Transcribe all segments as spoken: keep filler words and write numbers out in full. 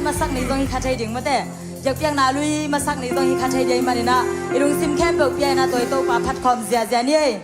masak ni zong hi kha thei ding mate. Biakpiakna lui masak ni zong hi kha thei ding maninah i lungsim khempeuh pia inah tua i Topa phat khawm ziazia ni ei.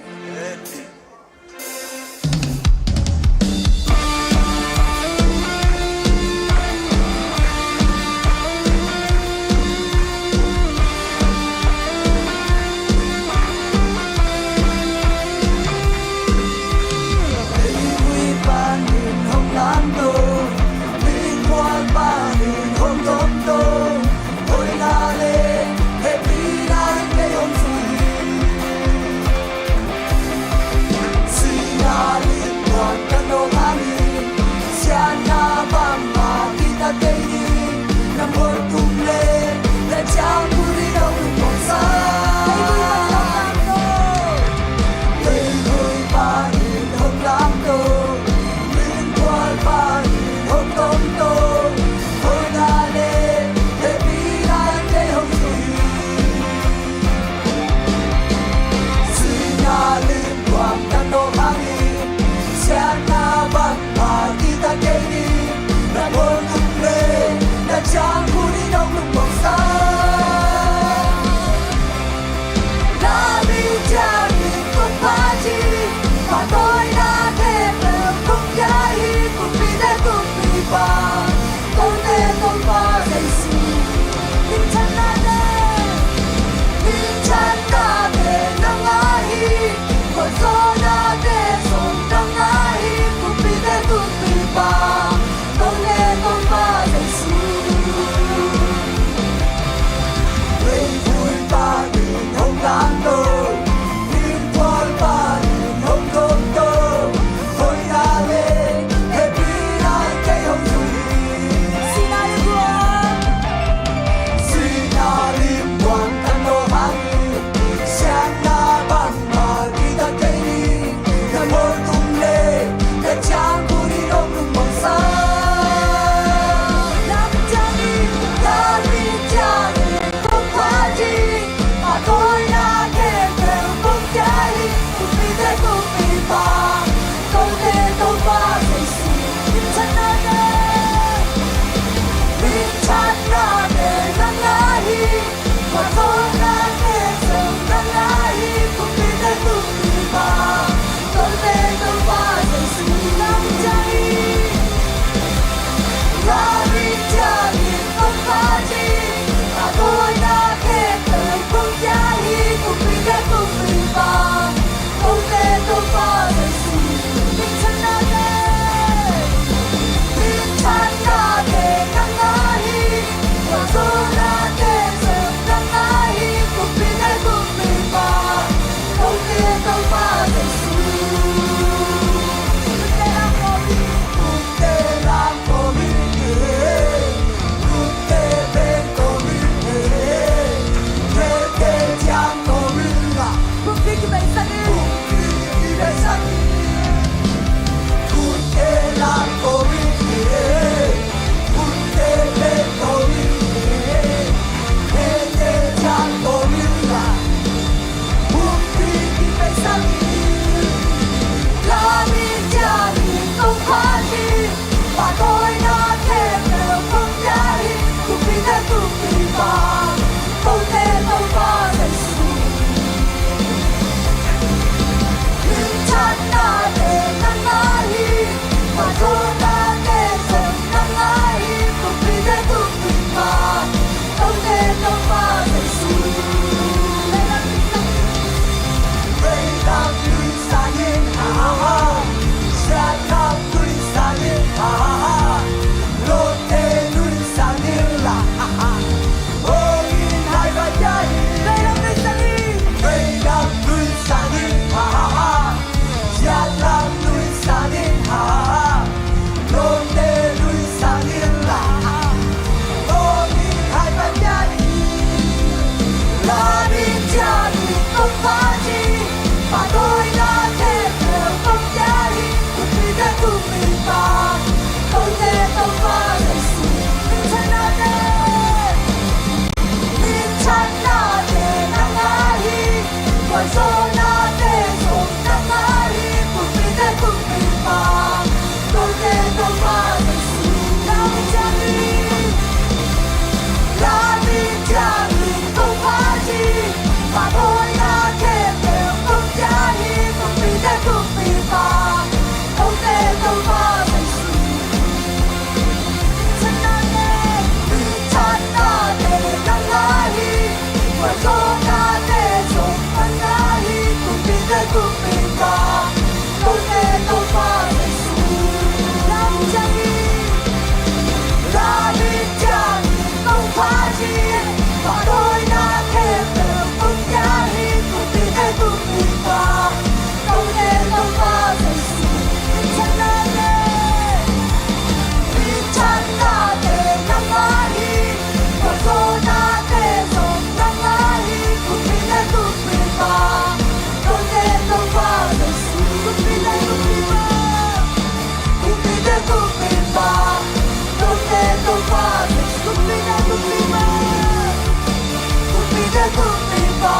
Kumpipa,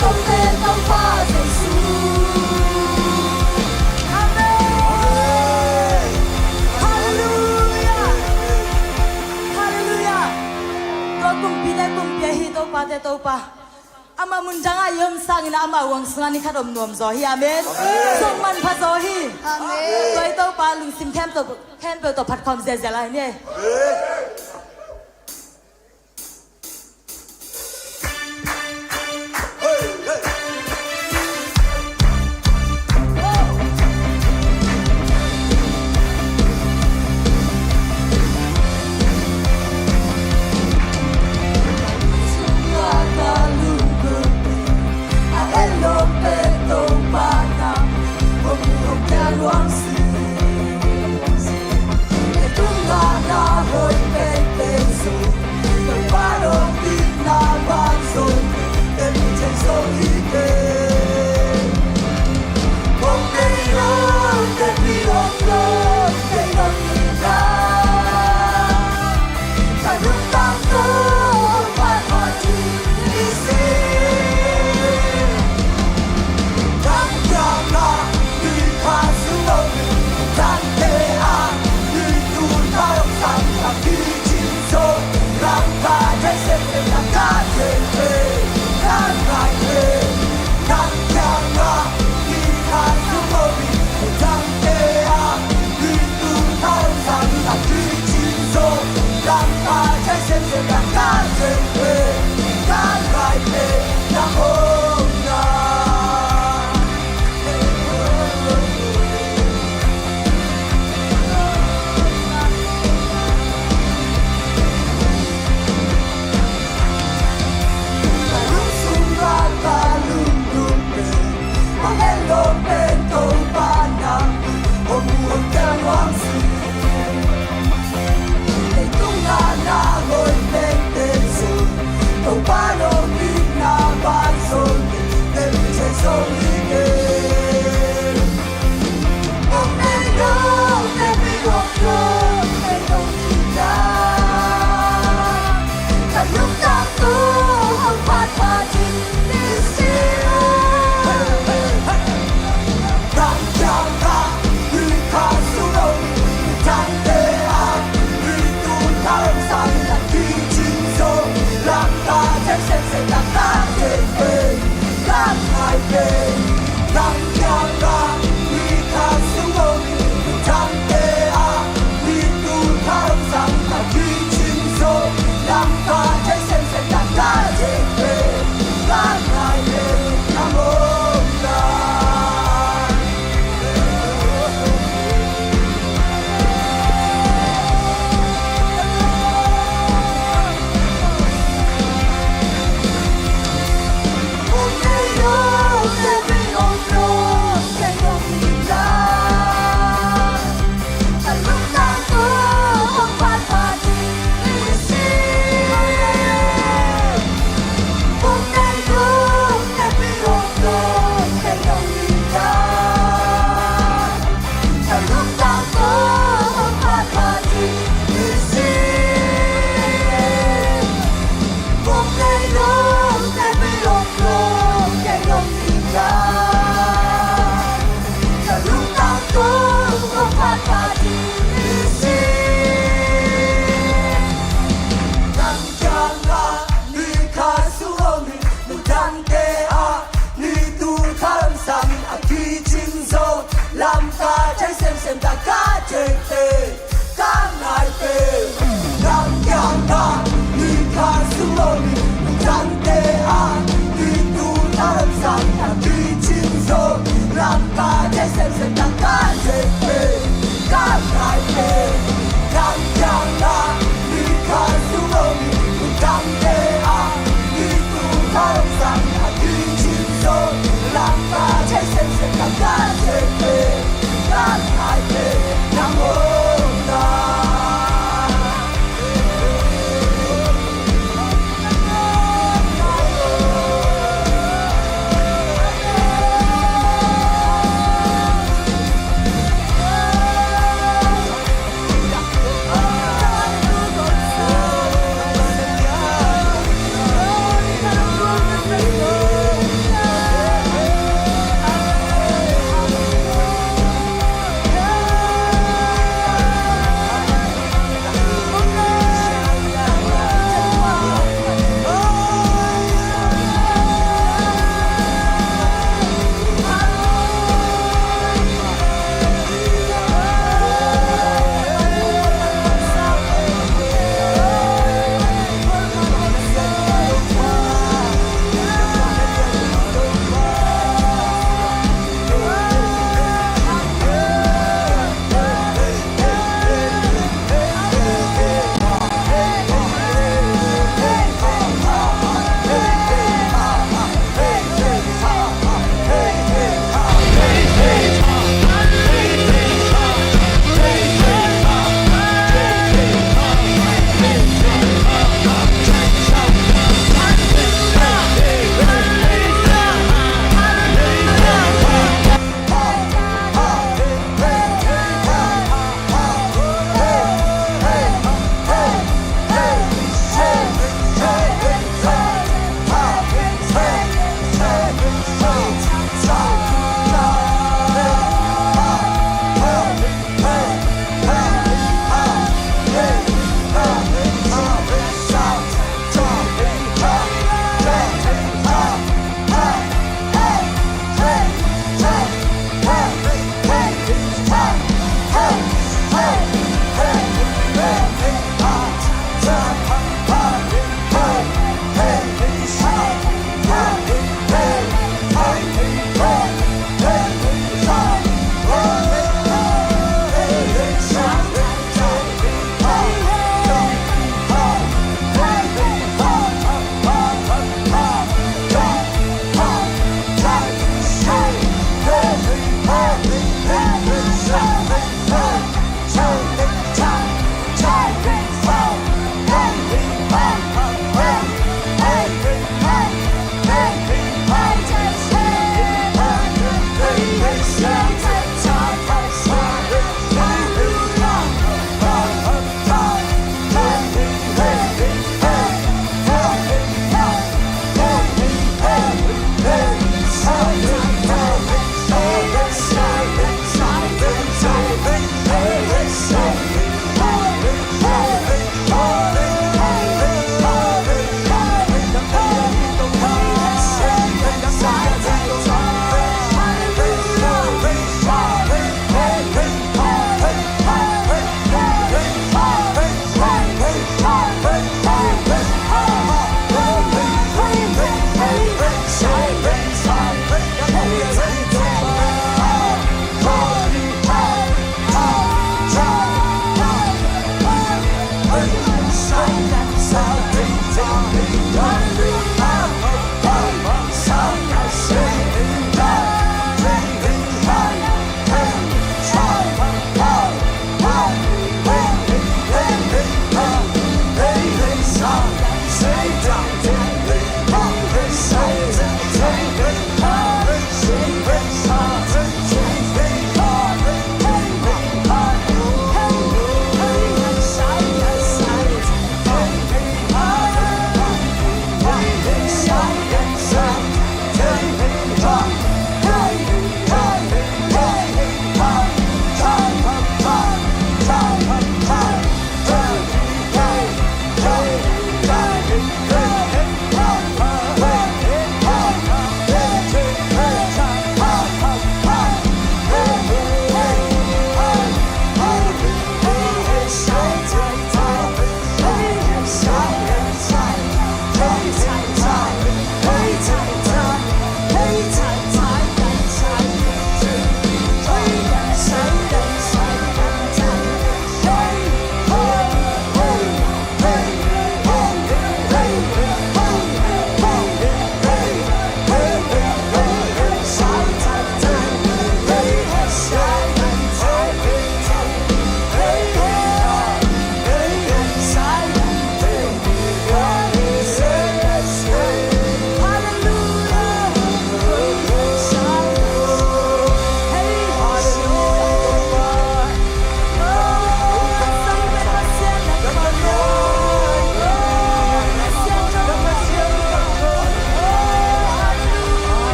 Tote Topa Jesu. Amen. Halleluia. Halleluia. Tua kumpite kumpi ahi Topate Topa, amah mun dangah i om sangin amah huang sungah ni khat om nuam zaw hi. Amen. Amen. Zong manpha zaw hi. Amen. Tua i Topa lungsim khempeuh, khempeuh tawh phat khawm ziahziah lai ni. Amen.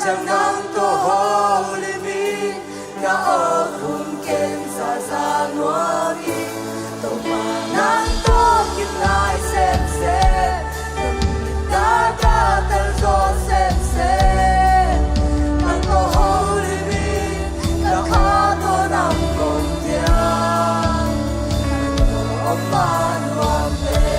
Nang tawh holim in, na aw khum ken zaza nuam in. Topa nang tawh kim lai semsem, na mit na ka tel zaw semsem. Nang tawh holim in, na kha tawh nang kong piang, na tawh om ma nuam pen.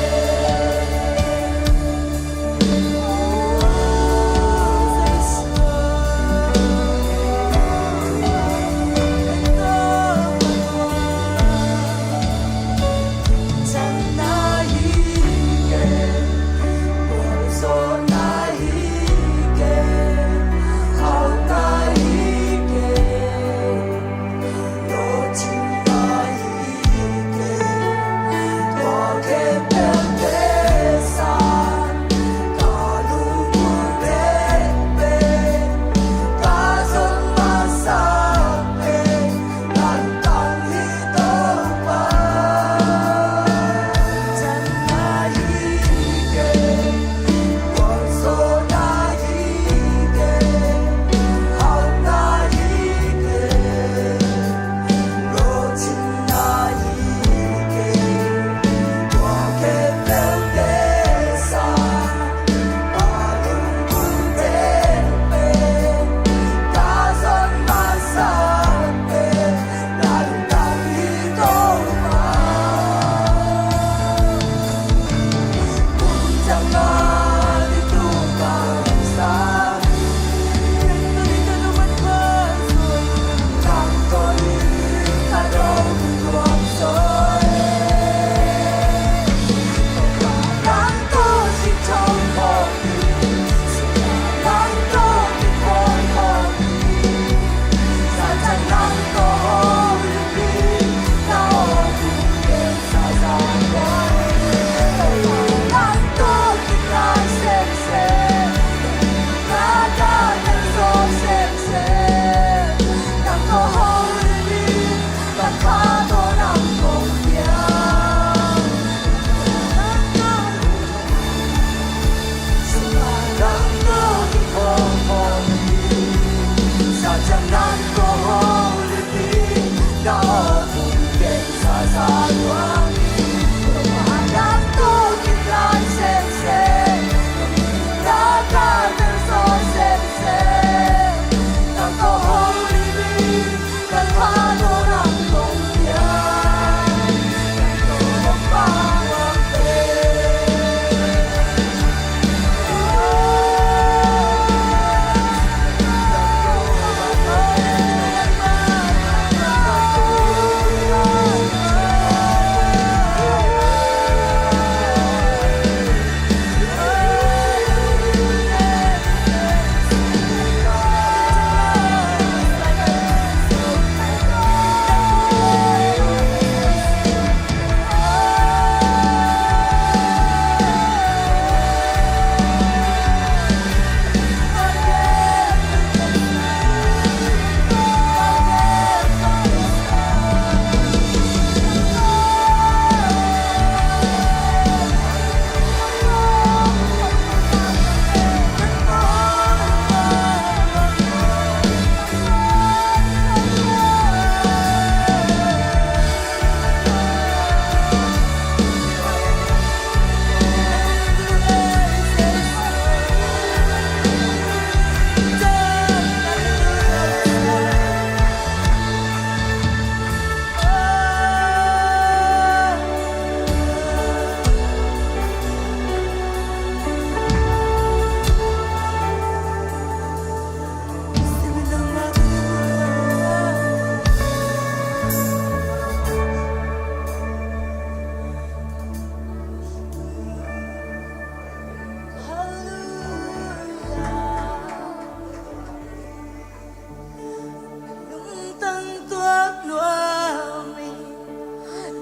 Lungtang tuak nuam ing,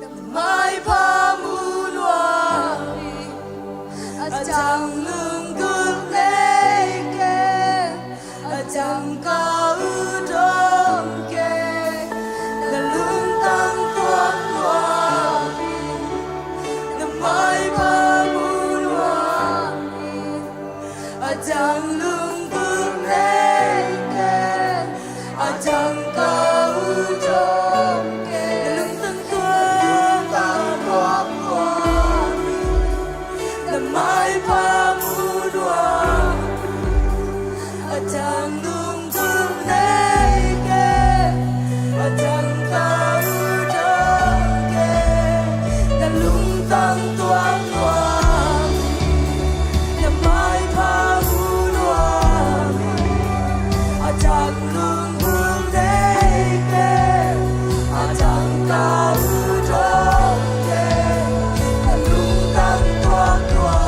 na maipha mu nuam ing, a ciang lunggulh nei kei, a ciang ka ut om kei. Na lungtang tuak nuam ing, na maipha mu nuam ing, a ciang lunggulh nei Ai pa mu nuam, a tang lungdam nei kei, a tang ka ut dong kei, na lungtang tuak nuam, na mai pa mu nuam, a tang lungdam nei kei, a tang ka ut dong kei, na lungtang tuak nuam.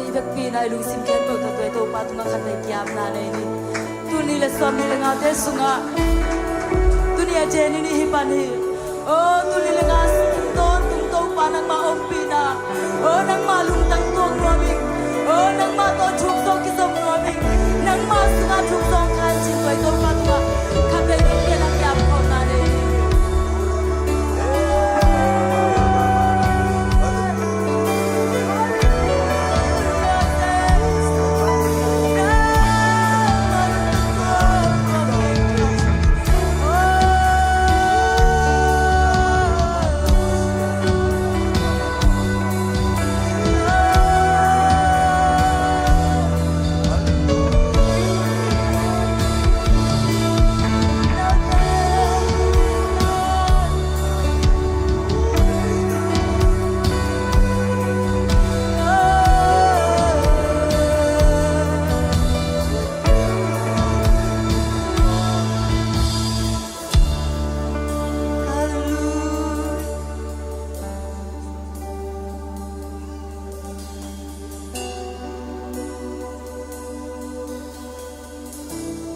Vekpi-in ah i lungsim khempeuh tawh tua i Topa tungah khatvei ki-apna nei ni. Tul nih le sawmnih le ngate sungah tuni a Jenny ni hi pan hi. Oh, tul nih le nga sung tawntung Topa nangmah ompihna, oh, nangmah lungtang tuak nuam ing. Oh, nangmah tawh thuk zawng kizom nuam ing. Nangmah sungah thuk zawng khan cin tua i Topa tungah khatvei vekpi-in ah ki-ap khawmna nei ni.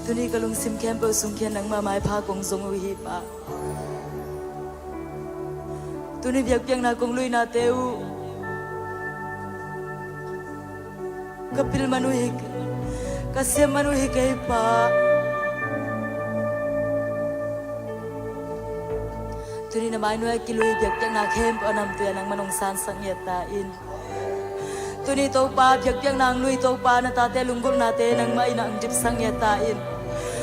Tuni ka lungsim khempeuh sung khian nangmah maipha kong zong uh hi Pa. Tuni biakpiakna kong luinate uh ka pil man uh hi, ka siam man uh hi kei Pa. Tuni na mainuai a kilui biakpiakna khempeuh a namtui ah nangman hong sansak ngiat ta in. Tuni Topa biakpiakna hong lui Topa na tate lunggulhnate nangmah in ah hong dipsak ngiat ta in.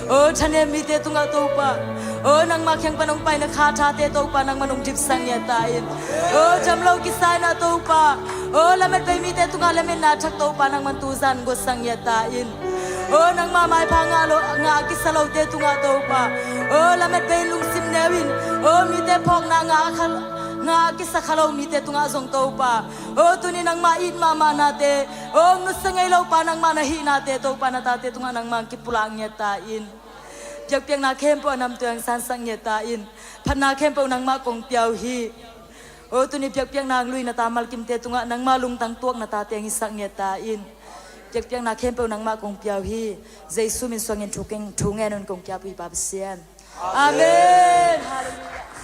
O thanem mite tungah Topa, o nangmah kiang pan hong paina kha thate Topa nangman hong dipsak ngiat ta in. O damlo kisa in ah Topa, o lametbei mite tungah lametna thak Topa nangman tuzan guatsak ngiat ta in. O nangmah maipha ngah lo, ngah a kisa lote tungah Topa, o lametbei lungsim neu in, o mite phawkna ngah a kha, ngah a kisa kha lo mite tungah zong Topa, o tuni nangmah it mahmahnate, o nusia ngei lo Pa nangmah na hihnate Topa na tate tungah nangmah kipulak ngiat ta in. Biakpiakna khempeuh a namtui ah hong sansak ngiat ta in. Phatna khempeuh nangmah kong pia uh hi. O tuni biakpiakna hong lui na ta malkimte tungah nangmah lungtang tuak na tate hong hisak ngiat ta in. Biakpiakna khempeuh nangmah kong pia uh hi. Jesu min suangin thu keng, thu ngen un kong ki-ap uh hi Pa Pasian. Amen. Halleluiah.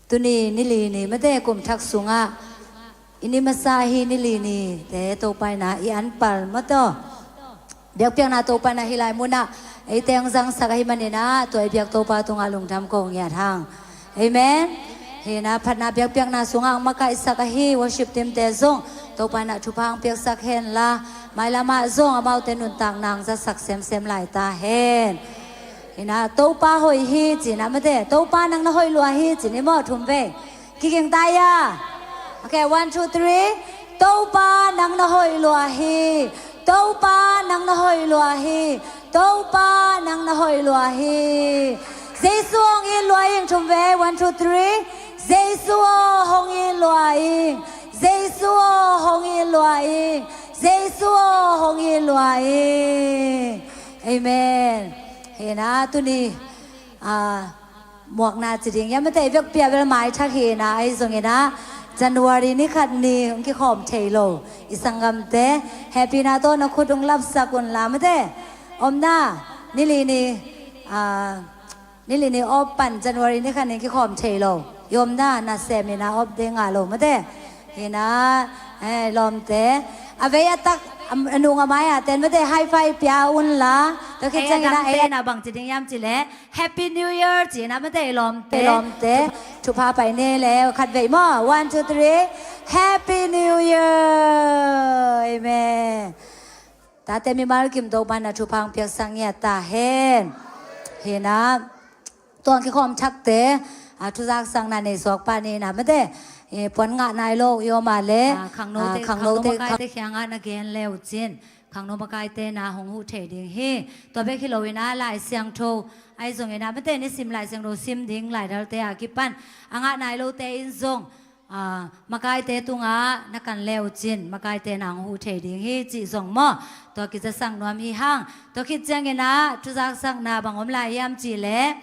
Tuni nili ni mate, kum thak sungah i ni masa hi nili nite Topa in ah i anpal mataw. Biakpiakna Topa in ah hih lai munah eite hong zangsak ahih manin ah tua i biak Topa tungah lungdam ko ngiat hang. Amen. Hi in ah phatna biakpiakna sungah hong makaihsak ahi worship team-te zong Topa in ah thupha hong piaksak hen la, mailamah zong amaute nuntakna hong zatsak semsem lai ta hen. Hi in ah Topa hoih hi ci in ah mate, Topa nang na hoih lua hi ci ni maw, thum vei. Kiging ta ia. Okay, one, two, three. Topa nang na hoih lua hi. Topa nang na hoih lua hi. Topa nang na hoih lua hi. Jesu hong it lua ing, thum vei. One, two, three. Jesu aw hong it lua ing. Jesu aw hong it lua ing. Jesu aw hong it lua ing. Amen. Hi in ah tuni, ah, muakna ci ding ia mate, i vekpi ah bel mai thak hi in ah, ahi zongin ah January ni khat ni hong kikhawm thei lo i sanggamte, hehpihna tawh na khut hong lapsak un la mate. Omna nili ni, ah, nili ni op pan January ni khat ni kikhawm thei lo i omna nasem in ah op ding ngah lo mate. Hi in ah, eh, lawmte, a vei a tak, a, a nung a mai a ten mate high five pia un la. Tua khit ciangin ah, eh, na bang ci ding hiam cih leh Happy New Year ci in ah mate, lawmte, lawmte. Thupha pai ni le khat vei maw. One, two, three. Happy New Year. Amen. Tate mimal kim Topa in ah thupha hong piaksak ngiat ta hen. Hi in ah, tua hong kikhawm thakte, ah, thuzaksakna nei suak pah ni in ah mate. Eh, puan ngah nai lo i om a le, ah, khangnote, ah, khangnote, khangno makaite kiangah na gen le uh cin, khangno makaite na hong huh thei ding hi. Tua bek hi lo in ah Lai Siangtho ahi zongin ah, mate nisim Lai Siangtho sim ding laidalte a kipan a ngah nai lote in zong, ah, makaite tungah na kan le uh cin, makaite na hong huh thei ding hi cih zong maw, tua kizasak nuam hi hang. Tua khit ciangin ah thuzaksakna bang om lai hiam cih leh,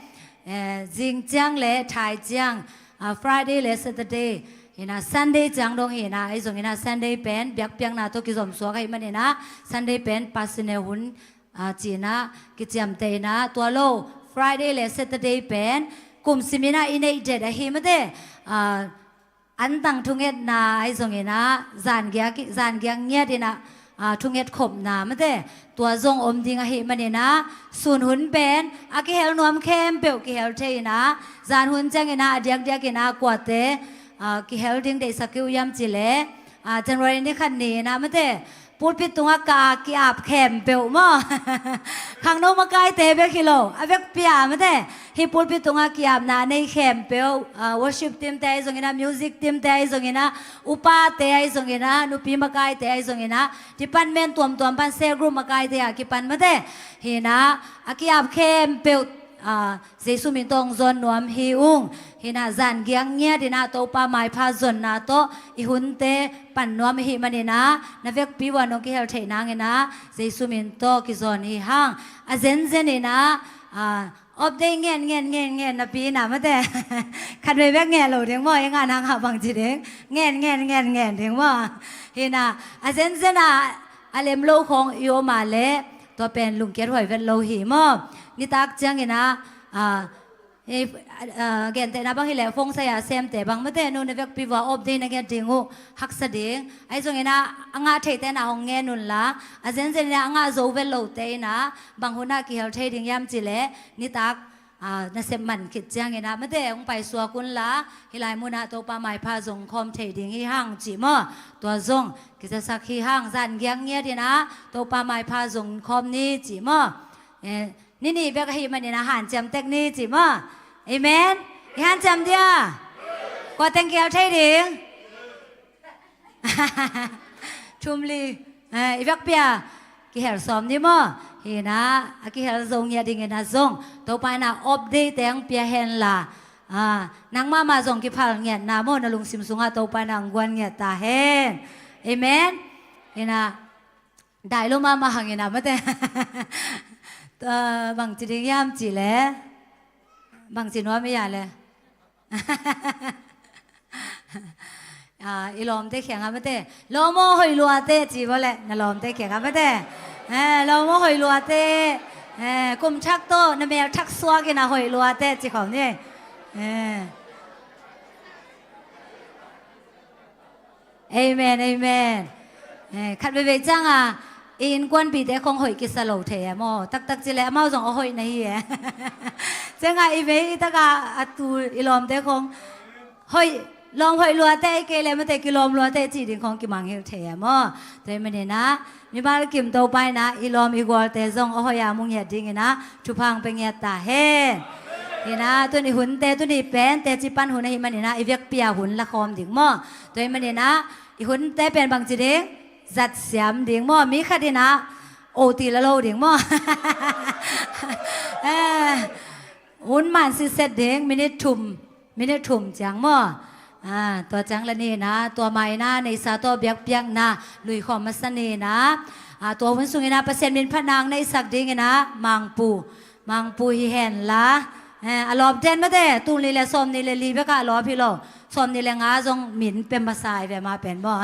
eh, zing ciang le thai ciang, ah, Friday le Saturday hi in ah, Sunday ciang dong hi in ah, ahi zongin ah Sunday pen biakpiakna tawh kizomsuak ahih manin ah Sunday pen personal hun, ah, ci in ah kiciamteh in ah, tua lo Friday le Saturday pen kum sim in ah i neih det ahi mate, ah, antang thungetna ahi zongin ah, zangiak, zangiak ngiat in ah, ah, thunget khopna mate, tua zong om ding ahih manin ah, sun hun pen a kihel nuam khempeuh kihel thei in ah, zan hun ciangin ah a diakdiak in ah kuate, ah, kihel ding deihsak uh hiam cih leh, ah, January ni khat ni in ah mate, pulpit tungah ka ki-ap khempeuh maw. Khangno makaite bek hi lo, a vekpi a mate, hih pulpit tungah ki-apna a nei khempeuh, ah, worship team te ahi zongin ah, music team te ahi zongin ah, upate ahi zongin ah, nupi makaite ahi zongin ah, department tuamtuam pan cell group makaite a kipan mate, hi in ah a ki-ap khempeuh, ah, Jesu min tawh hong zawn nuam hi ung. Hi in ah zangiak ngiat in ah Topa maipha zonna tawh i hunte pan nuam ahih manin ah, na vekpi uh a nong kihel theih nangin ah Jesu min tawh kizawn hi hang. A zenzen in ah, ah, update ngen ngen ngen ngen napi in ah mate, khatvei bek ngen lo ding maw, i ngah nang ah bangci ding, ngen ngen ngen ngen ding maw. Hi in ah a zenzen ah a lem lo khawng i om a le, tua pen lungkiat huai vet lo hi maw. Nitak ciangin ah, ah, eh, ah, gentehna bang hi leh phone sai-a semte bang mate, nu na vekpi uh a update na nget ding uh haksa ding. Ahi zongin ah a ngah theite na hong ngen un la, a zenzen in ah a ngah zo vet lote in ah bang hun ah kihel thei ding hiam cih leh, nitak, ah, nasep man khit ciangin ah mate hong paisuak un la, hih lai munah Topa maipha zong khawm thei ding hi hang cih maw. Tua zong kizasak hi hang, zangiak ngiat in ah Topa maipha zong khawm ni cih maw. Eh, ni nih bek ahih manin ah hanciam tek ni cih maw. Amen. I hanciam dia? Kua teng kihel thei ding? Thum li. Eh, i vekpi a kihel sawm ni maw. Hi in ah a kihel zo ngiat dingin ah zong Topa in ah update teng pia hen la, ah, nang mahmah zong kiphal ngiatna maw, na lungsim sungah Topa in ah hong guan ngiat ta hen. Amen. Hi in ah dai lo mahmah hang in ah mate. Tua bangci ding hiam cih leh, bangci nuam i a le. Ah, i lawmte kiangah mate, lawm aw hoih lua teh ci vua leh, na lawmte kiangah mate, eh, lawm aw hoih lua teh, eh, kum thak tawh na mel thak suak in ah hoih lua teh ci khawm ni. Eh. Amen, amen. Eh, khat veivei ciang a, i innkuanpihte khong hoih kisa lo thei e maw. Taktak ci leh amau zong a hoih na hi e. Ciang a i vei i tak a a tu i lawmte khong hoih, lawm hoih lua teh, i kei leh mate kilawm lua teh cih ding khong kimangngilh thei e maw. Tua ahih manin ah mimal kim Topa in ah i lawm i gualte zong a hoih a mu ngiat dingin ah thupha hong pia ngiat ta hen. Hi in ah tun i hunte, tuni pen teci pan hun ahih manin ah i vekpi a hun la khawm ding maw. Tua ahih manin ah i hunte pen bangci ding, zat siam ding maw. Mi khat in ah O T la lo ding maw. Eh, hun man sitset ding, minute thum, minute thum ciang maw. Ah, tua ciang la ni in ah, tua ma in ah neihsa tawh biakpiakna lui khawm masa ni in ah, ah, tua hun sungin ah Pasian min phatna hong neihsak dingin ah Mangpu, Mangpu hi hen la. Eh, a lawmten mate, tul nih le sawm nih le li bek a lawp hi lo, sawm nih le nga zong min pia masa hi ve, ma pen maw.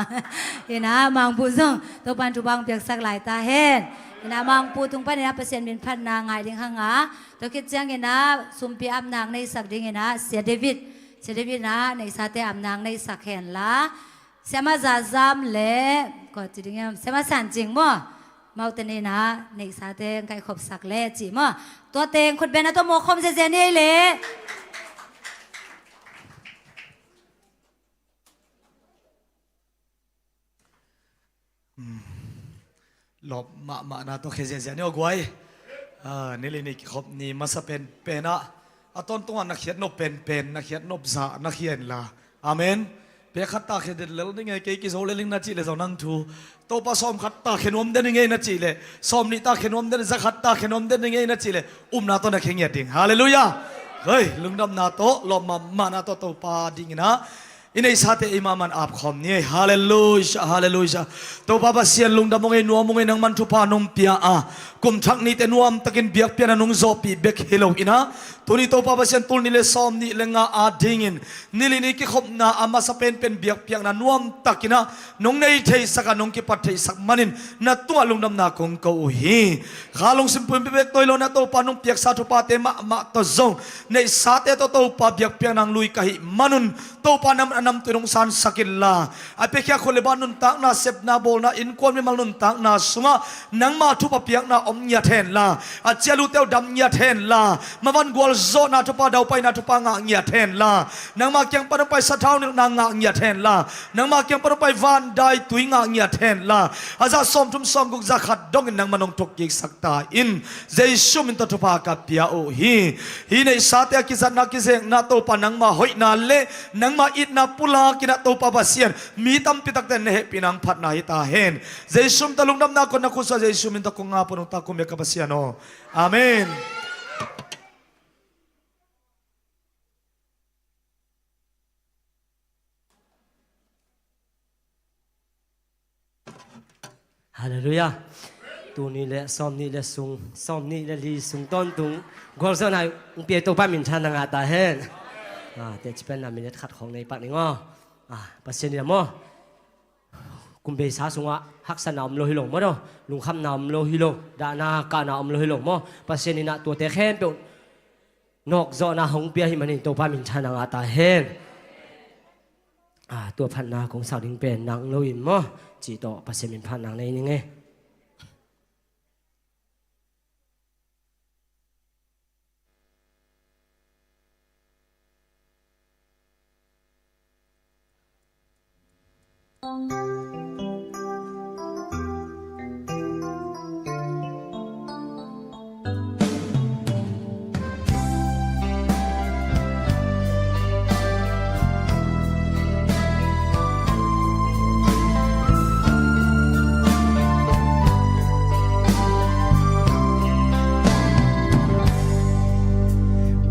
Hi in ah Mangpu zong Topa'n thupha hong piaksak lai ta hen. Hi in ah Mangpu tung panin ah Pasian min phatna ngai ding hang a, tua khit ciangin ah sumpi apna hong neihsak dingin ah Sia David, Sia David in ah neihsate apna hong neihsak hen la. Siamah Za Zam le, kua ci ding hiam, Siamah San Cing maw. Amau teng in ah neihsate hong kaihkhopsak leh ci maw. Tua teng khut beng a tawh mawk khawm ziazia ni ei leh. Lawp mahmahna tawh khia ziazia ni aw guai. Ah, ni li ni kikhop ni masa penpen ah, a tawntungah na khiat nop penpen, na khiat nop zah na khia in la. Amen. Pek khat ta khia den lel ni ngei, kei kizo lel ing na cih leh zong nang thu. Topa sawm khat ta khia nuam den ni ngei na cih leh, sawm nih ta khia nuam den, za khat ta khia nuam den ni ngei na cih leh, upna tawh na khia ngiat ding. Halleluiah. Hei, lungdamna tawh, lawp mahmahna tawh Topa dingin ah i neihsate ei mahmah in ap khawm ni ei. Halleluiah, halleluiah. Topa Pasian, lungdam ung ei, nuam ung ei, nangman thupha nong pia a, kum thak nite nuamtakin biakpiakna nong zawhpih bek hi lo in ah, tuni Topa Pasian, tul nih le sawm nih le nga adingin nilini kikhopna a masa penpen biakpiakna nuamtakin ah nong nei theisak a, nong kipat theisak manin na tungah lungdamna kong ko uh hi. Kha lungsim pumpi bek tawh hi lo in ah, Topa, nong piaksa thuphate mahmah tawh zong neihsate tawh, Topa, biakpiakna hong lui ka hih manun, Topa, nangman a namtui nong sansak inla, a piakhia khut le bang nuntakna, sepna, bawlna, innkuan, mimal nuntakna sungah nangma thupha piakna om ngiat henla, a cialute uh dam ngiat henla, mavan gualzawhna thupha, daupaina thupha ngah ngiat henla, nangma kiang pan hong pai sathau nilhna ngah ngiat henla, nangma kiang pan hong pai vandaitui ngah ngiat henla, a za sawmthum sawmguk, za khat dongin nangman hong thukkiksak ta in. Jesu min tawh thupha ka pia uh hi. Hih neihsate a kizatna, kizekna, Topa, nangma hoihna le nangma itna pulakin ah, Topa Pasian, mi tampi takte na hehpihna hong phatna hi ta hen. Jesu min tawh lungdamna kong na khut suah, Jesu min tawh kong ap uh, nungta kong biak ka Pasian aw. Amen. Halleluiah. Tul nih le sawm nih le sung, sawm nih le li sung tawntung gualzawhna hong pia Topa minthanna ngah ta hen. Ah, teci pen na minute khat khawng nei pak ning aw. Ah, Pasian in ah maw, kum beisa sungah haksatna om lo hi lo maw, lungkhamna om lo hi lo, dahna kahna om lo hi lo maw, Pasian in ah tuate khempeuh nawkzawhna hong pia hi manin Topa minthanna ngah ta hen. Ah, tua phatna kong sau ding pen nang lo in maw, cih tawh Pasian min phatna nei ning ei.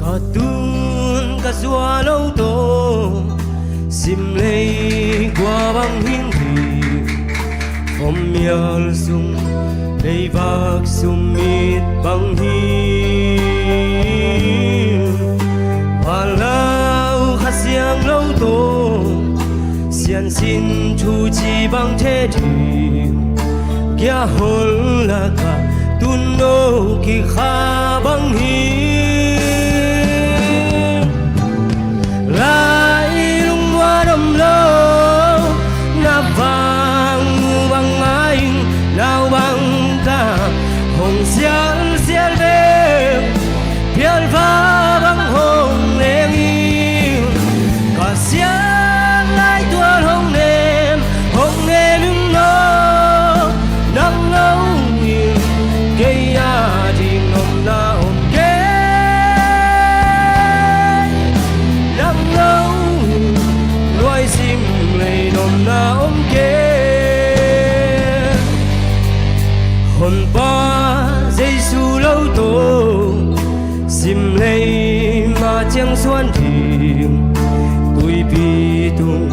Ka tun ka zuau lo tawh, simlei kua bang hi ding, khawmial sung leivak sung mit bang hi. Valau Kha Siang lo tawh, siansin thu ci bang thei ding, kia hol lakah tun no kikha bang hi. Lai lungmuan om lo, na vang mu bang ngai, nau bang ka hong sialsial ve, pialva bang hong leng hi. Kha Siang laitual hong nem, hong nem ing maw, nang lo in kei a ding nopna om kei. Nang lo in luai simlei nopna om kei. Honpa Jesu lo tawh, simlei ma ciang suan ding, tuipi tung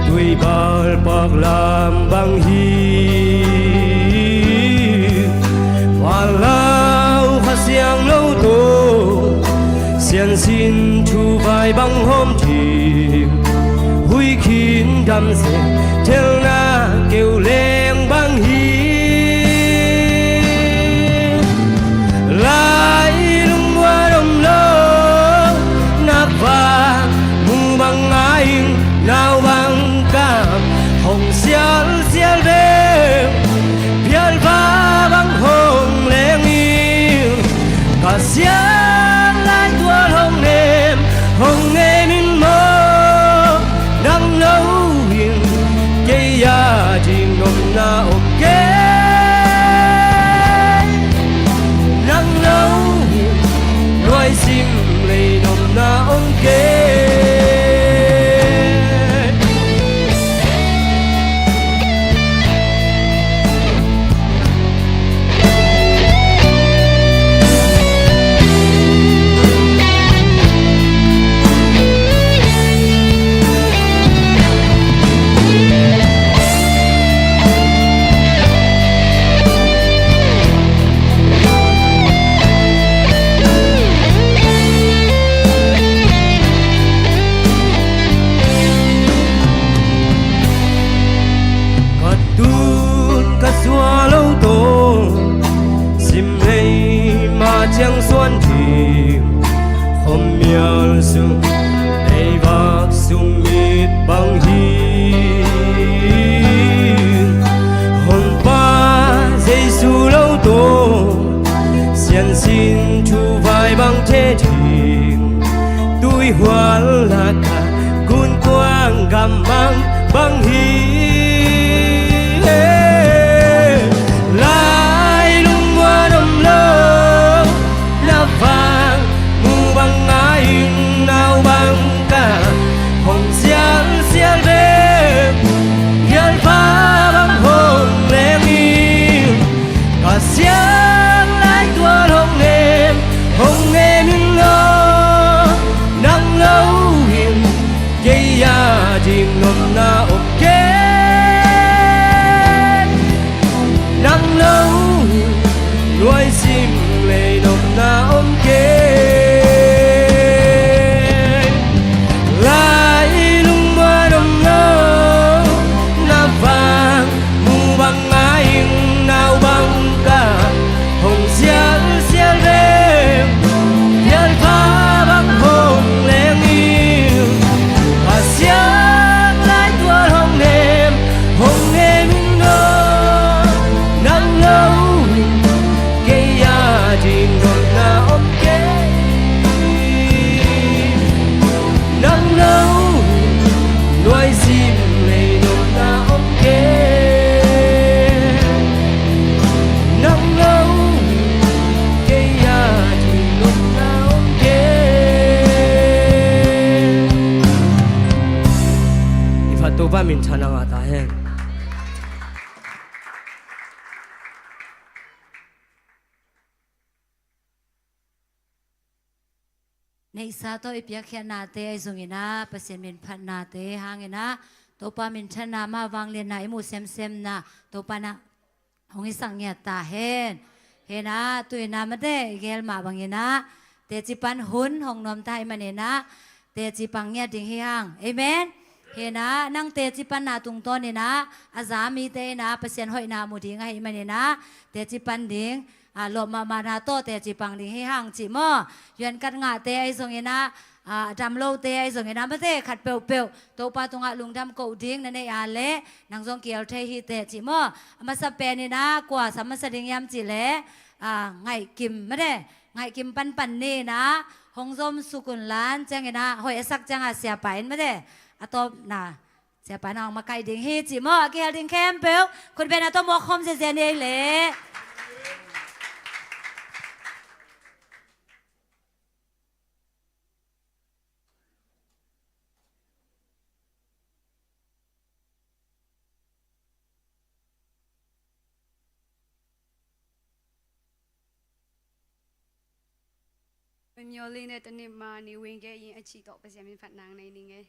tuibal pak lam bang hi. Valau Kha Siang lo tawh, siansin thu vai bang hawm ding, huih khin dam zen thelna keu leng bang hi. Lai lungmuan om lo, na vang mu bang ngai, nau bang ka hong sialsial ve, pialva bang hong leng hi. Kha Siang laitual hong nem, hong nem ing maw, nang lo in kei Te ding tuihual laka gunkuang gammang bang hi. Lai lungmuan om lo na vang, mu bang ngai ing, nau bang ka hong sialsial ve. Hialpha bang hong leng ing, Pasian laitual hong nem, hong nem in aw. Nang lo in kei a ding nopna om kei. Nang lo in nuaisim lei nopna om kei. Lai lungmuan om lo na vang, mu bang ngai ing, nau bang ka hong sialsial ve. Hialpha bang hong leng ing, Pasian laitual hong nem, hong nem in aw. Nang lo in kei a ding nopna om kei. Nang lo in nuaisim lei nopna om kei. Nang lo in kei a ding nopna om kei. I phat Topa minthanna ngah ta hen. Neihsa tawh i piakkhiatnate ahi zongin ah, Pasian minphatnate hangin ah, Topa minthanna, amah vangliatna i muh semsemna Topa in ah hong hisak ngiat ta hen. Hi in ah, tu-in ah mate i gel mah bangin ah, teci pan hun hong nuam ta ahih manin ah, teci pang ngiat ding hi hang. Amen. Hi in ah, nang teci panna tungtawnin ah, a za mite in ah Pasian hoihna mu ding ahih manin ah, teci pan ding, a, lawp mahmahna tawh teci pang ding hi hang cih maw. U N card ngahte ahi zongin ah, a, a dam lote ahi zongin ah mate khat peuhpeuh Topa tungah lungdam koh ding na neih a leh, nang zong kial thei hi teh cih maw. A masa penin ah kua sam masa ding hiam cih leh, a, ngaihkim mate, ngaihkim panpan ni in ah, hong zom suk un la, ciangin ah hoih a sak ciangah siapa in mate, a tawpna siapa in ah hong makaih ding hi cih maw. A kihel ding khempeuh khut beng a tawh muak khawm ziazia ni ei leh. Myo lin e tanima ni wing ge yin a chi tok pa siam in phat nang nei ning e.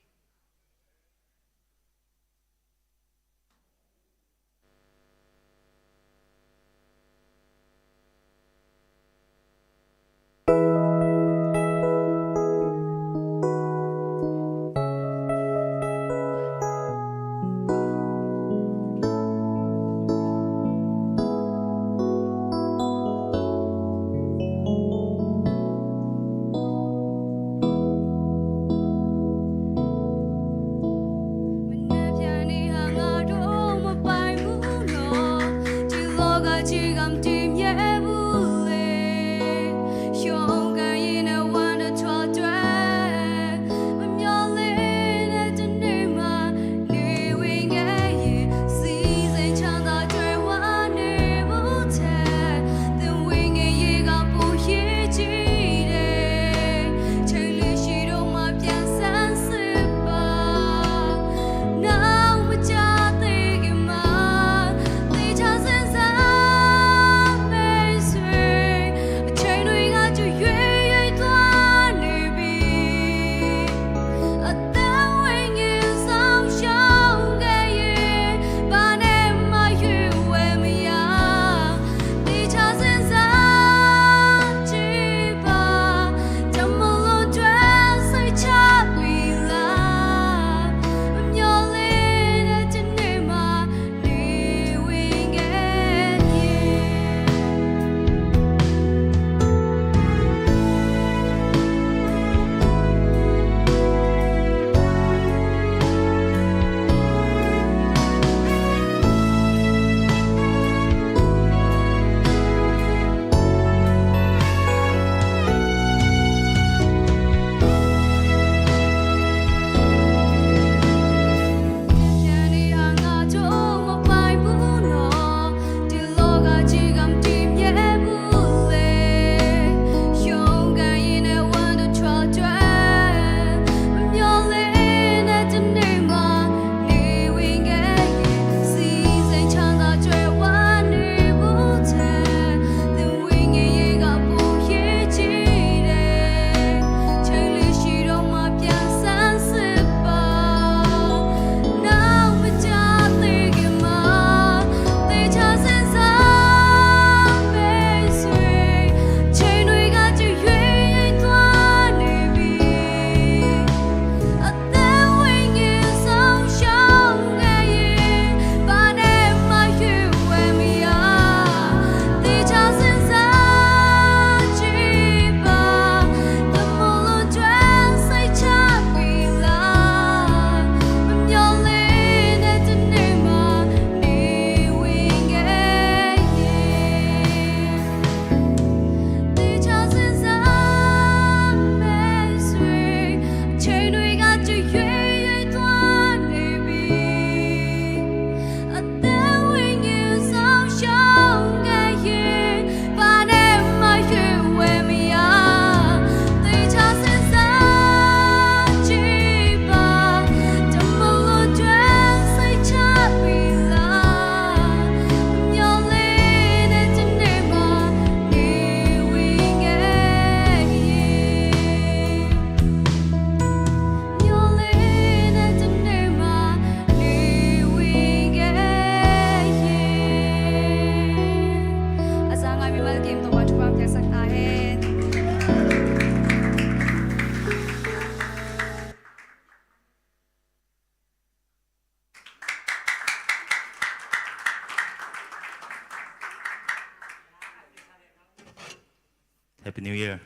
Happy New Year.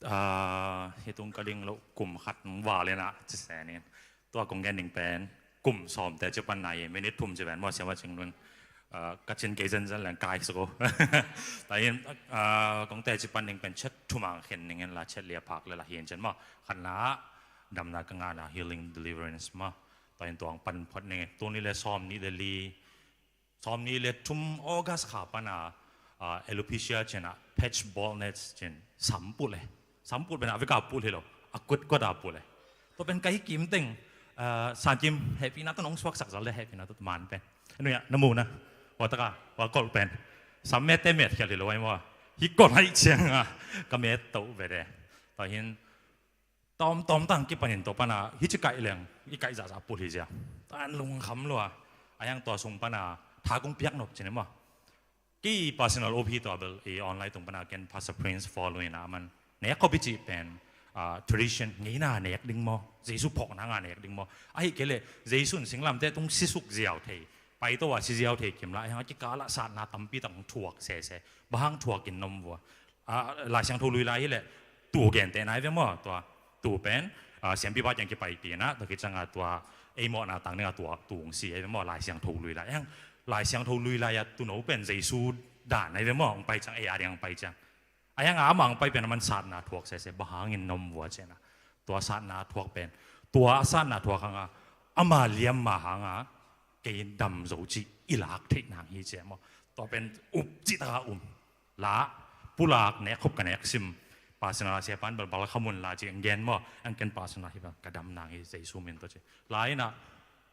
Ah, hi tung ka ding loh kum khat val in ah, ci se ning. Tua kong gen ding pen kum sawm teci pan nai, minute thum ci pen maw, siama cing nun. Ah, ka cin kei zenzen leng kai suk o. Tua hi in, ah, kong teci pan ding pen chet thum ang khen ning in la, chet li a phak le la hi in cin maw. Khatna, damna ka ngahna, healing, deliverance maw. Tua hi in tua ang pan phot ning. Tul nih le sawm nih le li, sawm nih le thum August kha pan a, ah, alopecia cin ah, patch baldness cin, sam pul e. Sam pul pen a vek a pul hi lo, a kutkut a pul e. Tua pen ka hi kim teng, ah, San Kim, hehpihna tawh nong suaksak zal le, hehpihna tawh man pen. Anu ya, na mu na, hua taka, hua kol pen. Sam met te met khial hi lo ai maw. Hi kol ai ciang a, ka met to ve de. Tua hi in, tawm tawm tang kipanin tua pan a hi ci kaih leng, i kaih zahzah pul hi zia. Tan lungkham lua. A hiang tua sung pan a tha kong piak nop cin e maw. Kei personal op hi tua bel, i online tung pan a ken Pastor Prince follow in a man. Nek khop i cih pen, ah, tradition, ngeina nek ding maw. Jesu phawkna nga nek ding maw. Ahi kei le, Jesu in singlamteh tung sisuk ziau thei. Pai to a si ziau thei kim la, a hiang a kikal ah satna tampi tak thuak sese. Bang hang thuak in nom vua. Ah, Lai Siangtho lui lai hi leh, tu gente nai ve maw, tua, tu pen, ah, siampipa kiang kipaipih in ah, tua khit ciang a tua, ei mawhna tang ding a tua, tu hong si ai ve maw, Lai Siangtho lui lai. Hang, Lai Siangtho lui lai a, tuuno pen Jesu dan ai ve maw, hong pai ciang, ei a ding hong pai ciang. A hiang a, amah hong pai pen, a man satna thuak sese, bang hangin na om vua ci in ah. Tua satna thuak pen, tua satna thuak hang a, ama liam mah hang a, kei dam zo cih, i lak theih nang hi ci e maw. Tua pen, up cih tak a um. La, pulak nek khop ka nek sim. Personal a sia pan balbal kha mun la ci ang gen maw. Ang ken personal hi bang ka dam nang hi Jesu min tawh ci. La in ah,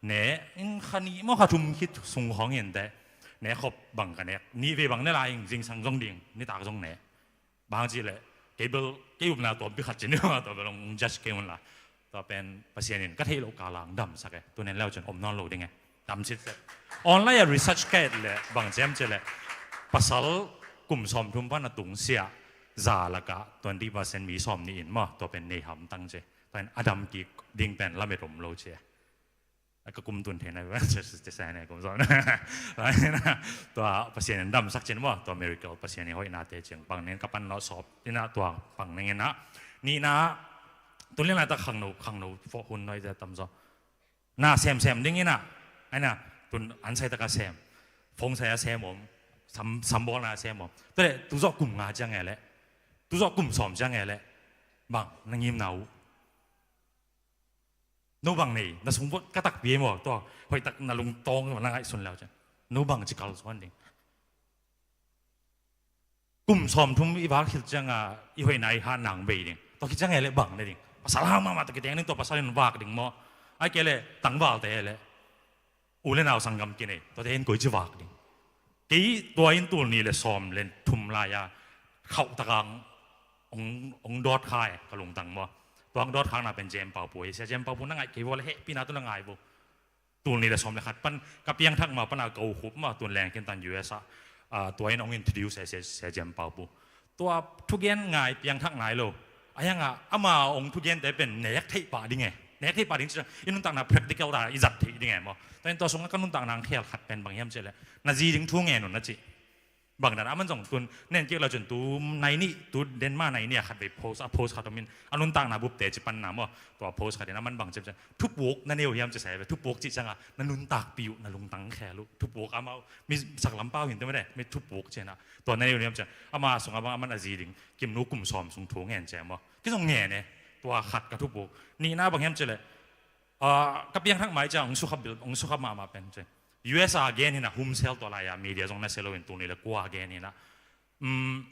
ne, in kha nih maw kha thum khit sung khawng in teh. Nek khop bang ka nek. Nih vei bang ne lai in zingsang zong ding. Nitak zong ne. Bang ci leh. Kei bel, kei upna tuampi khat ci ni maw tua bel hong judge kei un la. Tua pen Pasian in ka theih loh kal ah hong damsak e. Tu nen leu cun om nawn lo ding e. Dam cit cit. Online ah research ka et leh bang ci hiam cih leh pasal kum sawmthum pan a tungsiah za lakah twenty percent mi sawmnih in maw, tua pen nei hamtang ci. Tua in a dam kik ding pen lamet om lo ci. A ka kum tun thei na ci sa ne kum sawm. Tua Pasian in damsak cin maw, tua miracle Pasian in hoihnate ciang pang ning ka pan nawh sawp in ah tua pang ning in ah. Nihna, tu lian laitak khangno, khangno fawh hun noi te tamzaw. Na semsem ding in ah, ai na, tun an sai taka sem, phone sai a sem om, sam, sambawlna a sem om. Tua leh, tu zawh kum nga ciang e leh, tu zawh kum sawm ciang e leh, bang, na ngimna uh. No bang nei, na sung vot ka takpi e maw, tua, hoih tak na lungtawng, na ngaihsun leu ciang. No bang ci kal suan ding. Kum sawmthum i vak khit ciang a, i hoihna i hat nang bei ding. Tua khit ciang e leh bang ne ding. Pasal hau mahmah tawh kiteng ding, tua pasal in vak ding maw. Ai kei leh tangvalte e leh. U le nau sanggam kinei. Tuate in koici vak ding. Kei tua in tul nih le sawm le thum lai a. Khauh tak a hong, hong dawt kha e ka lungtang maw. Tua hong dawt khakna pen Jem Pau Pu. Sia Jem Pau Pu na ngaih kei vua leh hehpihna tawh na ngai vua. Tul nih le sawm le khat pan, ka piangthak ma pan a ka ukhup ma, tun leng khin tan U S ah, ah, tua in hong introduce e, Sia, Sia Jem Pau Pu. Tua thugen ngai, piangthak nai lo. A hiang a, ama hong thugente pen nek theih pah ding e. Nek theih pah ding ci, i nuntakna practical ta i zat theih ding e maw. Tua in tua sungah ka nuntakna hong khel khat pen bang hiam cih leh, na zi ding thu ngen un na ci. Bang dan a man zong tun nen kik la cun tu nai nih, tu Denmark nai nih a khat vei post, a post khat om in, a nuntakna bupte ci panna maw. Tua post khat in a man bang ci pan, thupuk na nei uh hiam ci sa ve, thupuk cih ciang a, na nuntakpih uh, na lungtang khel uh, thupuk amau, mi saklam pau hin te mah de, mi thupuk ci na, tua na nei uh hiam ci, ama sung a bang a man a zi ding, Kimnu kum sawm sung thu ngen ci maw. Kei zong ngen e, tua khat ka thupuk, nihna bang hiam ci leh, ah, ka piangthak mai ciang, hong sukhap bil, hong sukhap mahmah pen ci. U S a gen hi na, hum sel tua lai a, media zong na se lo in tul nih le kua gen hi na. Um,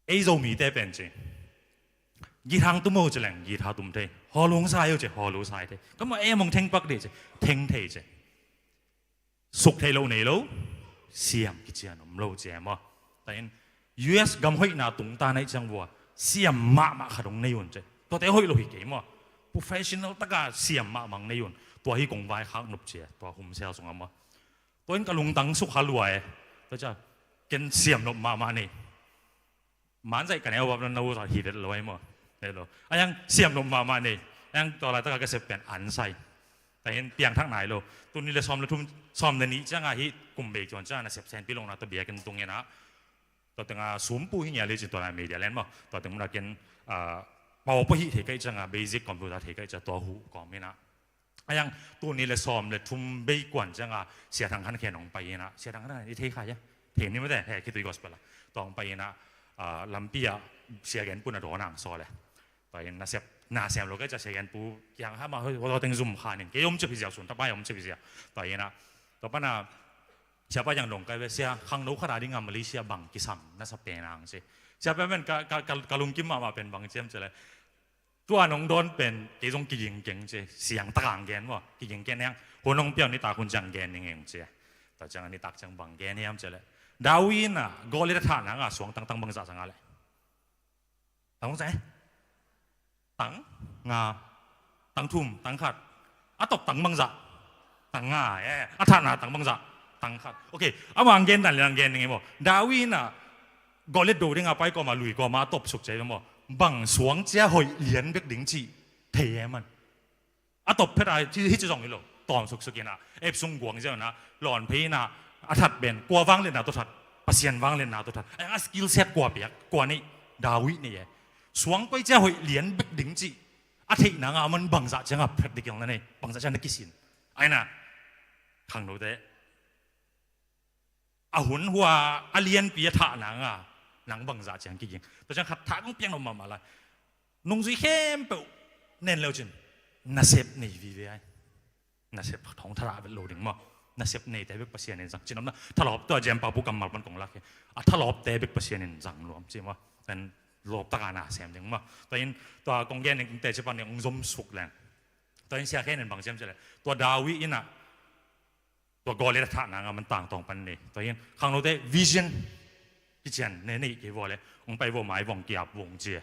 ei Zomite pen ci. Githang tum o ci leng, githa tum thei. Hawlu sai o ci, hawlu sai thei. Ka mah em hong theng pak dih ci, theng thei ci. Suk thei lo nei lo, siam kician om lo ci maw. Tua in, U S gam hoihna tung ta naih ciang vua, siam mahmah khat hong nei un ci. Tuate hoih lo hi kei maw. Professional taka siam mahmah hong nei un. Tua hi kong vaikhak nop ci, tua hum sel sung a maw. Tua in ka lungtang sukha lua e. Tua cia, ken siam nop mahmah nei. Man zaih ka neu vap na u sa hi vet lo ai maw. Nei lo. A hiang siam nop mahmah nei. A hiang tua laitaka ka sep pen an sai. Tahin piangthak nai lo. Tuni le sawm le thum, sawm le nih ciangah hih kum bei cuan ciangah nasep senpi lohna tawh biakinn tung inah, tua tengah sumpu hi ngial hi cin tua lai media len maw, tua teng munah ken pau pawh hih thei kaih ciangah, basic computer thei kaih ciangah tua huh kawm inah. A yang tuni le sawm le thum bei kuan ciangah Sia Thang Khan Khen hong pai inah, Sia Thang Khan Khen i thei kha ia, thei ni mate, he khitui gospel a tua hong pai inah, lampi ah Sia Gen Pu na dawn ang saw le. Tua in nasep, na sem lo kaih ciang Sia Gen Pu kiang hama hoi, tua teng zum khan in kei om cep hi zia, sun tapa om cep hi zia. Tua inah, tua pana siapa kiang dong kai ve, sia, khangno khat a dingah Malaysia bang kisam na sa pen ang ci. Siapa pen ka, ka, ka, ka lungkim mahmah pen bang ciam ci le, tua nong dawn pen kei zong kiging keng ci, siang tak ang gen maw, kiging keng hiang, hun nong piau nitak hun ciang gen ning eng ci. Tua ciang nitak ciang bang gen hiam ci le, David inah Goliath a thah nangah suang tangtang bangzah sa nga le. Tang bangzah eh? Tang nga, tang thum, tang khat. A top tang bangzah? Tang nga eh. A thahna tang bangzah? Tang khat. Ok, ama ang gen dan le ang gen ning e maw. David inah Goliath do dingah pai kawma, lui kawma, a top suk cia maw, bang suang cia hoih lian bek ding cih thei e man. A top phet a hi ci zong hi lo, tawm suksuk inah, ep sung guang ziau inah, lawn phei inah, a that pen kua vangliatna tawh that, Pasian vangliatna tawh that, a skill set kua piak, kua neih? David neih e. Suang koi cia hoih lian bek ding cih a theih nangah a man bangzah ciangah practical na nei, bangzah ciang na kisin? Aina khangnote, a hun hua a lianpi a thah nangah nang bangzah ciang kiging? Tua ciang khat thak hong piang lo mahmah lai. Nungzui khempeuh nen leu cin nasep nei vive ai. Nasep thong thadah vet lo ding maw. Nasep neite bek Pasian in zang cin omna. Thalawp tua Jem Pau Pu kammal pan kong lak hi. A thalawpte bek Pasian in zang nuam ci maw. Ten lawp taka na sem ding maw. Tua in tua kong gen ding teci pan ding hong zom suk leng. Tua in Sia Khen in bang ciam ci le, tua David inah tua Goliath a thah nangah man tangtawng pan nei. Tua in khangnote vision kician ne neih kei vua le, hong pai vua, mai vong kiap vong cia.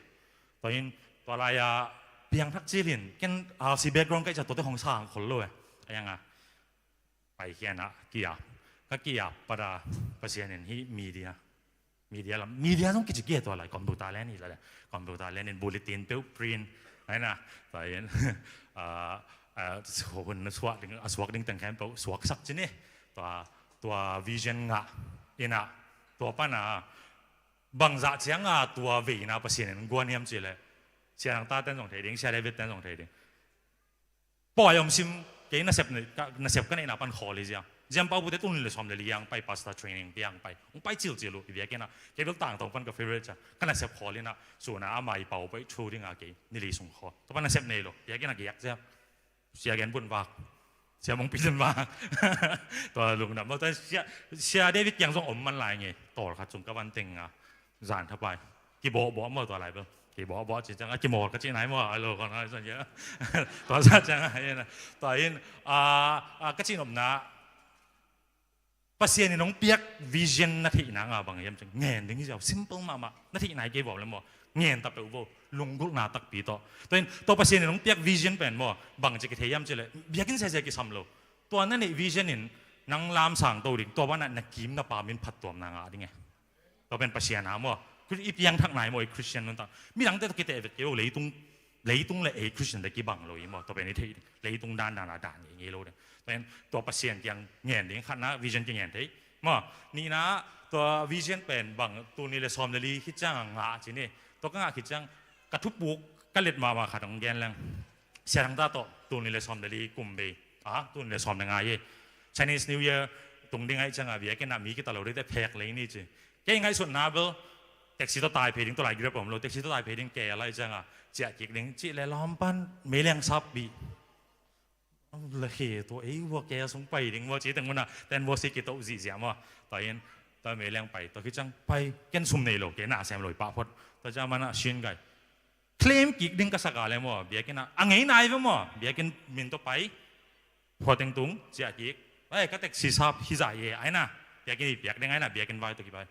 Tua in tua lai-a piangthak cil in, ken R C background kaih cia tuate hong sang khol lo e. A yanga pai khian ah kiap, ka kiap pada Pasian in hih media, media lam, media zong kici kia tua lai, computer len hi lai, computer len in bulletin peuh print, aina tua in hun a suak ding, a suak ding teng khempeuh suaksak ci ni. Tua, tua vision ngah inah, tua pana bangzah cianga tua veina Pasian in guan hiam ci le, Sia Thang Ta ten zong thei ding, Sia David ten zong thei ding. Pawi om sim, kei nasep, nasep ka neihna pan khawl hi zia. Jem Pau Pute tun le sawm le li ang pai, pastor training piang pai, hong pai cilcil uh i biakinn ah. Kei bel tangtawng pan ka favorite cia, ka nasep khawl inah, suna ama i pau pai thu dinga kei ni li sung khawl. Tua pan nasep nei lo, biakinn ah giak cia. Sia Gen Pu in vak, Sia Mong Pi in vak. Tua lungdam lo, tua Sia, Sia David kiang zong om man lai ngei. Tawl khat sung ka van teng a, zan thapai. Kibawhbawh maw tua lai bel. Kibawhbawh ci ciang a kimawl ka ci nai maw, a lo kong nai san ia. Tua sa ciang a, tua in ka ci nopna, Pasian in hong piak vision na theih nanga bang hiam ci ngen ding hi ziau, simple mahmah, na theih nai kei vau le maw, ngen ta peuh vo, lunggulhna takpi tawh. Tua in tua Pasian in hong piak vision pen maw, bang ci kithei hiam ci le, biakinn sese kisam lo. Tua na neih vision in nang lamsang to ding, tua banah na kim na pam in phattuamna ngah ding e. Tua pen Pasian a maw, i piangthak nai maw, i Christian nuntak. Midangte tawh kiteh vet kei lo, leitung, leitung le ei Christian te kibang lo i maw, tua pen i theih ding. Leitung dandan a dan ngei ngei lo ding. Tua pen tua Pasian kiang ngen ding, khatna vision kingen thei maw. Nihna tua vision pen bang, tuni le sawm le li khit ciang a ngah ci ni. Tua ka ngah khit ciang ka thupuk ka let mahmah khat hong gen leng. Sia Thang Ta tawh tuni le sawm le li kum bei, a, tuni le sawm le nga hi. Chinese New Year tung ding ahih ciangah biakinn ah mi kita lo dingte phek lei ni ci. Kei ngaihsutna bel taxi tawh tai phei ding, tua lai Grab om lo, taxi tawh tai phei ding kei a lai ciangah ciah kik ding cih le lam pan meiliang sappi. La khe tua ei vua kei a sung pai ding vua ci teng munah ten vua si kitoh zihziah maw. Tua in tua meiliang pai, tua khit ciang pai, ken sum nei lo, kei na sem lo i pah phot. Tua ciang manah sin gai. Claim kik ding ka sak a le maw, biakinn ah a ngei nai ve maw, biakinn min tawh pai. Khua teng tung ciah kik. Ai, ka taxi sap hi zah hi e, aina biakinn i piak ding, aina biakinn vai tawh kipai.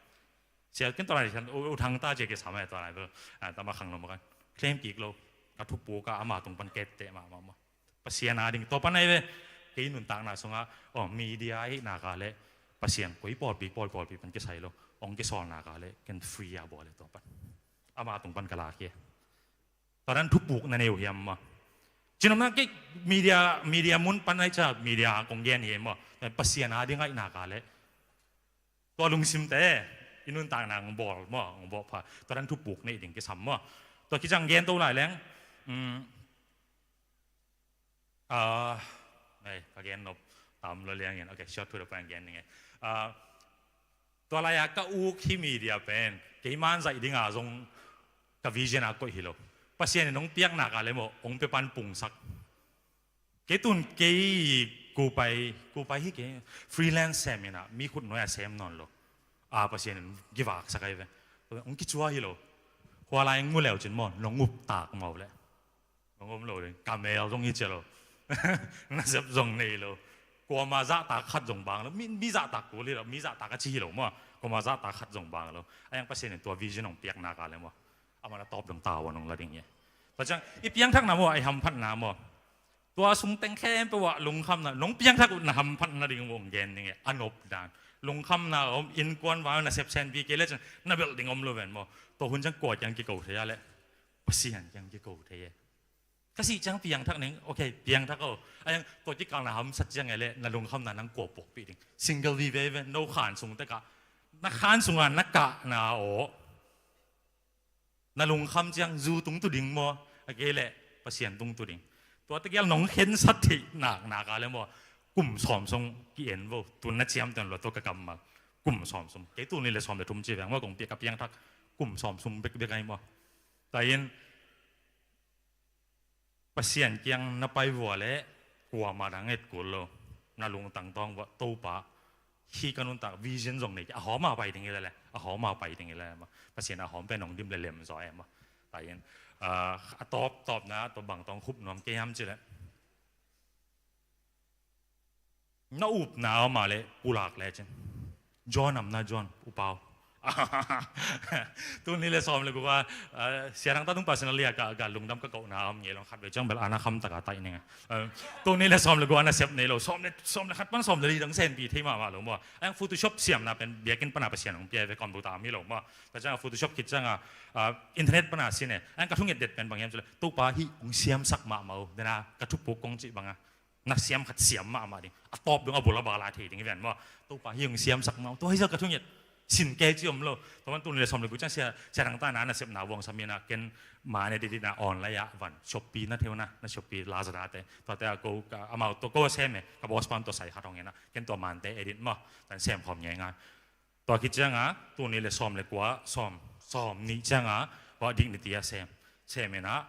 Sia ken tua lai sian U Thang Ta cia kisam e tua lai bel. Tama khang lo maw kan. Claim kik lo. Ka thupuk a ama tung pan ketteh mahmah maw. Pasian a ding tua pan ai ve. Kei nuntakna sungah, aw, media ahih nak a le Pasian koi pawlpi, pawi pawlpi pan kisai lo. Ong kisawl nak a le ken free a bawl e tua pan. Ama tung pan ka lak hi e. Tua dan thupuk na nei uh hiam maw? Cinopna kei media, media mun pan ai ca media kong gen hi maw. Pasian a ding ngaihna ka leh tua lungsimte i nuntakna hong bawl maw, hong bawl pha. Tua dan thupuk nei ding kisam maw. Tua kiciang gen to lai leng. Um, ah, nei, ka gen nop tam lo liangin. Okay, short to the point gen ding e. Ah, tua lai-a ka uk hi media pen kei man zaih dinga zong ka vision a koih hi lo. Pasian in hong piakna ka leh maw, hong pia pan pungsak. Kei tun kei kupai, kupai hi kei freelance sem inah mi khut nuai a sem nawn lo. A Pasian in kivaksak ai ve. Hong kicua hi lo. Hua lai ngu leu cin maw, nong up tak maw leh. Nong om lo ding. Kamel zong hi cia lo. Nasep zong nei lo. Kuama zahtak khat zong bang lo. Mi, mi zahtak kul hi lo. Mi zahtak a ci hi lo maw. Kuama zahtak khat zong bang lo. A yang Pasian in tua vision hong piakna ka leh maw, a man a tawp dong tavuan hong la ding hi. Tua ciang i piangthakna maw, a i hamphatna maw, tua sung teng khempeuh ah lungkhamna, nong piangthak uh na hamphatna ding uh hong gen ding e, a nop dan. Lungkhamna om, innkuan vang na sepsenpi kei le cin na belh ding om lo ven maw. Tua hun ciang kua kiang kiko thei a leh Pasian kiang kiko thei e. Ka sih ciang piangthak ning, okay, piangthak o. A yang tua kikal na hamsat ciang e leh na lungkhamna nang kua puakpih ding. Single vive ven, no khan sung tekah. Na khan sunga na kahna aw. Na lungkham ciang zu tung tu ding maw, a kei leh Pasian tung tu ding. Tua tegel nong khensat theih nak nak a leh maw, kum sawm sung ki-en vo, tun na ciamteh lua tua ka kammal. Kum sawm sung. Kei tul nih le sawm le thum ci veng maw, kong piak ka piangthak kum sawm sung bekbek ai maw. Tua in Pasian kiang na pai vua leh kuama dang et kul lo. Na lungtang tawng vua, Topa, hih ka nuntak vision zong nei, a hawm a pai ding hi leh leh, a hawm a pai ding hi leh maw. Pasian a hawm pen hong dim le lem zaw e maw. Tua in, ah, a tawp, tawpna, tua bang tawng khup nuam kei hiam ci leh. Na upna om a leh pulak le cin. John am na John, upau. Tul nih le sawm le guk a, ah, Sia Dang ta tung personally a ka, ka lungdam ka kohna om ngei long khat vei ciang bel ana kham taka taih ning a. Ah, tul nih le sawm le guk a na sep nei lo, sawm le, sawm le khat pan sawm le li dang senpi thei mahmah lo maw. A yang Photoshop siamna pen biakinn pana Pasian hong pia ve, computer mi lo maw. Tua ciang a Photoshop khit ciang a, ah, internet pana sin e. A yang ka thunget det pen bang hiam ci leh, Topa hih hong siamsak mahmah o, dena ka thupuk kong cih banga. Na siam khat siam mahmah ding. A tawp dong a bul a bal a thei ding hi ven maw. Topa hih hong siamsak mah. Tua hi zah ka thunget. Sin kei ci om lo. Tua man tul nih le sawm le guk ciang Sia, Sia Dang ta na, na sepna vuang sam inah ken man edit inah online ah van. Shopee na theu na, na Shopee Lazada te. Tua te a ko, ka, amau tua ko sem e. Ka boss pan tua sai khat hong inah. Ken tua man te edit maw. Tan sem khawm ngei ngai. Tua khit ciang a, tul nih le sawm le kua, sawm, sawm nih ciang a, tua Dignity a sem. Sem inah,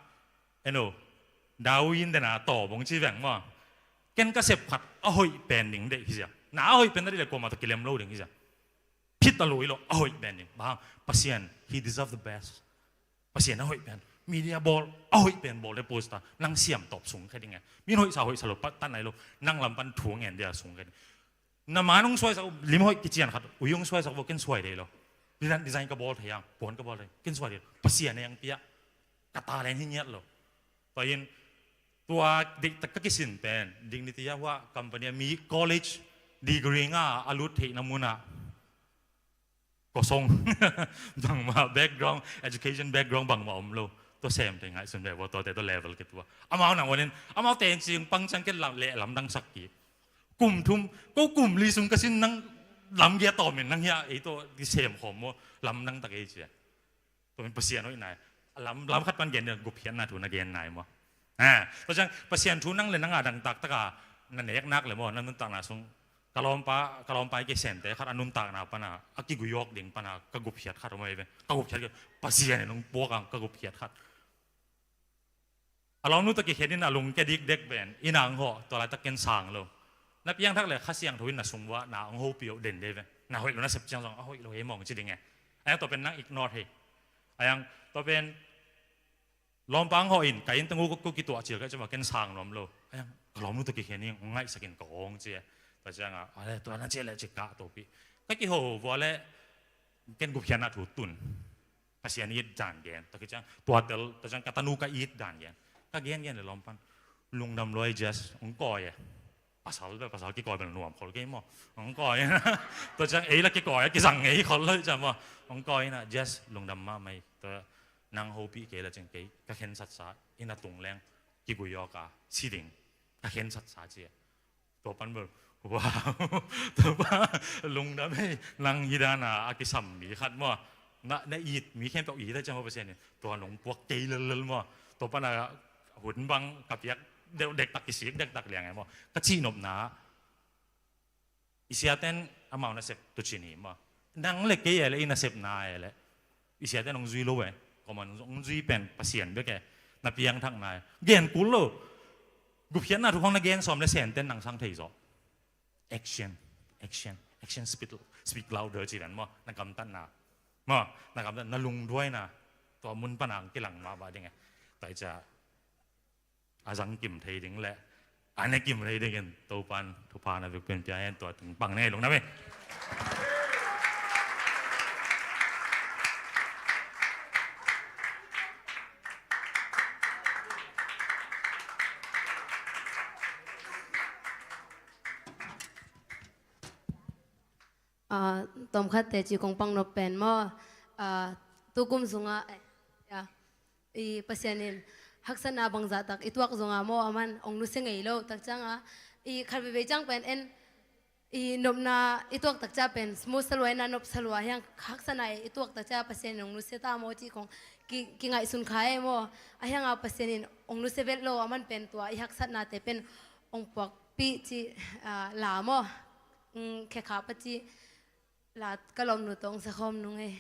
eno, Darwin dena tawh bong ci veng maw. Ken ka sep khat, a hoih pen ding deih hi zia. Na a hoih pen na deih le kuamah tawh kilem lo ding hi zia. Phit a lui lo, a hoih pen ding. Bang, Pasian, he deserve the best. Pasian a hoih pen. Media bawl, a hoih pen bawl le poster. Nang siam tawp sung khe ding e. Min hoihsa, hoihsa lo, pat tan nai lo. Nang lam pan thu ngen dia sung khe ding. Na man hong suaisak, lim hoih kician khat, ui hong suaisak vo, ken suai dei lo. Design, design ka bawl thei ang, puan ka bawl thei, ken suai dei lo. Pasian e ang pia. Ka talent hi ngiat lo. Tua in, tua deihtak ka kisin pen, Dignity a hua company a mi college degree nga a lut theihna munah. Kosong. Bangmah background, education background bangmah om lo. Tua sem te ngaihsun ve vo, tuate tua level ke tua. Amau nang onin, amau ten cing pang ciang ke lam, leh lamdang sak ki. Kum thum, ko kum li sung ka sin nang lam gia tawmin nang hia, ei tua di sem khawm maw, lamdang tak ei cia. Tua min Pasian hoih nai. Lam, lam khat pan gen dia, gupkhiatna thu na gen nai maw. Ha, tua ciang Pasian thu nang le nang a dang taktaka na nek nak le maw, na nuntakna sung. Ka lawmpa, ka lawmpa i kei sente khat a nuntakna pana, a kiguyawk ding pana, ka gupkhiat khat om ei ve. Ka gupkhiat kei, Pasian in hong puak ang, ka gupkhiat khat. A lawmnu tawh kikhen in a lungkia dikdek ven, i nang hawh, tua laitak ken sang lo. Na piangthak le Kha Siangtho in na sung vua, na hong hopih uh den de ve. Na hoih lo na sep ciang zong, a hoih lo hei mawng ci ding e. A yang tua pen nang ignore hei. A yang tua pen lawmpa hong hawh in, ka inn teng uh ko kituah cil ka cima ken sang nuam lo. A yang ka lawmnu tawh kikhen in, hong ngaihsak in ka awng ci e. Tua ciang a, a le, tua na ci e le ci kah tawpih. Ka kiho vua le, ken gupkhiatna thu tun. Pasian it dan gen. Tua khit ciang, tua tel, tua ciang ka tanu ka it dan gen. Ka gen gen le lawm pan. Lungdam luai Jess, hong kawi e. Pasal bel, pasal kikawi bel nuam khol kei maw. Hong kawi e. Tua ciang ei la kikawi e, kizang ngei khol lo ciang maw. Hong kawi e na, Jess, lungdam mahmah e. Tua nang hopih kei la ciang kei, ka khensatsa, i na tung leng. kiguiyawk a si ding ka khensatsa ci. Tua pan bel, wow, tua pan lungdam ei, nang hi dan a a kisam mi khat maw, na, na it mi khempeuh it a ciang maw Pasian in tua nong puak kei lellel maw. Tua pan a hun bang ka piak deuh dektak, kisik dektak liang e maw ka cihnopna. I siaten amau nasep tucin hi maw. Nang le kei e le i nasepna e le i siaten hong zui lo e. Kawman hong zui pen Pasian bek e. Na piangthakna e. Gen kul lo. Gupkhiatna thu khawng na gen sawm le senten nang sang thei zaw. Action, action, action speak, speak louder ci ven maw. Na gamtatna maw, na gamtatna, na lungduaina tua mun pan a hong kilang mahmah ding e. Tua hi ciang a zang kim thei ding le a ne kim thei dingin Topan thupha na vekpi in pia hen. Tua tung pang nei lungdam ei. Ah, tawmkhat teci kong pang nop pen maw, ah, tukum sungah, eh, ya, i Pasian in haksatna bangzah tak i tuak zongah maw, aman hong nusia ngei lo tak ciangah, i khat veivei ciang pen en, i nopna i tuak tak ciang pen smooth salua, i na nop salua, hiang haksatna i tuak tak ciang Pasian in hong nusia ta maw cih kong ki, kingaihsun kha e maw. A hiangah Pasian in hong nusia vet lo, aman pen tua i haksatnate pen hong puakpih cih, ah, la maw. Mm, khekhap a cih la ka lawmnu tawh hong sakhawm nung ei.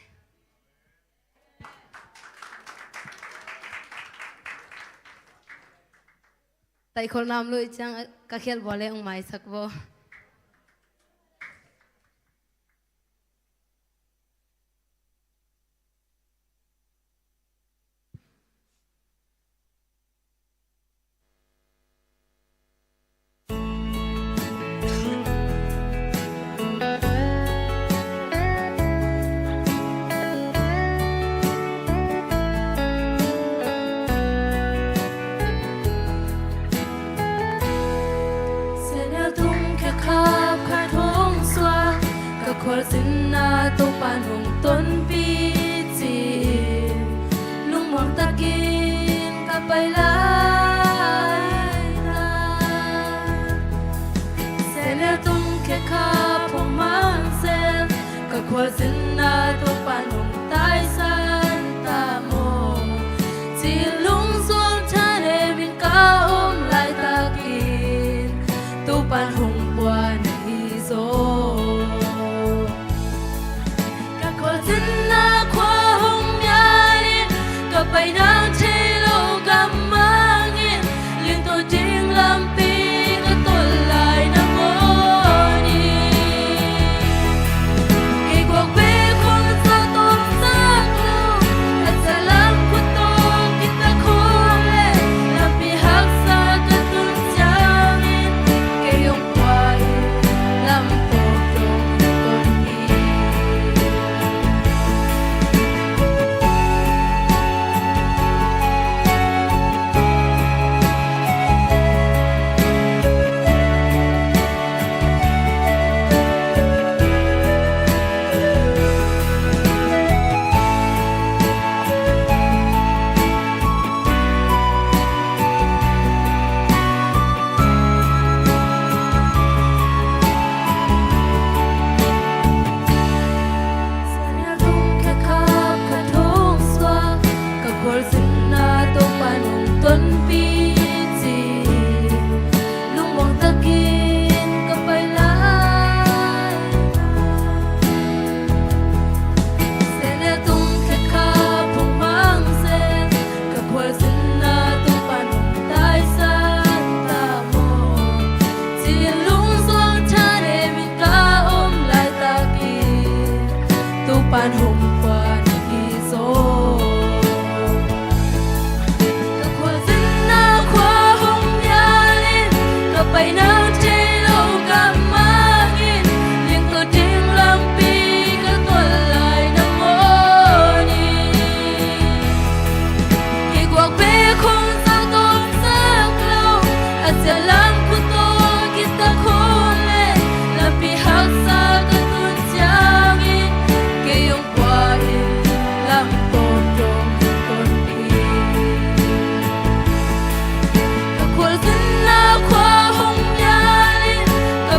Taihkholh nam luh ciang ka khialh bua le hong maisak bua. Senel tung khe khap khat hong suak, ka khualzinna Topan hong tonpih ci-in lungmuang takin ka pai lai na. Senel tung khe khap hong mang zel, ka khualzinna Topan hong taisan ta maw. Ci-in lungzuang thanemin ka om laitakin Topan hong pua na hi zaw. Ka khualzinna khua hong mialin, ka pai nang thei lo gammangin, limto ding lampi ka tolh lai nangawn hi. Kei guak bek hong sa tawm sak lo, a sa lam khut tawh kitak khawm le, lampi haksa ka tun ciangin, kei hong pua in lam tawh tawh ka ton hi.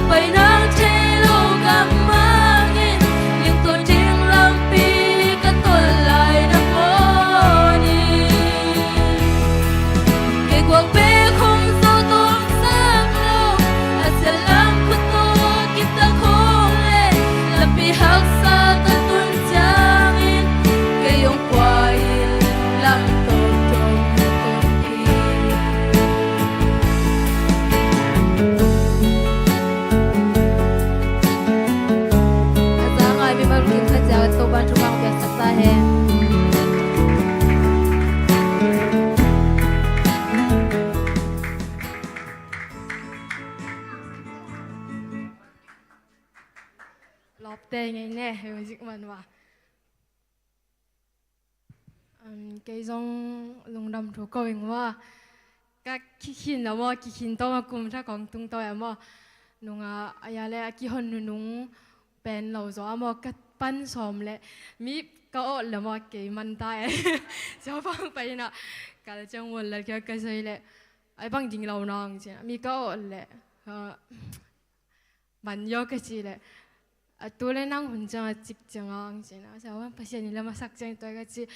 Pai nang thei lo ka mangin, ning tawh ding lampi ka tolh lai na mawni. Kei guak bek hong zo tawm sak lo, a sia lam khut tawh kitak hong le, lampi haksa ka tun ciangin, kei hong kua in lam tawm tawm na tawm hi. A za ngai mimal kim khat cia Topa thupha piaksak ta hen. Lawpte ngei ne, music man va. Um, kei zong lungdam thu ko ing maw. Ka kikhin a maw, kikhin tawh a kum tha kong tung tawh a maw. Nunga a ya le a kihon nunung pen lo zaw a maw, ka pan sawm le mi ka awh le maw, kei man ta e. Siaupang pai na kal ciang wal le kia ka sai le ai bang ding lo nang cia mi ka awh le. Ha. Ban yo ka ci le, a tu le nang hun ciang a cik ciang ang ci na, sa wan Pasian in le masak ciang tua ka ci.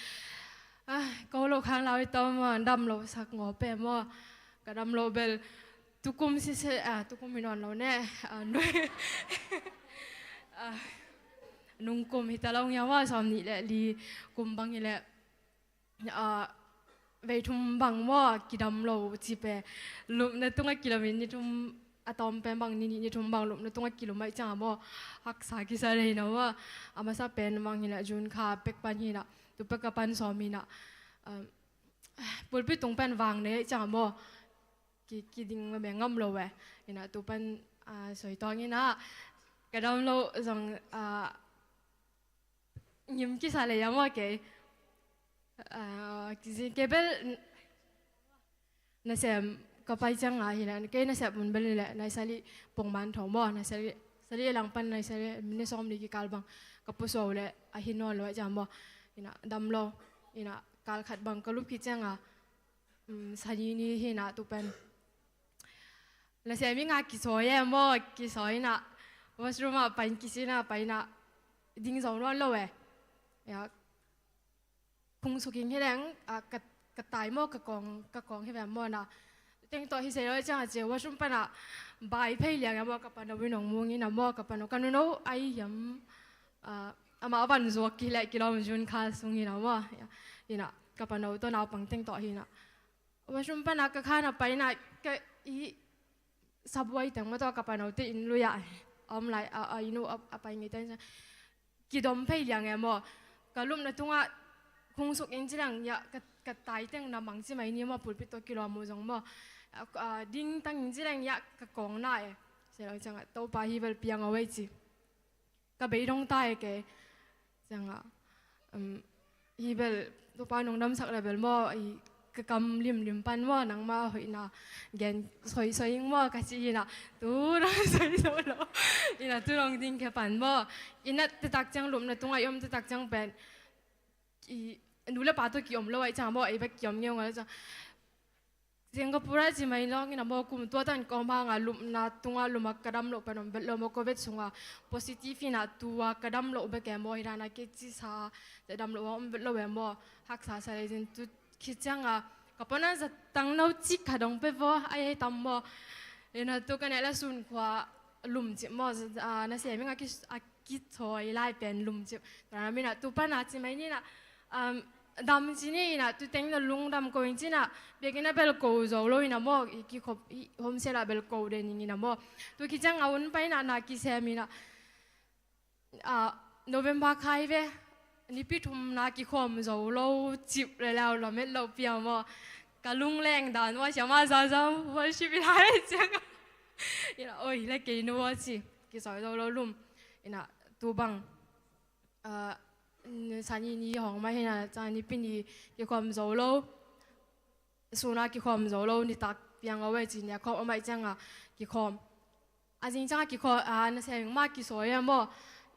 A, ko lo khang lau i tawm a, dam lo sak ngaw pe maw. Ka dam lo bel tukum sise, a, tukum hi nawn lo ne. A, nui. A, nung kum hi ta lo ngia maw, sawm nih le li kum bang hi le. A, vei thum bang maw, kidam lo ci pe. Lupna tungah kilawm in ni thum a tawm pen bang ni nih ni thum bang lupna tungah kilawm ahih ciangah maw, haksa kisa lei na maw. A masa pen bang hi na June kha pek pan hi na, tu pek a pan sawm hi na. Um, pulpit tung pen vang nei ahih ciangah maw, ki, kiding mah beng ngam lo eh. Hi na tu pen, a, soi tawng hi na. Ka dam lo zong, a, ngim kisa lei a maw kei. A, kizin kei bel n-, nasem ka pai ciang a hi le, kei nasem mun bel ni le, nai sali pong man tho maw, nai sali, sali lang pan nai sali, minute sawm li kikal bang, ka pusuau le, a hi nawn lo a ciang maw, hi na dam lo, hi na kal khat bang ka lup khit ciang a, um, sani ni hi na tu pen. Nasem i nga kisawi e maw, kisawi na, washroom a pai kisi na, pai na, ding zo nawn lo e. Ya, khung suk ing hi leng, a, ka, ka tai maw, ka kawng, ka kawng hi ve maw na. Teng tawh hi sei lo ciang a ci, washroom pan a, bai phei liang e maw, ka pano i nong mung in a maw, ka pano, ka nuno, ai hiam, a, amah van zuak ki le, kilawm June kha sung in a maw, ya, hi na, ka pano tawh naupang teng tawh hi na. Washroom pan a ka khan a pai na, ka i sabuai teng maw tawh ka pano te in lui a, a om lai, a, a inu a, a pai ngei teng. Kidom phei liang e maw. Ka lupna tungah khung suk in ci leng ya, ka, ka tai teng na mang ci mai ni maw, pulpit tawh kilawm uh zong maw. A, a, ding tang in ci leng ya, ka kawng na e. Sia lo ciang a, Topa hi bel piang a wei ci. Ka bei dong ta e kei. Ciang a, um, hi bel, Topa nong damsak le bel maw, i ka kam limlim pan maw, nangma hoih na gen soi soi ing maw, ka ci hi na, tu nang soi zo lo. Hi na tu nong ding khe pan maw. Hi na tetak ciang lupna tungah i om tetak ciang pen. I, nu le pa tawh ki om lo ahih ciang maw, ei bek ki om ngeu ngal ciang. Singapore a ci mai lawng in a maw, kum tua tan ka om hang a lupna tungah lum a ka dam loh pen om vet lo maw, covid sungah positive in a tua ka dam loh bek e maw, hi dan a kei ci sa, te dam loh a om vet lo e maw, haksa sa lei zin tu khit ciang a, ka pona za tang no cik kha dong pe vaw, ai ai tam maw, in a tu ka neh la sun khua lum cip maw, a, nasem ing a ki, a kithawi lai pen lum cip. Tua na min a tu pan a ci mai ni na, um, dam ci ni in a, tu teng na lungdam ko ing ci na, biakinn a bel ko zo lo in a maw, i kikhop, i homesick a bel ko de ning in a maw. Tu khit ciang a hun pai na, na kisem in a, a, November kha hi ve, nipi thum na kikhawm zo lo, cip le lau lamet lo pia maw. Ka lungleng dan maw, siama zaza worship i lai ciang a. In a, oi, le kei nu a ci, kisawi zo lo lum. In a, tu bang. A, n-, sani ni hong mah hi na, ciang nipi ni kikhawm zo lo. Sun a kikhawm zo lo, nitak piang a wei ci, nia khawm a mai ciang a kikhawm. A zing ciang a kikhawm, a, nasem mah kisawi a maw.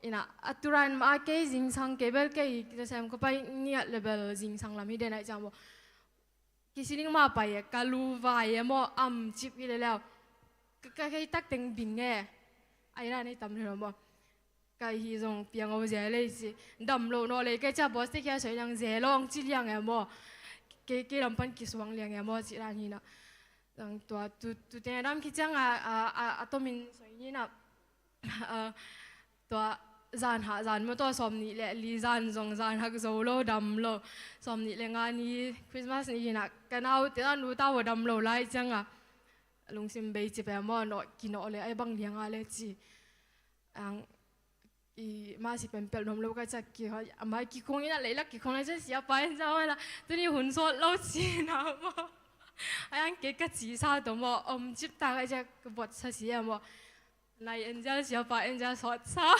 In a, a turan mah a kei zingsang kei bel kei, nasem ka pai ngiat le bel zingsang lam hi den a ciang maw. Kisining mah pai e, ka lu vai e maw, am cip hi le leu. Ka, ka kei tak teng bing e. ai dan ei tam lo maw. Ka hi zong piang o zel ei ci. Dam lo naw lei kei cia boss te kia soi liang zel ong ci liang e maw. Kei kei lam pan kisuang liang e maw ci dan hi na. Zong tua tu tu te dam ki ciang a a a tomin soi ni na. Tua zan hak zan maw tua sawm nih le li zan zong zan hak zo lo dam lo. Sawm nih le nga ni Christmas ni hi na ka nau te dan lu ta wa dam lo lai ciang a. Lungsim bei ci pe maw nawh kinawh le ai bang liang a le ci. Ang i masi pempel nom lo ka ciak ki hoi amai ki kong ina leilak ki kong ai ciak siapa in ciak wala tuni hun sawt lo ci na maw. Ai ang ke ka ci sa to maw om cip ta ka ciak bot sa si a maw. Nai angel siapa angel sawt sa.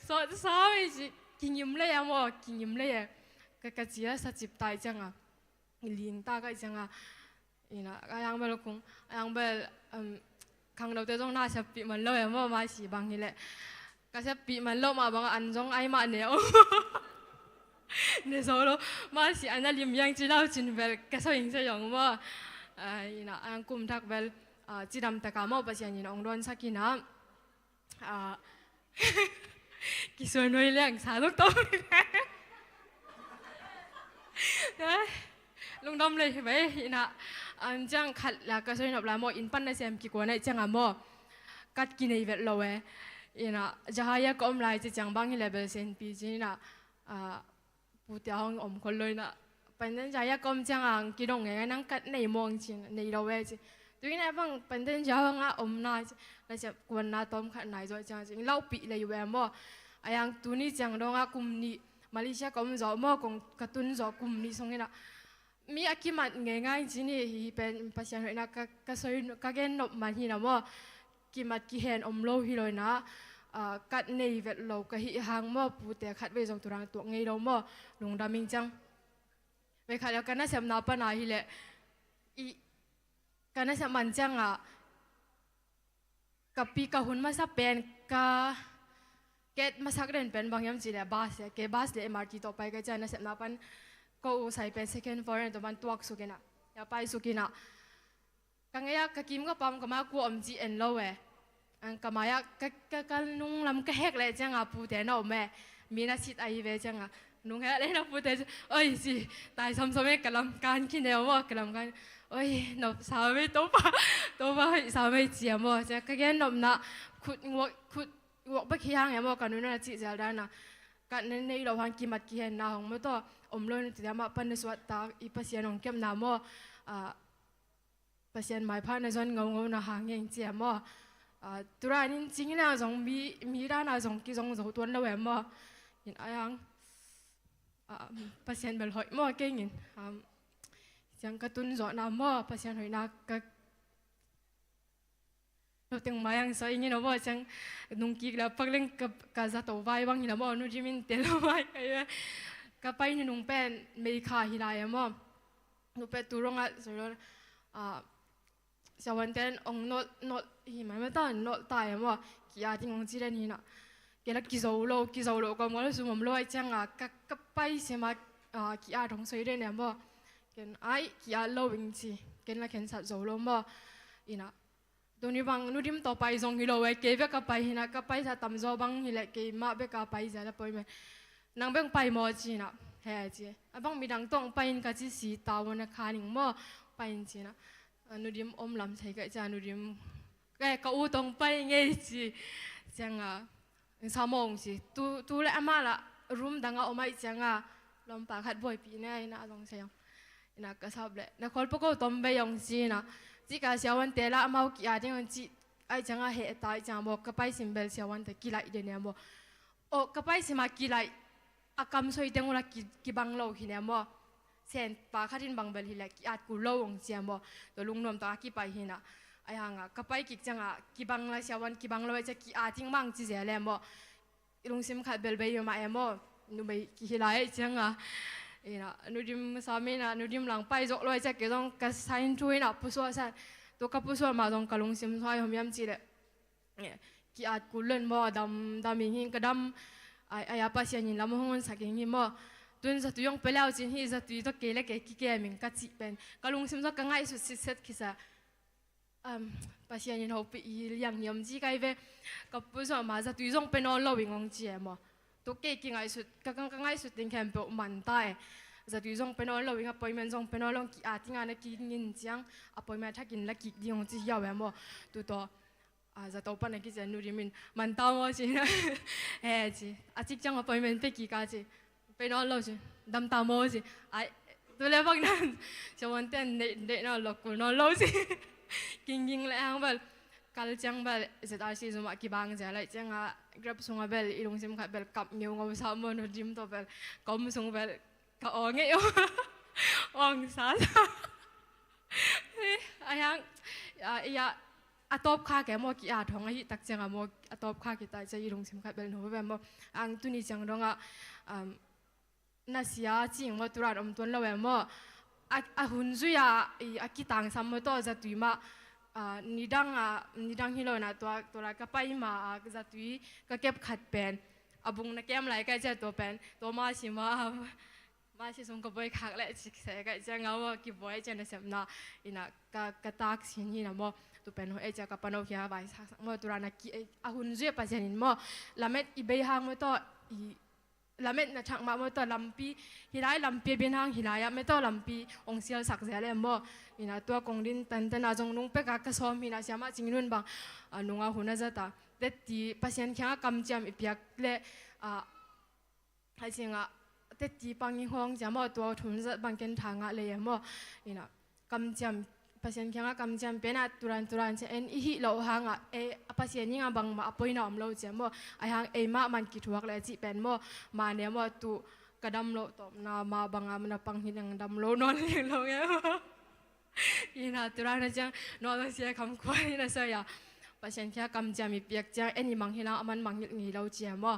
Sawt sa mai ci kingim le a maw kingim le a ka ka ci a sa cip ta i ciang a. Ling ta ka i ciang a. Ina, ayang bel kung, ayang bel, um, khangnote zong na siappih man lo e maw, masi bang hileh. Ka siappih man lo mah bang an zong ai mah ne o. Ne zo lo, masi an a lim yang ci lau cin bel, ka so ing sa yong maw. Ah, ina, ayang kum thak bel, ah, cidam taka maw, Pasian ina ong dawn sak ina. Ah, kisuan nuai liang sa luk tawh. Lungdam lei hi bai ina an ciang khat la ka soi nop la maw in pan na siam kikuan ai ciang a maw. Kat kinei vet lo e. Ina jahaya ka om lai ci ciang bang hi le bel sen pi ci ina, ah, pute a hong om khol lo ina. Pandan jaya ka om ciang ang kidong ngai nang kat nei mawng cin nei lo e ci. Tui na bang pandan jaya hong a om na ci. Na ciang kuan na tom khat nai zo ciang cin. Lau pi lei ve maw. Ayang tuni ciang dong a kum ni Malaysia ka om zo maw kong ka tun zo kum ni song ina. Mi a kimat ngai ngai ci ni hi pen Pasian hoih na ka, ka soi ka gen nop man hi na maw. Kimat kihen om lo hi lo ina, ah, kat nei vet lo ka hih hang maw pute khat vei zong turang tuak ngei lo maw lungdam ing ciang. Vei khat leh ka nasepna pan a hileh i ka nasep man ciang a ka pi ka hun masa pen ka ket masak den pen bang hiam ci leh bus leh ke bus leh M R T tawh pai ka ciang nasepna pan ko u sai pen second floor en tawh man tuak suk ina ya pai suk ina. Ka ngei a ka kim ka pam ka ma kua om ci en lo e. Ang ka mai a ka, ka, ka nung lam ka hek leh ciang a pute na om e. Mi na sit a hi ve ciang a nung hek leh na pute ci oi ci tai samsam e ka lam kan ki neu maw ka lam kan oi nop sa mei topa topa hoi sa mei ci a maw ciang ka gen nopna khut nguak khut nguak bek hi hang e maw ka nuna na cih zel dan a ka na nei lo hang kimat kihen na hong maw tawh om lo na ti dama pan na suat ta i Pasian hong kepna maw. Ah, Pasian maipha na zon ngaungau na hang heng cia maw. Ah, tura nin cing ina zong mi, mi dana zong kizong zo tuan lo em maw. In ayang, ah, Pasian bel hoih maw kei ngin. Um, ciang ka tun zawhna maw, Pasian hoihna ka noteng mai ang sa ingin aw maw, ciang nung kik la pak leng ka, ka zato vai bang hina maw, nu jimin tel lo mai ka, ka pai ni nung pen mei kha hi lai a maw. Nupe tu rong ah soi lo, ah, siavuanten ong nolh, nolh hi mai mata, nolh tai a maw, ki-at ing ong ci den hi na. Kei la kizo lo, kizo lo ka maw, sum om lo ai ciang a, ka, ka pai sim a, ah, ki-at ong soi den a maw. Ken ai, ki-at lo ing ci, ken la ken sat zo lo maw. Ina, Tuni bang, nu dim tawh pai zong hi lo e, kei bek ka pai hi na, ka paisa tamzaw bang hi leh, keimah bek ka pai zia la poi me. Nang bek pai maw ci na, he ci. A bang midang tawh pai in ka ci si, tawh na kha ning maw, pai in ci na. A nu dim om lam sai ka cia, nu dim. Ka, ka u tawh pai ngei ci. Ciang a. Sa mawng ci, tu, tu le amah lah room dang a om ai ciang a, lawmpa khat buaipih ne ai na a zong sai ong. Ina ka sap le, na khual pako tom bei ong ci na, ci ka siavuante lah amau ki-at ing ong ci, ai ciang a heh ta ai ciang a maw, ka pai sim bel siavuante kilaih de ne maw. O, ka pai sim a kilaih, a kam soi teng uh lah ki, kibang lo hi ne maw. Sen pa khat in bang bel hi leh ki-at kul lo ong cia maw. Tua lungnuam tawh a kipai hi na. Ai hang a, ka pai kik ciang a, kibang la siavuan, kibang lo ai cia ki-at ing mang ci zia le maw. Lungsim khat bel bei mah e maw. Numei ki hi lai ai ciang a. Ina, nu dim sa mi na, nu dim lang pai zok lo ai cia kei zong ka sign thu ina pusuah sa. Tua ka pusuah mah zong ka lungsim suai hom yam ci leh. Ki-at kul len maw, dam, dam ing hing ka dam, ai, ai a Pasian in lam hong honsak ing hi maw. Tun zatui hong pia liau cin hi, zatui tawh kei le kei kikem ing ka cih pen. Ka lungsim tawh ka ngaihsut sitset kisa. Um, Pasian in hopih hi liang hiam ci kai ve. Ka pu zong ama zatui zong pe nawn lo ing hong ci e maw. Tu kei kingaihsut, ka, ka, ka ngaihsut ding khempeuh man ta e. Zatui zong pe nawn lo ing, appointment zong pe nawn lo ing, ki-at ing a na kik ngin ciang appointment a thakin la kik ding hong ci hiau e maw. Tu tawh, a, zato pan a kician Nu Dim in man ta maw ci. He ci. A cik ciang appointment pe kik a ci. Pe nawn lo ci. Dam ta maw ci. Ai, tu le bang nan. Sia wan ten deih, deih nawn lo, kul nawn lo ci. Kingging le hang bel. Kal ciang bel Z R C zum ah kibang zia laih ciang a Grab sung a bel i lungsim khat bel kap ngeu ngau sa maw, Nu Dim tawh bel. Kom sung bel ka aw ngei aw. Ong sa sa. Ai hang, a, i a, a tawp kha ke maw, ki-at hong ahi tak ciang a maw, a tawp kha kita ciang i lungsim khat bel no ve maw. Ang tuni ciang dong a, um, na sia cing maw, turan om tuan lo e maw. A, a hun zui a, i, a kitangsam maw tawh zatui mah, a, nidang a, nidang hi lo na tua, tua la ka pai ma a zatui ka kep khat pen. A bung na kem lai kai cia tua pen. Tua ma si ma, ma si sung ka buai khak le cik se kai cia ngau a ki buai cia na sem na. Ina ka, ka tak sin hi na maw. Tu pen ho e cia ka pano kia vai sak sak maw, turan a ki, a hun zui a Pasian in maw. Lamet i bei hang maw tawh, i, lamet na thak mah maw tawh lampi, hilai lampi a bin hang hilai ah maw tawh lampi ong sial sak zel e maw. Ina tua kong din tantan a zong nung pek a ka sawm hi na siam a cing nun bang, a, nung a hun a zat a. Tetti Pasian kiang a kamciam i piak le, a, hai cing a, tetti pang i hong ciam a tua hun zat bang ken tha ngah le e maw. Ina kamciam, Pasian kiang a kamciam pen a turan turan cia en i hih loh hang a, e, a Pasian ing a bangmah a poina om lo cia maw. Ai hang ei mah man kithuak le cih pen maw. Ma ne maw tu ka dam loh tawpna ma bang a mana pang hi nang dam lo nawn liang lo nge maw. Ina turan a ciang nawn lo sia kham khua ina sia ya. Pasian kiang a kamciam i piak ciang en i mang hi nang a man mang hilh ngei lo cia maw.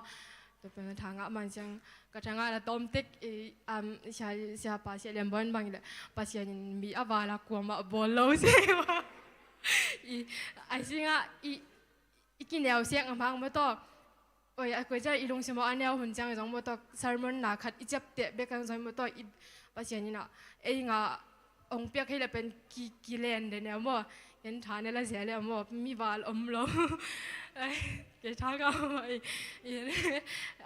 Tua pen a tha ngah man ciang, ka tha ngah na tawm tek i, am, sia, sia pa sia lian bawn bang le, Pasian in mi a val a kuamah bawl lo se maw. I, ai sing a, i, i kineu siak a mang maw tawh. Oi, a koi ciang i lungsim aw a neu hun ciang zong maw tawh, sermon na khat i ciap teh bek ang zong maw tawh, i Pasian in a, ei nga ong piak hei le pen ki, ki len den e maw. Ken tha ne la zia le maw, mi val om lo. Ai, ke tha ka maw, i, i,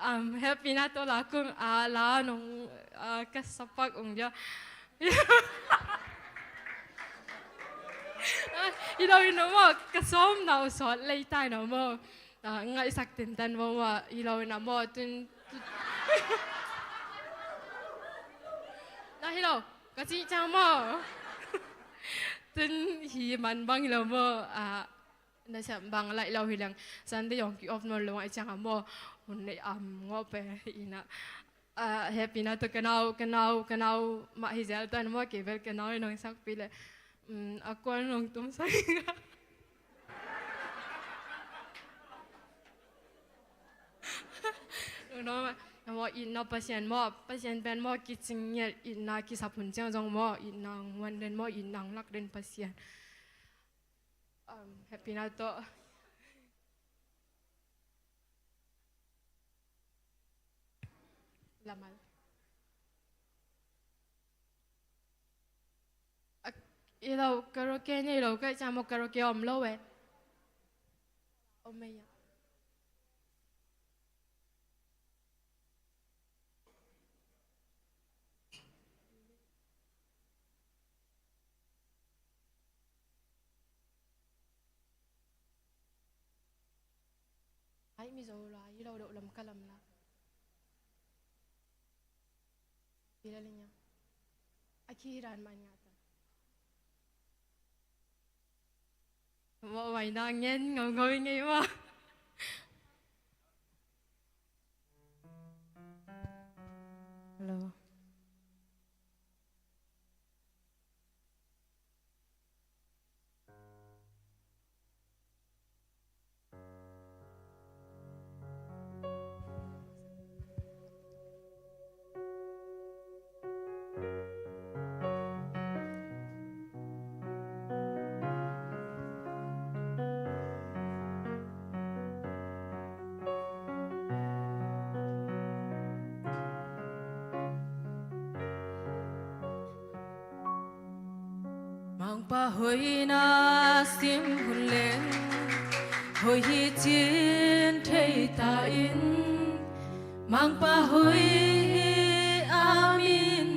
um, happy na to la kung, a, la nong, a, ka sapak ong dia. I lo i no maw, ka sawm na u sawt lei tai no maw. A, ngaihsak tintan maw maw, i lo i na maw, tun, tun. Na hi lo. Ka cih ciang maw. Tun hi man bang hi lo maw. A, na siam bang laih lo hi leng. Sunday zong ki off nawn lo ngai ciang a maw. Hun nei am ngawh pe hi na. A, happy na tawh ka nau, ka nau, ka nau mah hi zel tuan maw, kei bel ka nau i nong sakpih le. Um, a kuan nong tum sak. Nong maw, itna Pasian maw, Pasian pen maw, kicing ngial itna kisap hun ciang zong maw, itna huan den maw, itna lak den Pasian. Um, happy na tawh. Lamal. A, i lo karaoke nei lo ka i ciang maw, karaoke om lo e. Om e ya. Ai mi zo la, i lo do lam ka lam la. Bila linya. A ki hiran man nga ta. Mo wai na ngen ngau ngau ngei ma. Hello. Pa hoihna sim hun leng hoih hi cin thei ta in, Mangpa hoih hi a min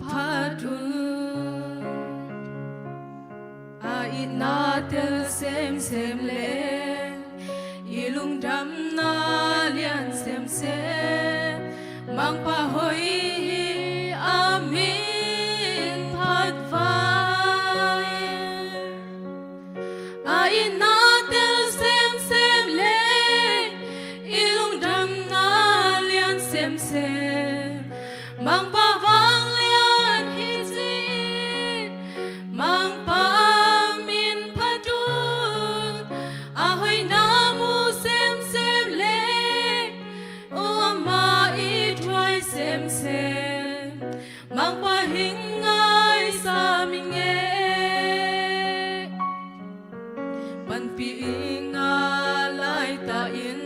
phat un. A itna tel semsem leng i lungdamna lian semsem, Mangpa hoih hi a min phat vai. A itna tel semsem leng i lungdamna lian semsem, Mangpa vanglian hi cin, Mangpa min phat un. A hoihna mu semsem leng, o amah i thuai semsem, Mangpa hing ngai sam ing e. Panpih i ngah laitakin,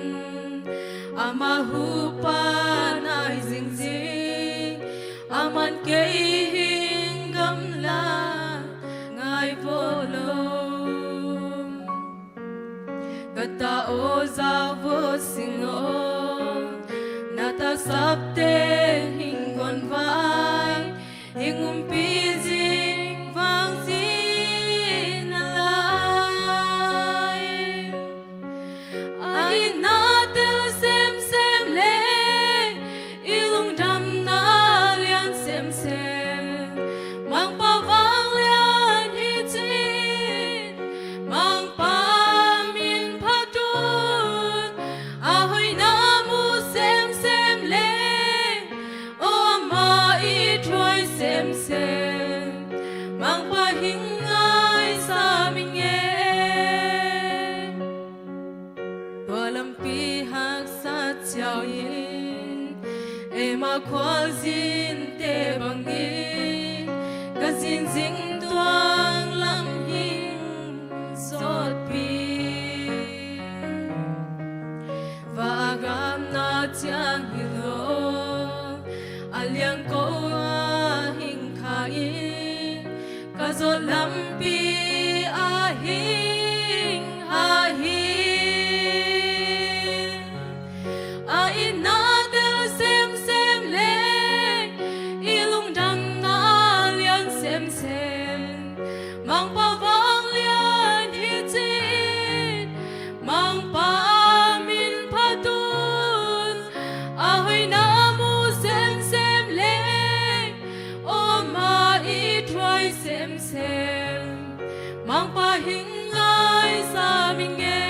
amah hupa nai zingzing, aman kei hing gamla ngai vawh lo. Ka ta aw, zau vawh sing aw, na ta sapte hing guan vai, hing umpi zing vang zin a lai. A itna tel semsem leng i lungdamna lian semsem, Mangpa vanglian hi cin, Mangpa min phat un. A hoihna mu semsem leng, o amah i thuai semsem, Mangpa hing ngai sam ing e. Tua lampi haksat ciangin, Emmaus khualzinte bangin, ka zingzing tuang lam hing sawtpi. Va a gamna ciang hi lo, a liangko a hing kha in, ka zawh lampi a hing ha hi. A itna tel semsem leng i lungdamna lian semsem, Mangpa vanglian hi cin, Mangpa min phat un. A hoihna mu semsem leng, o amah i thuai semsem, Mangpa hing ngai sam ing e.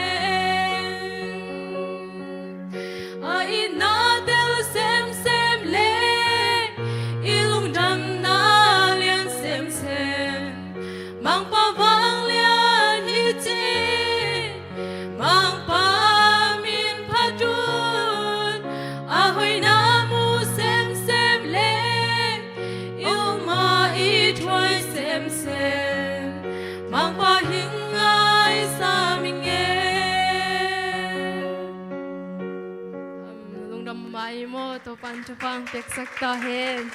A itna tel semsem leng i lungdamna lian semsem, Mangpa vanglian hi cin, Mangpa min phat un. A hoihna mu semsem leng, o amah i thuai semsem, Mangpa hing ngai sam ing e. Lungdam mah i maw, Topan thupha piaksak ta hen.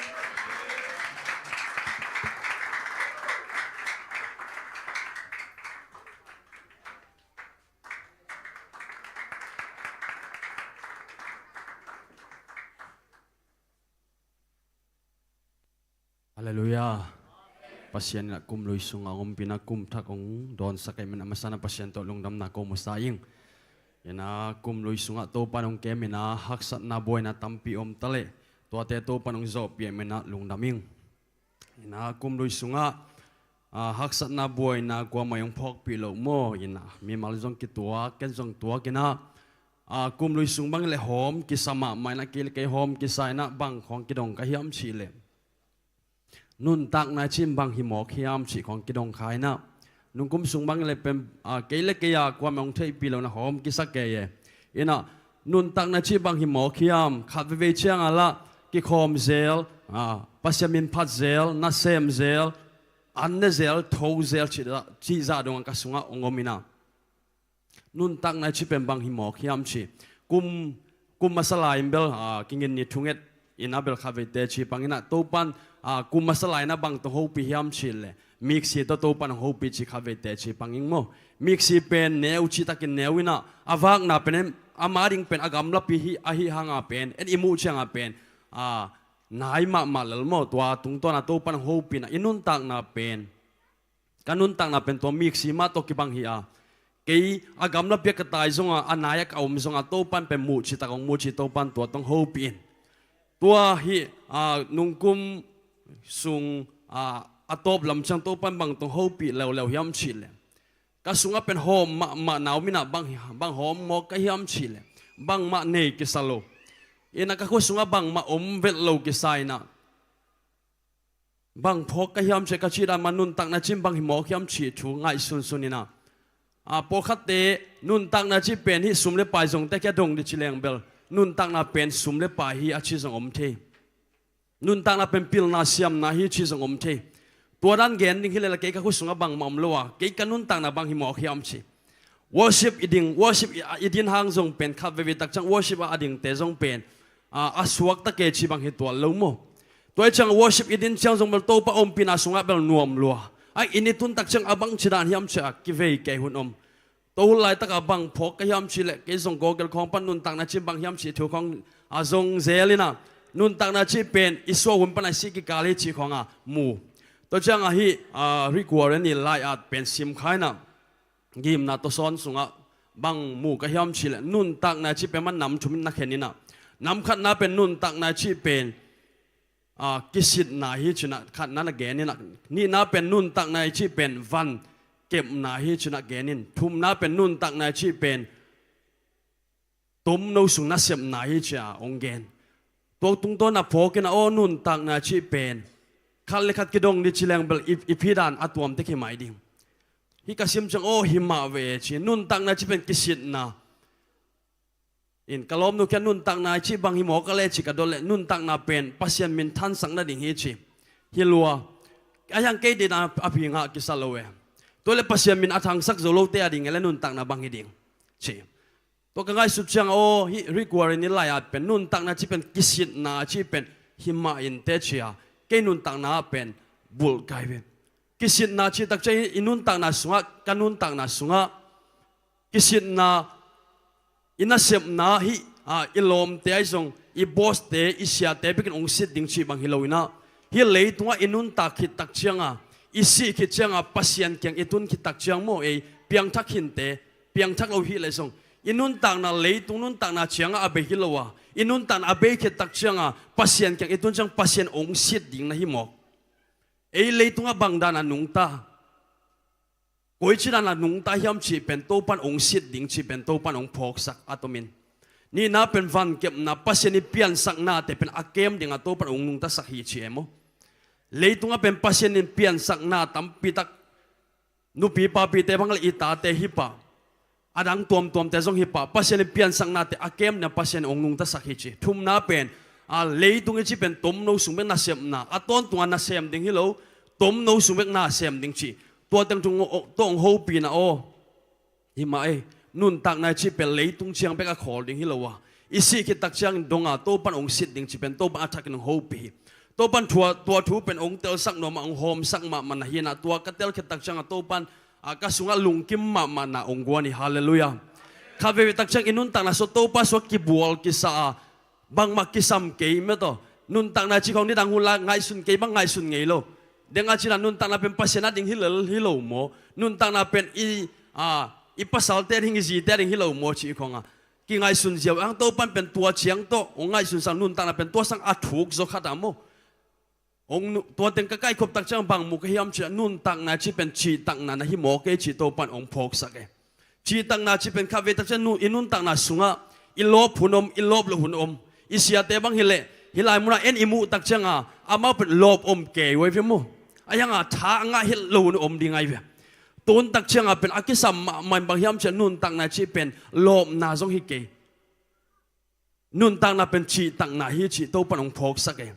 Halleluiah. Pasian in a kum lui sungah hong ompih in, a kum thak hong dawnsak ahih manin a masa in a Pasian tawh lungdamna ko masa ing. In a kum lui sungah Topan hong kem in a, haksatna buaina tampi om ta leh, tuate Topan hong zawhpih ahih manin a lungdam ing. In a kum lui sungah, a, haksatna buaina kuamah hong phawkpih loh maw, in a mimal zong kituak, ken zong tuak in a, a, kum lui sung bang leh hawm kisa mahmah in a, kei le kei hawm kisa in a, bang khawng kidong ka hiam cih leh, nuntakna i cih bang hi mawk hiam cih khawng kidong kha in a, nungkum sung bang leh pen, a, kei le kei a kuamah hong theihpih loh in a hawm kisa kei e. In a, nuntakna i cih bang hi mawk hiam, khat veivei ciang a lah kikhawm zel, a, Pasian min phat zel, nasem zel, an ne zel, tho zel cih zah, cih zah dong a ka sungah hong om in a, nuntakna i cih pen bang hi mawk hiam cih. Kum, kum masa lai in bel, a, kingin ni thunget in a bel khat vei teci pang in a, Topan, a, kum masa lai-in ah bang tawh hong hopih hiam cih leh, miksi tawh Topa'n hong hopih cih khatvei teci pang ing maw. Miksi pen neu cihtakin neu in ah, a vakna pen en, ama ding pen a gamlapi hi, ahih hanga pen, en i muh cianga pen, a, nai mahmah lel maw. Tua tungtawn ah Topa'n hong hopih in ah, i nuntakna pen, ka nuntakna pen tua miksi mah tawh kibang hi a, kei a gamlapi ah ka tai zonga, a nai ah ka om zonga, Topa'n pen muh cihtak hong muh cih, Topa'n tua tawh hong hopih in. Tua hih, a, nungkum sung, a, a tawp lam ciang Topa'n bang tawh hong hopih leuleu hiam cih leh, ka sungah pen hawm mahmah na om in ah, bang hi, bang hawm mawk ka hiam cih leh, bangmah nei kisa lo. In ah ka khua sungah bangmah om vet lo kisa in ah, bang phawk ka hiam cih, ka cih dan mah nuntakna cih bang hi mawk hiam cih thu ngaihsunsun in ah, a, pawlkhatte nuntakna cih pen hih sum le pai zongte kia dong dih ci leng bel, nuntakna pen sum le pai hi a ci zong om thei. Nuntakna pen pilna siamna hi ci zong om thei. Tua dan gen ding hi leh, kei ka khua sungah bangmah om lo a, kei ka nuntakna bang hi mawk hiam cih. Worship i ding, worship i, i din hang zong pen khat veivei tak ciang worship ah a dingte zong pen, a, a suakta kei cih bang hi tuan lo maw. Tua hi ciang worship i din ciang zong bel Topa ompihna sungah bel nuam lua. A inn i tun tak ciang a bangci dan hiam cih a kivei kei hun om. Tua hun laitak a bang phawk ka hiam cih leh, kei zong Google khawng pan nuntakna cih bang hiam cih thu khawng a zong zel in ah, nuntakna cih pen i suah hun pan a sih kikal hi cih khawng a mu. Tua ciang a hih, a, Rick Warren i lai-at pen sim kha in ah, Gimna tawsawn sungah bang mu ka hiam cih leh, nuntakna cih pen mah nam thum in na khen in ah, nam khatna pen nuntakna cih pen, a, kisitna hi ci-in ah khatna na gen in ah, nihna pen nuntakna cih pen van kepna hi ci-in ah gen in, thumna pen nuntakna cih pen tomno sung nasepna hi ci-a hong gen. Tua tungtawn a phawk in ah, aw, nuntakna cih pen khat le khat kidong dih ci leng bel i, i phi dan a tuam tek hi mai ding. Hih ka sim ciang, aw, hi mah ve ci. Nuntakna cih pen kisitna. In ka lawmnu kiang nuntakna cih bang hi mawk a le ci ka dot leh, nuntakna pen Pasian min thangsak nading hi ci. Hi lua. A hiang kei deihna a phi ngah kisa lo e. Tua leh Pasian min a thangsak zo lote a ding e leh nuntakna bang hi ding ci. Tua ka ngaihsut ciang, aw, hih Rick Warren i lai-at pen nuntakna cih pen kisitna cih pen hi mah inteh ci-a, kei nuntakna ah pen bulh kai ve. Kisitna cih tak ciang i nuntakna sungah, ka nuntakna sungah kisitna, i nasepna hih, a, i lawmte ahi zong, i bawste, i siate bekin hong sit ding cih bang hi lo in ah, hih leitungah i nuntak khit tak cianga, i sih khit cianga Pasian kiang i tun khit tak ciang maw, ei piangthak khinte, piangthak lo hi leh zong, i nuntakna leitung nuntakna ciangah a bei hi lo a, i nuntakna a bei khit tak cianga Pasian kiang i tun ciang Pasian hong sit ding na hi mawk. Ei leitungah bang dan a nungta, koici dan a nungta hiam cih pen Topa'n hong sit ding cih pen Topa'n hong phawksak a tomin. Nihna pen van kepna, Pasian i piansaknate pen a kem dinga Topa'n hong nungtasak hi ci e maw. Leitungah pen Pasian in piansakna tampitak, nupi papite bang leh i tate hi pah, a dang tuamtuamte zong hi pah, Pasian i piansaknate a kem dinga Pasian hong nungtasak hi ci. Thumna pen, a, leitung i cih pen tomno sung bek nasepna, a tawntunga nasem ding hi lo, tomno sung bek nasem ding ci. Tua teng tung, tua hong hopihna aw. Hi mah ei, nuntakna i cih pen leitung ciang bek a khawl ding hi lo a, i sih khit tak ciangin donga Topa'n hong sit ding cih pen Topa'n a thakin hong hopih hi. Topa'n tua, tua thu pen hong telsak nuam a, hong hawmsak mahmah na hi in ah, tua ka tel khit tak cianga Topa'n, a, ka sungah lungkim mahmah na hong guan hi. Halleluiah. Khat veivei tak ciang i nuntakna sungah Topa sungah kibual kisa a, bangmah kisam kei mah tawh, nuntakna cih khawng nidang hun la ngaihsun kei bang ngaihsun ngei lo. Deng a cih dan nuntakna pen Pasian a ding hi lel hi lo maw. Nuntakna pen i, a, i pasalte a ding, i zite a ding hi lo maw cih khawng a kingaihsun ziau ang. Topa'n pen tua ciang tawh hong ngaihsunsak, nuntakna pen tua sang a thuk zaw khat a maw. Hong nu-, tua teng ka kaikhop tak ciang bang mu ka hiam cih leh, nuntakna cih pen cihtakna na hi mawk ei cih Topa'n hong phawksak e. Cihtakna cih pen khat vei tak ciang nu-, i nuntakna sungah i lawp hun om, i lawp loh hun om. I siate bang hi leh, hih lai munah en i muh tak cianga amau pen lawp om kei uh ahi ve maw. A hianga tha a ngah het loh hun om ding ahi ve. Tun tak cianga pen a kisam mahmah in bang hiam cih leh, nuntakna cih pen lawpna zong hi kei. Nuntakna pen cihtakna hi cih Topa'n hong phawksak e.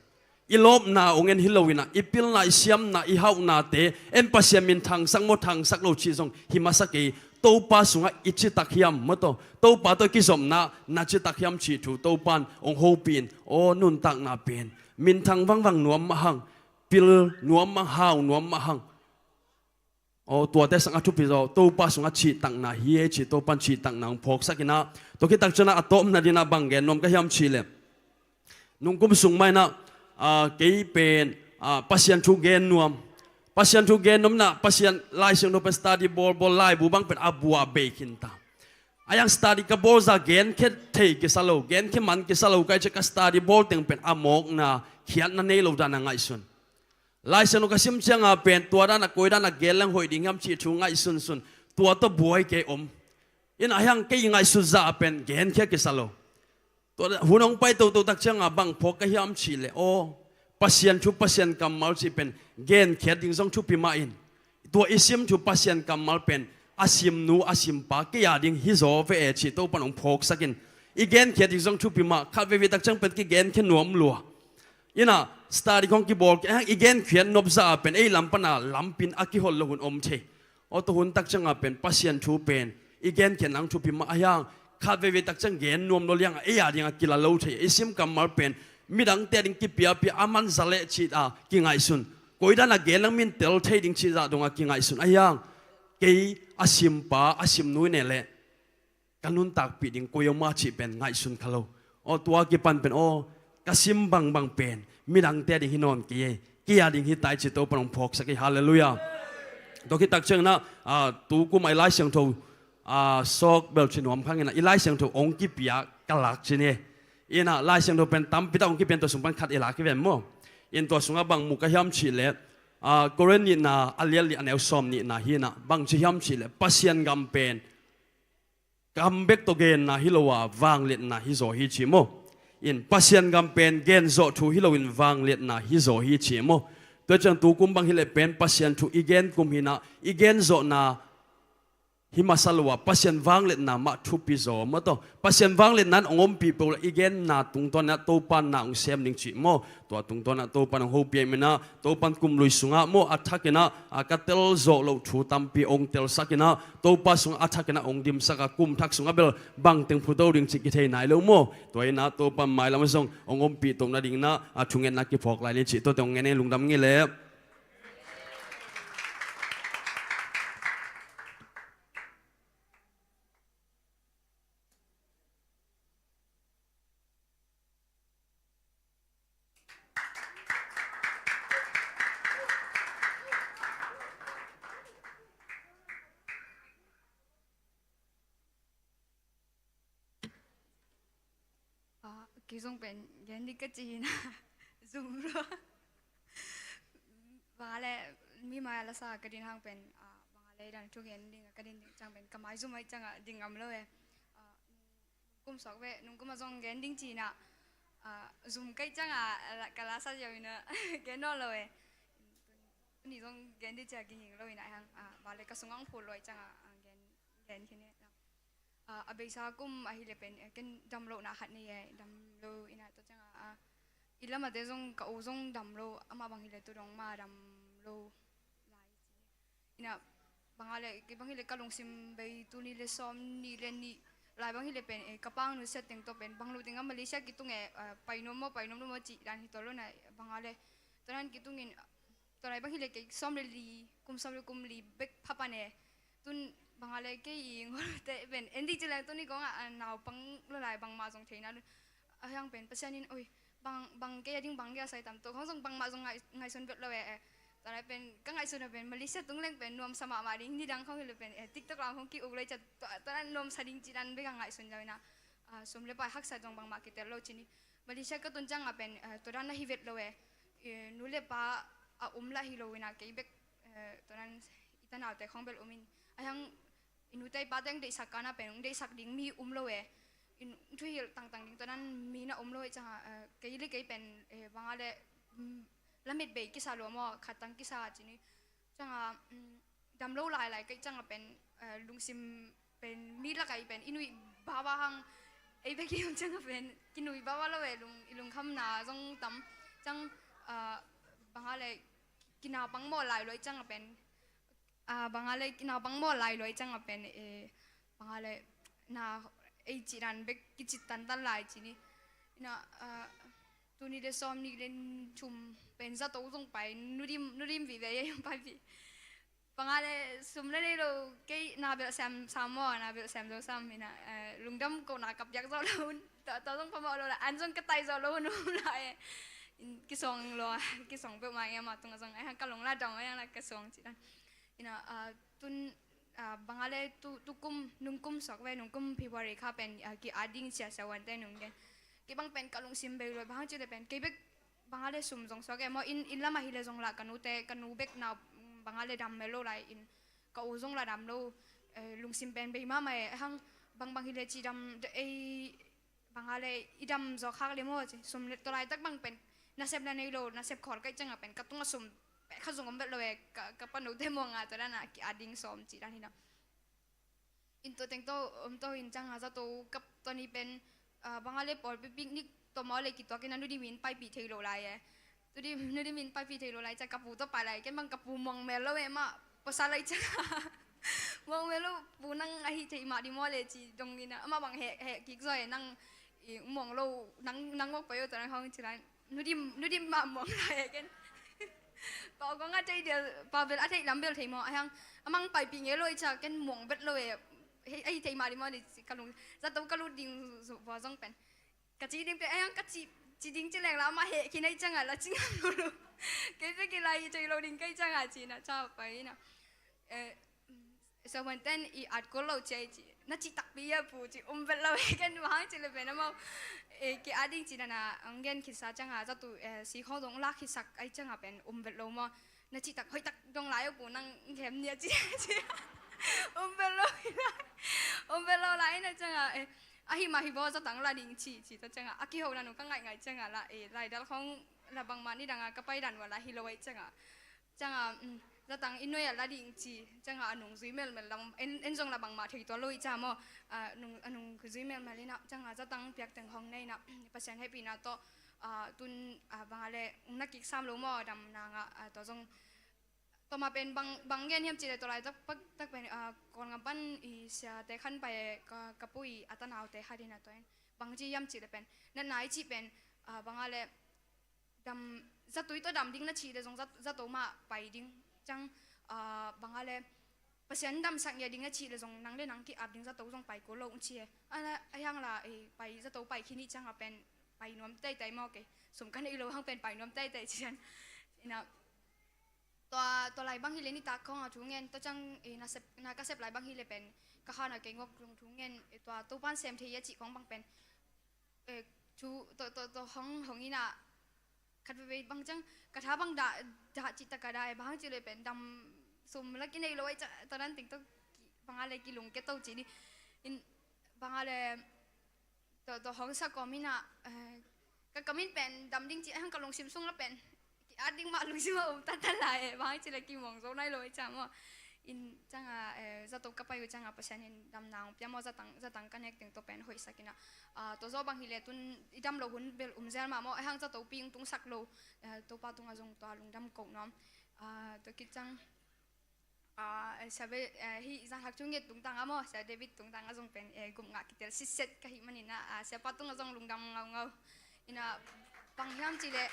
I lawpna hong en hi lo in ah, i pilna, i siamna, i hauhnate en Pasian min thangsak maw, thangsak lo cih zong hi masa kei. Topa sungah i citak hiam maw tawh, Topa tawh i kizopna na citak hiam cih thu Topa'n hong hopih in, aw, nuntakna pen minthang vangvang nuam mah hang. pil nuam mah hang, hau nuam mah hang. Aw, tuate sang a thupi zaw Topa sungah cihtakna hi ei cih Topan cihtakna hong phawksak inah, tua khit tak ciangah a tawpna dinah bang gen nuam ka hiam cih leh, nungkum sung mah inah, ah, kei pen, ah, Pasian thu gen nuam. Pasian thu gen nuam inah, Pasian Lai Siangtho pen study bawl bawl, laibu bang pen a bu-ah bei khin ta. Ahi hang study ka bawl zah genkhia thei kisa lo, genkhia man kisa lo ka hih ciang ka study bawl teng pen a mawkna, khiatna nei lo dan a ngaihsun. Lai Siangtho ka sim ciangah pen tua dan a koi dan a gen leng hoih ding hiam cih thu ngaihsunsun. Tua tawh buai kei om. Inah ahi hang kei ngaihsut zah a pen genkhia kisa lo. Tua hun hong pai toto tak ciangah bang phawk ka hiam cih leh, aw, Pasian thu, Pasian kammal cih pen genkhiat ding zong thupi mah in, tua i sim thu Pasian kammal pen a simnu a simpa kei a ding hi zaw ve e cih Topan hong phawksak in, i genkhiat ding zong thupi mah. Khat veivei tak ciang pen kigenkhia nuam lua. Inah study khong kibawl kei, ahi hang i genkhiat nop zah a pen ei lam pana lampin a kihol lo hun om thei. Aw, tua hun tak ciangah pen Pasian thu pen i genkhiat nang thupi mah, ahi hang khat veivei tak ciang gen nuam lo liangah ei a dingah kila lo thei. I sim kammal pen midangte a ding kipiapia, a man zah leh cih a kingaihsun, koi dan a gen leng min tel thei ding cih zah dongah kingaihsun. Ahi hang kei a simpa, a simnu i neih leh ka nuntakpih ding koi om a cih pen ngaihsun kha lo. Aw, tua kipan pen, aw, ka sim bangbang pen midangte a ding hi nawn kei ei, kei a ding hi ta ei cih Topan hong phawksak ei. Halleluiah. Tua khit tak ciang inah, ah, tukum ah i Lai Siangtho, ah, sawk bel ci nuam khang inah, i Lai Siangtho hong kipia ka lak ci ni. Inah Lai Siangtho pen tampi tak hong kipia in, tua sung pan khat i lak hi ven maw. In tua sungah bang mu ka hiam cih leh, ah, Korin nihna a liat li a neu sawm nihna hi inah, bang ci hiam cih leh, Pasian gam pen gam bek tawh genna hi lo a, vangliatna hi zaw hi ci maw. In Pasian gam pen genzawh thu hi loin vangliatna hi zaw hi ci maw. Tua ciang tukum bang hi leh pen Pasian thu i gen kum hi inah, i genzawhna hi masa lo a, Pasian vangliatna mah thupi zaw maw tawh. Pasian vangliatna in hong ompih peuh leh i genna tungtawn inah Topan na hong sem ding cih maw. Tua tungtawn ah Topan hong hopih ahih manin ah, Topan kum lui sungah maw, a thak in ah, a ka tel zawh loh thu tampi hong telsak in ah, Topa sungah a thak in ah hong dimsak a, kum thak sungah bel bangteng phuto ding cih kithei nai lo maw. Tua in ah Topan mailam ah zong hong ompih toh nading in ah, a thungetna kiphawk lai ni cih tuate hong ngen ing, lungdam ngei leh. Ah, kei zong pen gen ding ka cih hi in ah, zum lua. Bang a leh mi mai ah la sa ka din hang pen, ah, bang a leh dan thu gen ding ka din ding ciang pen ka maizum ahih ciangah ding ngam lo e. Ah, kum suak ve, nung kum ah zong gen ding ci in ah, ah, zum ka hih ciangah, ah, ka la sa ziau in ah, gen nawn lo e. Tuni zong gen ding ci a kiging lo in ah hang, ah, bang a leh ka sungah hong phut lua ahih ciangah, ah, gen, gen khin e. Ah, a beisa kum ahih leh pen, eh, ken dam lohna khat nei e, dam lo in ah tua ciangah, ah, i lamate zong ka u zong dam lo, amah bang hi leh tu dong mah dam lo lai ci. In ah bang a leh, kei bang hi leh ka lungsim bei, tul nih leh sawm nih leh nih lai bang hi leh pen, eh, ka pang nusiat teng tawh pen bang lo teng ah Malaysia kitung e, eh, pai nuam maw, pai nuam lo maw cih dan hi tuan lo in ah, bang a leh tua dan kitung in, tua lai bang hi leh kei sawm leh li, kum sawm leh kum li bek pha pan e. Tun bang a leh kei i ngolhte pen en ding ci leng tuni kong ah, ah, naupang lo lai bangmah zong thei na lo. A hiang pen Pasian in, oi, bang, bang kei a ding bang kei a sai tam, tua khong zong bangmah zong ngai, ngaihsun vet lo e, eh. Tua lai pen ka ngaihsun a pen Malaysia tung leng pen nuamsa mahmah ding, nidang khong hi leh pen, eh, TikTok lam khong ki-uk lei ciat, tua, tua dan nuamsa ding cih dan bek a ngaihsun lo in ah, ah, sum leh pai haksat zong bangmah kitel lo ci ni. Malaysia ka tun ciangah pen, eh, tua dan na hi vet lo e. Eh, nu leh pa a um lah hi lo in ah kei bek, eh, tua dan i tanaute khong bel um in. A hiang i nute i pate hong deihsak kan ah pen hong deihsak ding mi um lo e. I thuhilh tangtang ding tua dan mi na um lo e ciangah, eh, kei leh kei pen, eh, bang a leh, mm, lamet bei kisa lua maw, khat tang kisa ci ni. Ciangah, mm, dam lo lailai ka hih ciangah pen, eh, lungsim pen mi lakah i pen i nuih baba hang, ei bek i um ciangah pen kinuih baba lo e, lung, i lungkhamna zong tam. Ciang, ah, bang a leh kinaupang mawh lai lua ahih ciangah pen, ah, bang a leh kinaupang mawh lai lua ahih ciangah pen, eh, bang a leh na ei cih dan bek kicit tantan lai ci ni. In ah, ah, tuni le sawm nih le thum pen zato zong pai, Nu Dim, Nu Dim vive ei paipih. Bang a le sum le nei lo, kei na belh sem sam maw, na belh sem zo sam hi na, eh, lungdam kohna ka piak zawh lo hun, tua, tua zong phamawh lo la, an zong ka tai zawh lo hun um la e. Kisawng lo a, kisawng peuhmah nge, amah tungah zong, ai hang ka lung la dam, ai hang la ka suang cih dan. Ina, ah, tun, ah, bang a le tu, tu kum, nung kum suak ve, nung kum February kha pen, ah, ki-at ding ci a siavuante nung gen. Kei bang pen ka lungsim bei lo, bang hang cih le pen, kei bek bang a le sum zong suak e maw, inn, inn lam ah hi le zong la ka nute, ka nu bek na, bang a le dam mel lo lai in, ka u zong la dam lo, eh, lungsim pen bei mahmah e, hang bang bang hi le ci dam, ei, bang a le i dam zaw khak le maw ci, sum le, tua laitak bang pen nasep la nei lo, nasep khawl ka hih ciangah pen ka tungah sum pek khat zong om vet lo e, ka, ka panote muang a tua dan a ki-at ding sawm cih dan hi na. In tua teng tawh om tawh in ciangah zato ka tua ni pen, ah, bang a le pawlpi picnic tawh maw le kituak in a, Nu Dim in paipih thei lo lai e. Nu Dim, Nu Dim in paipih thei lo lai ciah ka pu tawh pai lai, ken bang ka pu muang mel lo e, amah pasal lai ciah. Muang mel lo, pu nang ahi thei mah ding maw le ci dong in a, amah bang heh, heh kik zaw e, nang i muang lo, nang, nang mawk pai o tua nang hong ci lai. Nu Dim, Nu Dim mah muang lai e ken. Pau kong a thei dial, pau bel a thei lam bel thei maw, ai hang, amang paipih ngei lo i ciah ken muang vet lo e. Hei, ahi thei mah ding maw le ci ka lung, zato ka lut ding vua zong pen. Ka ci ding pen, ai hang ka ci, ci ding ci leng la, amah heh khin a hih ciangah la ci ngam lo lo. Kei pen kilai thei lo ding ka hih ciangah ci na, ciah pai na. Eh, siavuanten i at kul lo ci a i ci. Na cih takpi a pu ci um vet lo e, ken bang hang cih le pen amau. Eh, ki-at ding ci dan a, ang gen khitsa ciangah, zato, eh, si khawng zong lak khitsak a hih ciangah pen um vet lo maw. Na cih tak hoih tak dong lai o pu nang khem nia ci, ci. Um vet lo hi lai. Um vet lo lai na ciangah, eh, ahi mah hi baw zatang la ding ci, ci ta ciangah. A kiho na nu ka ngaih ngaih ciangah la, eh, laidal khawng la bangmah nidang a ka pai dan ua la hi lo a hih ciangah. Ciangah, um, zatang i nuai a la ding ci, ciangah a nung zui melmel lam, en, en zong la bangmah thei tuan lo i ciah maw, a nung, a nung zui melmel in a, ciangah zatang piak teng hong nei in a, Pasian hehpihna tawh, ah, tun, ah, bang a le, na kik sam lo maw, damna ngah, ah, tua zong, tua mah pen bang, bang gen hiam cih le tua laitak, pak, tak pen, ah, Kawlgam pan i siate khan pai ka, ka pu i a tanaute khat in a tua in, bang ci hiam cih le pen, natna i cih pen, ah, bang a le, dam, zato i tawh dam ding na cih le zong zat-, zato mah pai ding. Ciang, ah, bang a le, Pasian damsak ngiat ding na cih le zong nang le nang ki-ap ding zato zong pai kul lo ung ci e. A na, a hiang la, eh, pai zato pai khin i ciangah pen pai nuam taitai maw kei. Sum ka neih lo hang pen pai nuam taitai ci an. Ina, tua, tua lai bang hi le nitak khawng a thu ngen, tua ciang, eh, na sep, na ka sep lai bang hi le pen, ka khan a kei ngawk lung thu ngen, eh, tua Topan sem thei a cih khawng bang pen. Eh, thu, tua, tua, tua hong, hong ina, khat veve bang ciang, ka tha bang dah, dah cih tak a dah, eh, bang hang cih le pen dam sum la ki nei lo ai ciah, tua dan teng tawh ki, bang a le kilungkia to cih ni. In, bang a le, tua, tua hong sa kawm ina, eh, ka kam in pen dam ding cih, eh, hang ka lungsim sung la pen ki-at ding mah lungsim a um tantan lai, eh, bang hang cih le kimawng zo nai lo ai ciah maw. In ciangah, eh, zato ka pai uh ciangah Pasian in damna hong pia maw, zatang, zatang ka nek teng tawh pen hoihsak ina. Ah, tua zaw bang hi le tun i dam lo hun bel um zel mah maw, eh, hang zato pi hong tungsak lo, eh, Topa tungah zong tua lungdam koh nuam. Ah, tua khit ciang, ah, eh, sia ve, eh, hih zanghak thu nget tungtang a maw, sia David tungtang a zong pen, eh, gupngah kitel sitset ka hih manin ah, ah, siapa tungah zong lungdam ngaungau. Ina bang hiam cih le,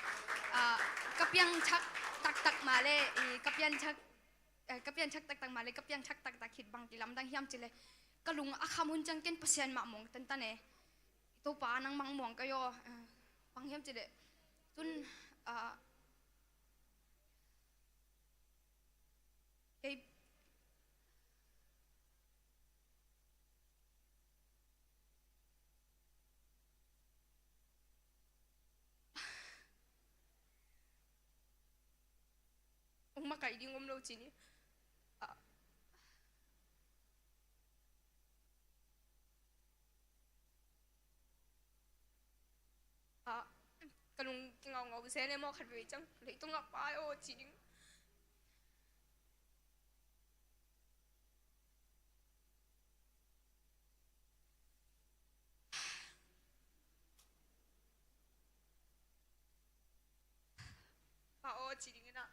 ah, ka piangthak taktak mah le, i ka piangthak eh, ka piangthak taktak mah le, ka piangthak taktak khit bang kilamdang hiam cih le, ka lung a kham hun ciang ken Pasian mah muang tantan e. Topa nangmah muang ka hi aw, eh, bang hiam cih le, tun, ah, kei Ong makaih ding om lo ci ni. Ah. Ah, ka lung kingaungau zel e maw, khat vei ciang leitung ah Pa aw ci ding. Pa aw ci ding ina,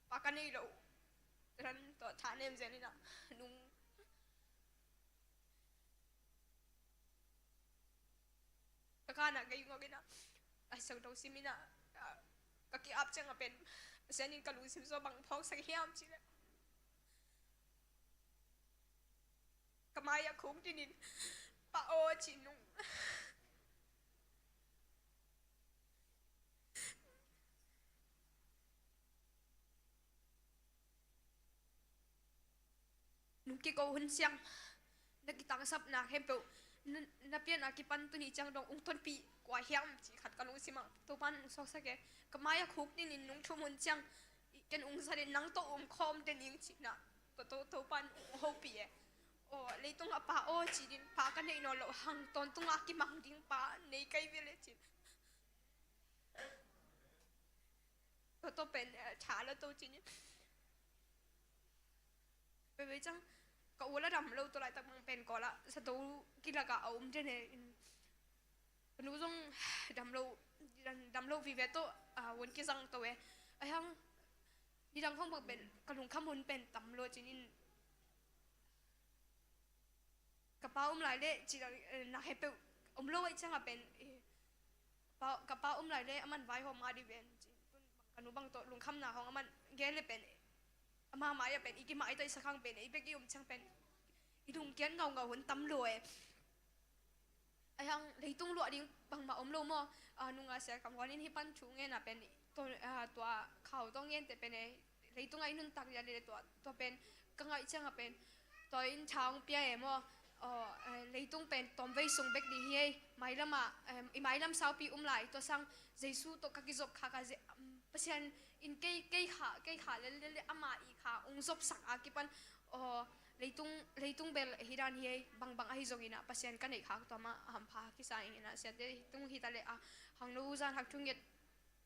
pa ka nei lo. Tua tha nem zel ina, nung ka khan ah ka ing awk ina, Lai Siangtho sim in ah, ah, ka ki-ap ciang a pen Pasian in ka lungsim sung bang phawksak hiam cih leh, ka mai ah khukdin in, Pa aw, ci nung. Nung kiko hun ciang, na kitangsapna khempeuh, na, na pianna kipan tuni ciang dong ung tonpih kua hiam cih khat ka lungsim ah Topa'n ung suaksak e. Ka mai ah khukdin in nung thum hun ciang, ken ung zat in nang tawh um khawm den ing cihna, tua, tua, Topa'n ung hopih e. Aw, leitungah Pa aw ci ding pa ka neih nawn loh hang, tawntung a kimang ding pa nei kei ve leh cin. Tua tawh pen, eh, tha la to cin in. Veve ciang, ka u la dam lo, tua laitak bang pen Kawl ah zato kilak ah a um den e. Ka nu zong dam lo, dam, dam lo vive tawh, ah, vun kizang to e. Ahi hang, nidang khawng bang pen ka lungkham hun pen tam lo cin in. Ka pa um lai leh, ci, eh, na he peuh om lo ahih ciang a pen, eh, pa, ka pa um lai leh, aman vaihawm a dih ven, ci. Ka nu bang tawh lungkhamna hong aman gen leh pen, ama mai ah pen, i kimai tawh i sakhang pen, i bek i um ciang pen, i lungkiat ngaungau hun tam lo e. Ahi hang leitung luah ding bangmah om lo maw? Ah, nunga Sia Kam Huan in hih pan thu ngen a pen, tua, ah, tua khau tawh ngente pen e, leitung a i nuntak lian le tua, tua pen ka ngaih ciang a pen, tua in tha hong pia e maw? Aw, eh, leitung pen tawmvei sung bek ding hi ei, mailam ah, em, i mailam saupi um lai, tua sang Jesu tawh ka kizop khak a, Je-, um, Pasian in kei, kei kha, kei kha lel, lel, lel, ama i kha ung zopsak a kipan, aw, leitung, leitung bel hi dan hi ei, bangbang ahi zongin ah Pasian ka neih khak tua mah a hampha kisa ing in ah, Siate tung hi ta leh a, khangno zan hak thunget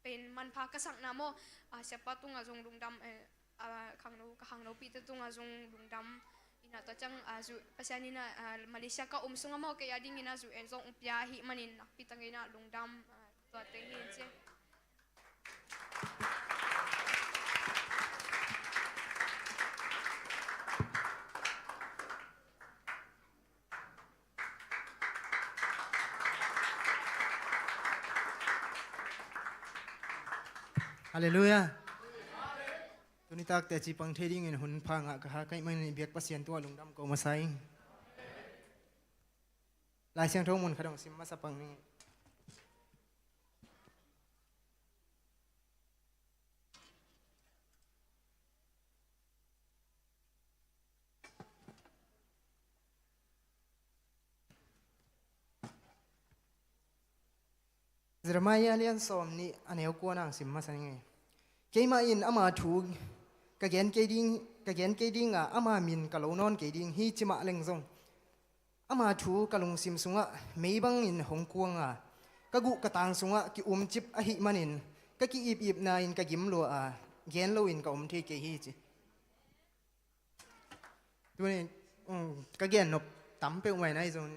pen manpha ka sakna maw, a, siapa tungah zong lungdam, eh, a, khangno, ka khangnopihte tungah zong lungdam in ah, tua ciang, a, zu, Pasian in ah, a, Malaysia ka om sungah maw, kei a dingin ah zu en zong ung pia ahih manin nakpi takin ah lungdam, a, tua teng hi in ci. Halleluiah. Tuni tak teci pang thei dingin hun pha ngah ka ha ka hih manin i biak Pasian tungah lungdam ko masa ing. Lai Siangtho mun khat hong sim masa pang ning. Jeremiah lian sawm nih a neu kua nang sim masa ning ei. Keimah in ama thu ka gen kei ding, ka gen kei ding a, ama min ka lo nawn kei ding hi, ci mah leng zong, ama thu ka lungsim sungah mei bangin hong kuang a, ka guh ka tang sungah ki-umcip ahih manin, ka ki-ipipna in ka gim lua a, gen loin ka om thei kei hi, ci. Tuni, um, ka gen nop tam peuhmah in ahi zong,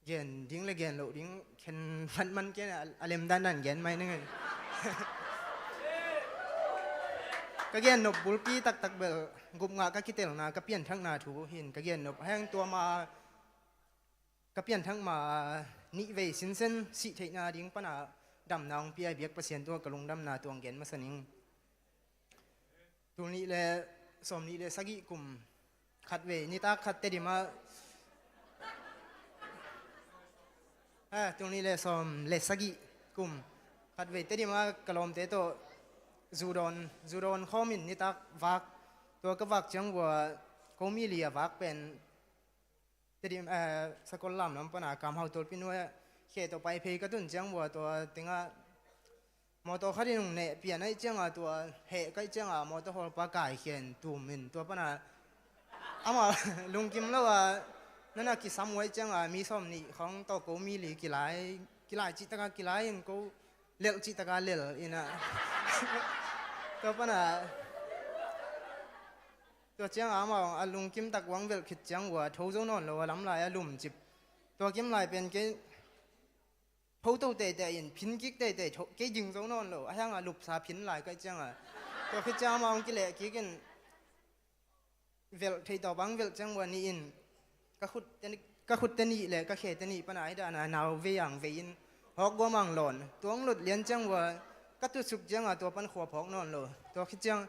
gen ding le gen loh ding khen phat man kei a, a lem dandan gen mai ning ei. Ka gen nop bulpi taktak bel gup ngah ka kitelna, ka pianthakna thu hi in ka gen nop. Ahi hang tua ma, ka pianthak ma nih vei sinsen sih theihna ding pan a damna hong pia i biak Pasian tungah ka lungdamna tua hong gen masa ning. Tul nih le sawm nih le sagih kum khatvei nitak khat Tedim ah, eh, tul nih le sawm le sagih kum khatvei Tedim ah ka lawmte tawh zu dawn, zu dawn khawm in nitak vak, tua ka vak ciang vua ko mi li a vak pen Tedim, eh, Sakol lamlam pan a Kam Hau Tawlpi nuai ah khe tawh pai phei ka tun ciang vua tua tengah mawtaw khat in hong neh pian ahih ciang a, tua heh ka hih ciang a mawtaw hawlpa kaikhen tum in tua pan a amah lungkim lo a, nana kisam uh ahih ciang a mi sawm nih khawng tawh ko mi li kilai, kilai cih tak a kilai in ko lelh cih tak a lelh in a. Tua pan a Tua ciang a amah a lungkim tak uang velh khit ciang vua tho zo nawn lo a lam lai a lumcip. Tua kim lai pen kei photo teitei in phin kik teitei tho, kei ding zo nawn lo. Ahi hang a lupsa phin lai ka hih ciang a. Tua khit ciang amah hong kileh kik in velh thei tawh bang velh ciang vua nih in ka khut te, ka khut te nih le ka khe te nih pan a hi dan a nau vei ang vei in Hawk guamang lawn. Tua hong lut lian ciang ua ka tutsuk cianga tua pan khua phawk nawn lo. Tua khit ciang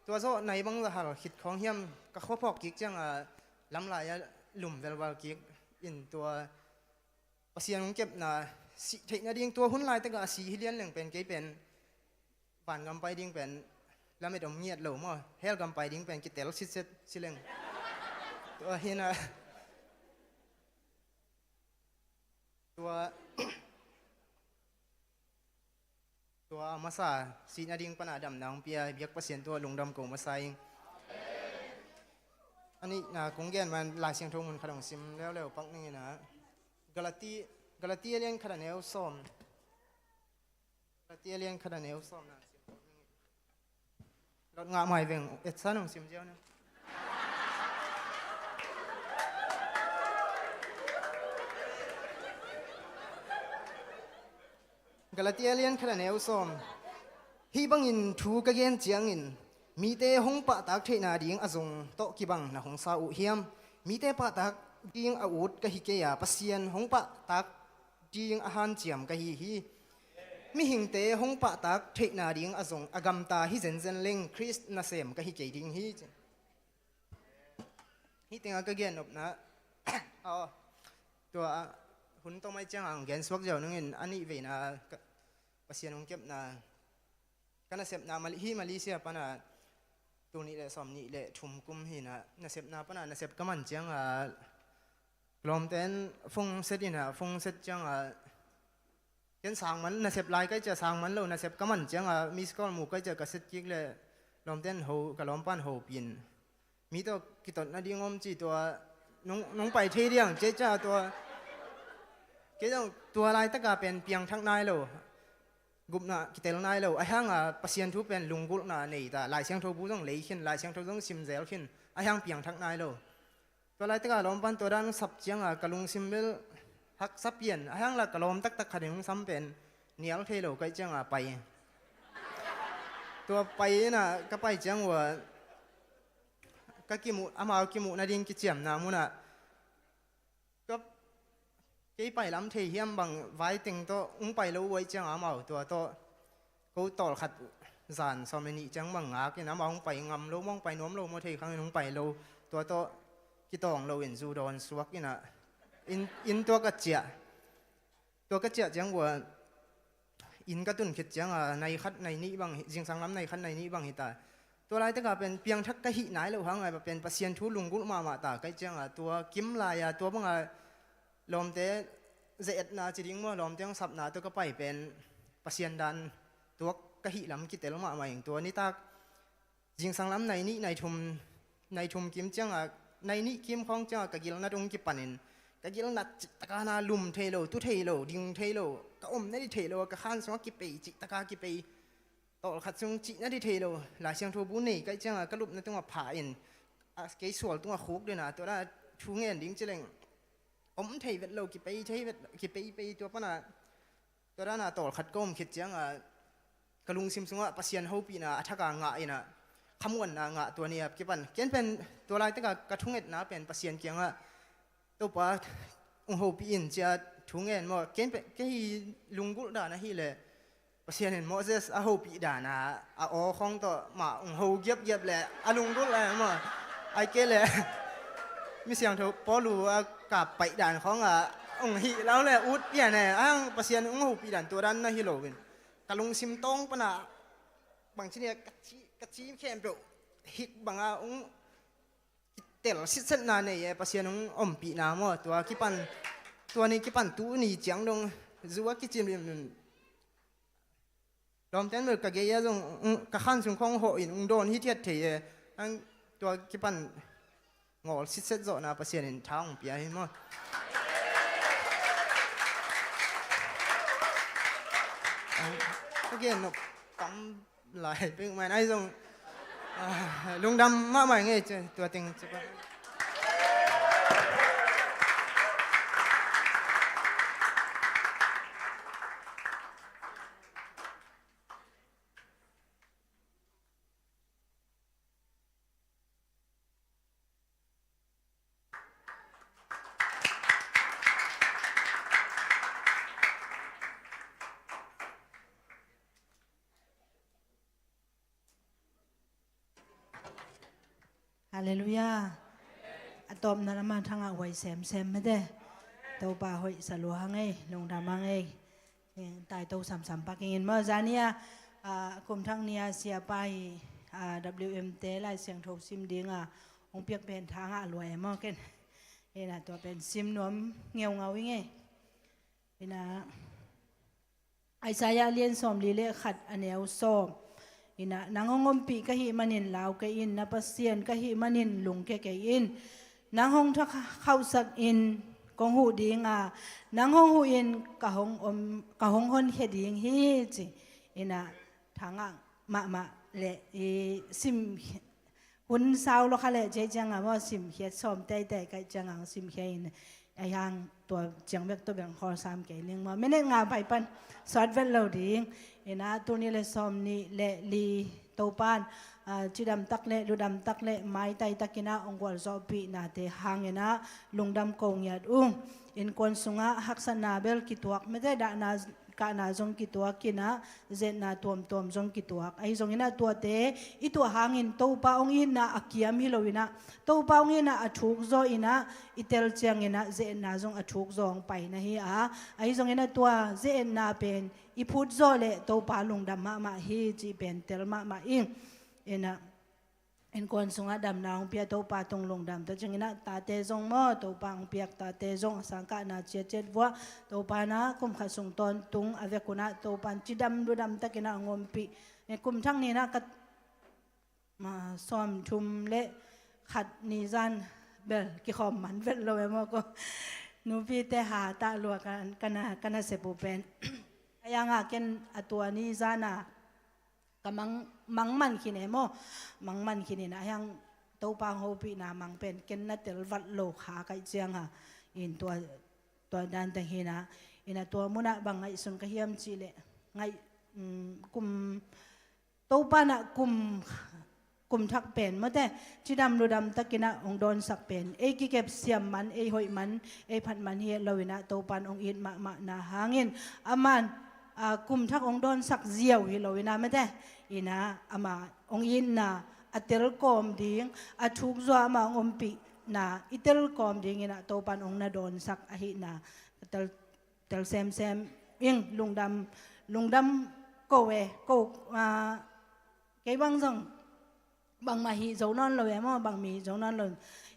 tua zawh nai bang za hal khit khawng hiam ka khua phawk kik cianga lamlai a lum velval kik in tua Pasian hong kepna sih theih nading tua hun laitakah a si hi lian leng pen kei pen vangam pai ding pen lamet om ngiat lo maw, hell gam pai ding pen kitel sitset si leng. Tua hina tua tua masa sih nading pana damna hong pia biak Pasian tua lungdam ko masa ing. A nihna kong gen man Lai Siangtho mun khat hong sim leuleu pak ning ina. Galati, Galati a lian khat a neu sawm. Galati a lian khat a neu sawm na sim pak ning. Lot ngah mai veng, etsan hong sim ziau na. Galati a lian khat a neu sawm. Hih bangin thu ka gen ciangin mite hong pahtak theihna ding a zong tawh kibang na hong sa uh hiam? Mite pahtak ding a ut ka hi kei a, Pasian hong pahtak ding a hanciam ka hi hi. Mihingte hong pahtak theihna ding a zong a gamta hi zenzen leng Khrist nasem ka hi kei ding hi. Hih tengah ka gen nopna aw, tua hun tawmai ciangah ang gen suak ziau nungin a nih veina ka, Pasian hong kepna ka nasepna Mali-, hi Malaysia pana tul nih le sawm nih le thum kum hina nasepna pana nasep ka man cianga lawmten phone set ina phone set cianga ken sang man nasep lai kai cia sang man lo nasep ka man cianga miss call mu kai cia ka set kik le lawmten ho ka lawmpan ho pin mi tawh kitot nading om ci tua nung, nung pai thei diang cia cia tua kei zong tua laitaka pen piangthak nai lo. Gupna kitel nai lo a hianga Pasian thu pen lunggulhna nei ta Lai Siangtho bu zong lei khin Lai Siangtho zong simzel khin a hiang piangthak nai lo. Tua laitaka lawmpan tua dan sap cianga ka lungsim bel haksa pian a hiangla ka lawm taktak khatin hong sam pen nial thei lo kaih cianga pai. Tua pai ina ka pai ciang ua ka kimuh amau kimuh nading kiciamna munah Ka kei pai lam thei hiam bang vai teng tawh hong pai lo uai ciang amau tua tawh ko tawlkhat zan sawm le nih ciang bang ngak in amau hong pai ngam lo maw hong pai nuam lo maw thei khang in hong pai lo tua tawh kitawng lo in zu dawn suak in ah inn, inn tua ka ciah. Tua ka ciah ciang ua inn ka tun khit cianga nai khat nai nih bang hi, zingsang lam nai khat nai nih bang hi ta. Tua laitaka pen piangthak ka hih nai lo hang ai pen Pasian thu lunggulh mahmah ta kaih cianga tua kim lai-a tua banga lawmte ze-etna ci ding maw lawmte hong sapna tua ka pai pen Pasian dan tuak ka hih lam kitel mahmah ing tua nitak zingsang lam nai nih nai thum, nai thum kim cianga nai nih kim khawng cianga ka gilnat hong kipanin ka gilnat cih taka na lum thei lo, tu thei lo, ding thei lo, ka om na di thei lo, ka khan sungah kipei cih taka kipei, tawlkhat sung cih na di thei lo. Lai Siangtho bu nei kaih cianga ka lupna tungah pha in a kei sual tungah khuk dina tua da thu ngen ding ci leng om thei vet lo, kipei thei vet, kipei pei tua pana Tua dana tawlkhat ka om khit cianga ka lungsim sungah Pasian hopihna a thaka ngah ina khamuanna ngah tua ni a kipan ken pen tua laitaka ka thungetna pen Pasian kiangah Topa ung hopih in cia thungen maw ken pen kei hi lunggulh dan ahileh Pasian in Moses a hopih dana a aw khawng tawh mah ung ho giapgiap leh a lunggulh eh maw ai kei leh misiangtho Paulu a kap paih dan khawngah ung hih lau leh ut pian eh ang Pasian ung hopih dan tua dan na hi loin ka lungsim tawng pana bangci nia ka ci, ka ci khempeuh hik banga ung kitel sitsetna nei e Pasian ung ompihna maw tua kipan tua ni kipan tu ni ciang dong zu a kicim lim lawmten bel ka gei a zong ka khan sung khawng hawh in ung dawn hithiat thei e ang tua kipan ngawl sitset zawhna Pasian in tha hong pia hi maw? Ka gen nop tam lai pek man ai zong lungdam mahmah ngei tua teng. Halleluiah. A tawpna lamah thangah huai semsem mate. Topa hoih sa lua hang ei, lungdam hang ei. Taito samsam pak ingin maw, zani a, a, kum thak ni a siapa hi, a, W M te Lai Siangtho sim dinga hong piak pen thangah lua e maw ken. Ina tua pen sim nuam ngeungau ingei. Ina Isaiah lian sawmli le khat a neu sawm. Ina, nang hong ompih ka hih manin lau kei in, na Pasian ka hih manin lungkia kei in. Nang hong tha khauhsak in kong huh dinga, nang hong huh in ka hong om, ka hong honkhia ding hi ci. Ina, thangah mahmah le i sim hun sau lo kha le cei cianga maw, simkhiat sawm teitei kaih cianga hong simkhia in, ahi hang tua ciang bek tua bek hong khawl sam kei ning maw. Minute nga pai pan sawt vet lo ding. Ina tuni le sawm nih le li Topan, a, cidam tak le ludam tak le maitai takina hong gualzawhpihnate hangina lungdam ko ngiat ung. Innkuan sungah haksatna bel kituak mate, dahna kahna zong kituak ina, zetna tuamtuam zong kituak. Ahi zongina tuate i tuah hangin Topa hong itna a kiam hi lo ina, Topa hong itna a thuk zaw ina, i tel ciangina zetna zong a thuk zaw hong paina hi a. Ahi zongina tua zetna pen i phut zaw le Topa lungdam mahmah hi cih pen tel mahmah ing. Ina Innkuan sungah damna hong pia Topa tung lungdam. Tua ciangina tate zong maw, Topa hong piak tate zong a sangkahna ciatciat vuah Topa na kum khat sung tawntung a vekuna Topa cidam ludam takina a ngompih. Kum thak nina ka, ma, sawm thum le khat ni zan bel kikhawm man vet lo e maw ko. Nupite ha tah lua ka, ka na, ka na sepu pen. Ayanga ken a tua ni zana ka mang, mang man khin e maw. Mang man khin ina ahi hang Topa hong hopihna mang pen ken na tel vat lo kha kaih cianga. In tua, tua dan teng hina. Ina tua munah bang ngaihsun ka hiam cih leh ngaih, um, Topa na kum kum thak pen mate, cidam ludam takina hong dawnsak pen ei kikep siam man, ei hoih man, ei phat man hi lo ina Topan hong it mahmahna hangin aman, a, kum thak hong dawnsak ziau hi lo ina mate, ina ama hong itna a telkawm ding, a thuk zaw ama hong ompihna i telkawm ding ina Topan hong na dawnsak ahina a tel tel semsem ing. Lungdam, lungdam ko e, ko, a, kei bang zong bangmah hi zo nawn lo e maw, bang mi hi zo nawn lo.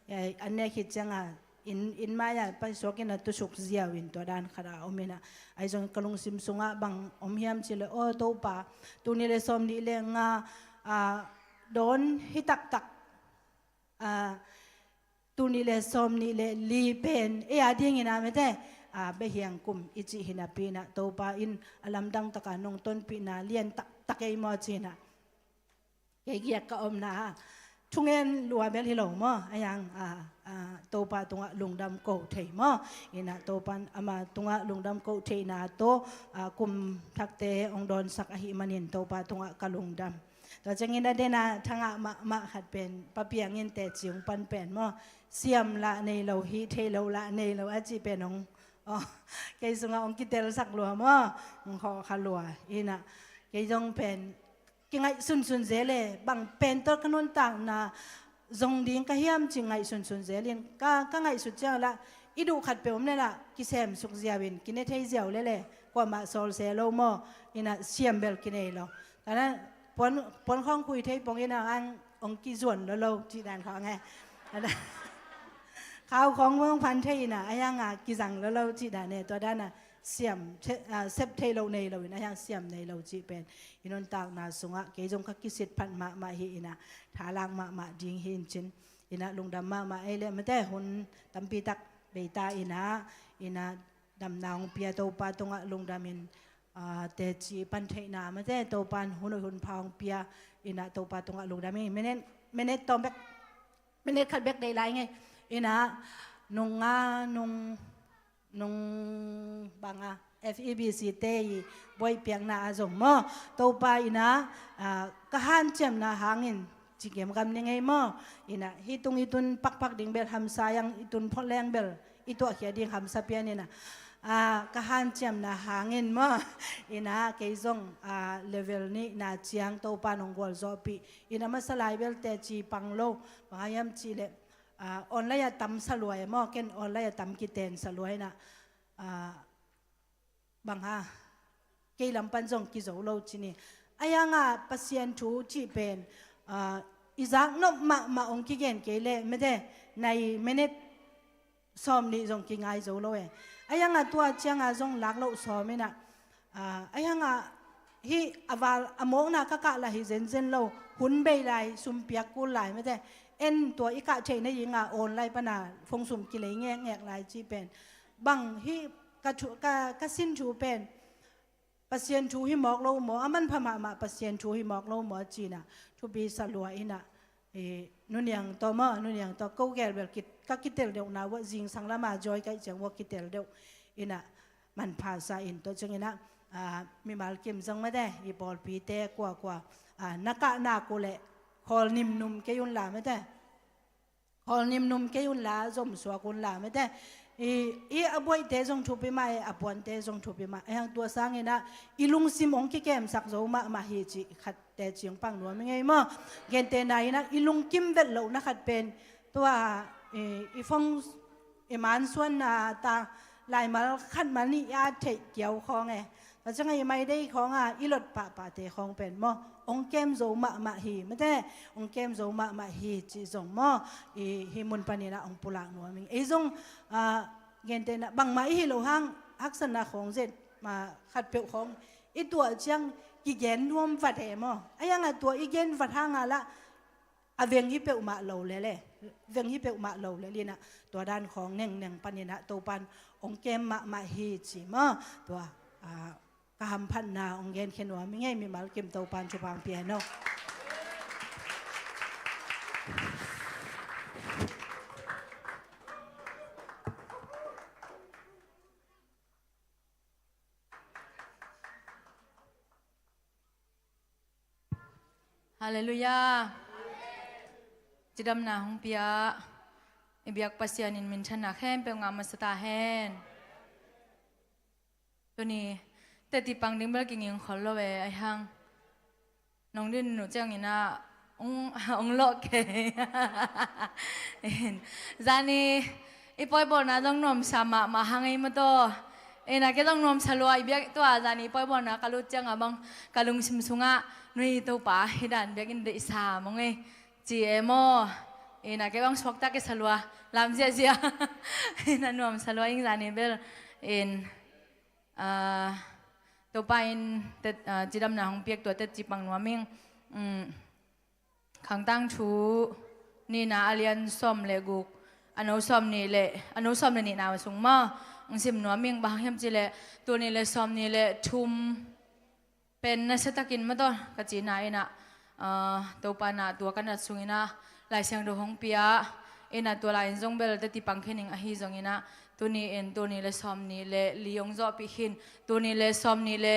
E, an nek khit cianga in, in mai-a paisuak ina tusuk ziau in tua dan khat a om ina. Ahi zong ka lungsim sungah bang om hiam cih leh, aw Topa, tuni le sawm nih le nga, a, dawn hi taktak, a, tuni le sawm nih le li pen ei a dingina mate, a, behiang kum i cih hinapi ina Topa in a lamdang taka nong tonpihna lian taktak ei maw cina. Kei giak ka omna a thungen lua bel hi lo maw, ahi hang, a, a, Topa tungah lungdam ko thei maw. Ina Topan ama tungah lungdam ko theihna tawh, a, kum thakte hong dawnsak ahih manin Topa tungah ka lungdam. Tua ciangin a dena thangah mahmah khat pen Pa Piang in teci hong pan pen maw, siam lah nei lo, hih thei lo lah nei lo a cih pen hong, aw, kei sungah hong kitelsak lua maw, hong khawh kha lua. Ina kei zong pen kingaihsunsun zel e, bang pen tawh ka nuntakna zong ding ka hiam ci ngaihsunsun zel in, ka, ka ngaihsut ciang lah i duh khat peuh om le lah kisem suk ziau in, kine thei ziau le le, kuamah sawl se lo maw, ina siam bel kinei lo. Kana puan, puan khawng khui thei pong ina ang hong kizuan lo lo cih dan khawng e. Khau khawng hong phan thei ina ahi hanga kizang lo lo cih dan e, tua dana siam, a, sep thei lo nei lo in ahi hang siam nei lo cih pen i nuntakna sungah kei zong ka kisit phat mahmah hi ina, thalak mahmah ding hi in cin. Ina lungdam mahmah ei le mate, hun tampi tak beita ina, ina damna hong pia Topa tungah lungdam in, a, teci pan theihna mate, Topan hun hoih hun pha hong pia ina Topa tungah lungdam in. Minute, minute tawm bek, minute khat bek deih lai ngei. Ina nung nga, nung nung banga F E B C te i buaih piakna a zong maw, Topa ina, a, ka hanciamna hangin ci gemgam ni ngei maw. Ina hih tung i tun pakpak ding bel hamsa, i ang i tun phot leng bel i tuahkhia ding hamsa pian ina, Ah, ka hanciamna hangin maw, ina kei zong, ah, level nihna ciang Topa nong gualzawhpih ina, masa lai bel teci pang lo, bang hiam cih leh, ah, online a tam sa lua e maw, ken online a tam kiten sa lua ina, ah, bang ha, kei lam pan zong kizo lo ci ni. Ahi hangah Pasian thu cih pen, ah, i zak nop mahmah hong kigen kei leh mete, nai minute sawm nih zong kingai zo lo e. Ahi hangah tua ciangah zong lak loh sawm ina, ah, ahi hangah hih a val a mawkna ka kah lah hi zenzen lo, hun bei lai, sum piak kul lai mete, en tua i kah theih nadingah online pana phone sum kilei ngekngek lai cih pen, bang hih ka thu, ka, ka sin thu pen Pasian thu hi mawk lo maw, a manpha mahmah Pasian thu hi mawk lo maw ci ina, thupi sa lua ina, eh, Nu Niang tawh maw, Nu Niang tawh ko gel bel kit, ka kitel deuhna uah zingsang lama joy kaih ciang uah kitel deuh ina, manpha sa in tua ciang ina, ah, mimal kim zong mete, i pawlpite kuakua, ah, na kah nak uh leh khawl nimnum kei un la mete. Khawl nimnum kei un la, zomsuak un la mete. I, i a buaihte zong thupi mah e, a puante zong thupi mah e. Ahi hang tua sang ina i lungsim hong kikemsak zo mahmah hi cih khat teci hong pang nuam ing ei maw. Gentehna ina i lungkim vet lohna khat pen tua, i, i phone, i mansuanna ta laimal khat mal nih a theih kiau khawng e. Tua ciangah i mai dei khawngah i lot pahpahte khawng pen maw, hong kem zo mahmah hi mete, hong kem zo mahmah hi cih zong maw, i hih mun paninah hong pulak nuam ing. Ei zong, ah, gentehna bangmah i hi loh hang haksatna khawng zet, ah, khatpeuh khawng i tuah ciang kigen nuam vat e maw. Ahi hangah tua i gen vat hangah lah a veng hi peuhmah lo lel e, veng hi peuhmah lo lel inah tua dan khawng nengneng paninah Topan hong kem mahmah hi ci maw. Tua, ah, ka hamphatna hong genkhia nuam ing ei, mimal kim Topan thupha hong pia hen aw. Halleluiah. Cidamna hong pia i biak Pasian in minthanna khempeuh ngah masa ta hen. Tuni teti pang ding bel kinging khol lo e, ahi hang nong din uh cianginah hong, hong lawh kei. Zani i pawi bawlna zong nuamsa mahmah hang ei maw taw. Ina kei zong nuamsa lua, i biak tua zani i pawi bawlna ka lut ciangah bang ka lungsim sungah nui Topa hih dan biakinn deihsa mong ei ci e maw. Ina kei bang suakta kei sa lua, lam ziahziah. Ina nuamsa lua ing zani bel. In, ah, Topa in tet, ah, cidamna hong piak tua teci pang nuam ing. Mm. Khangtang thu nihna a lian sawm le guk, a no sawm nih le, a no sawm le nihna sung maw hong sim nuam ing. Bang hang hiam cih leh tul nih le sawm nih le thum pen nasiatakin maw taw ka cihna inah, ah, Topa inah tua ka nat sunginah Lai Siangtho hong pia inah tua lai-in zong bel teti pang khin ing, ahi zonginah tuni in tul nih le sawm nih le li hong zawhpih khin, tul nih le sawm nih le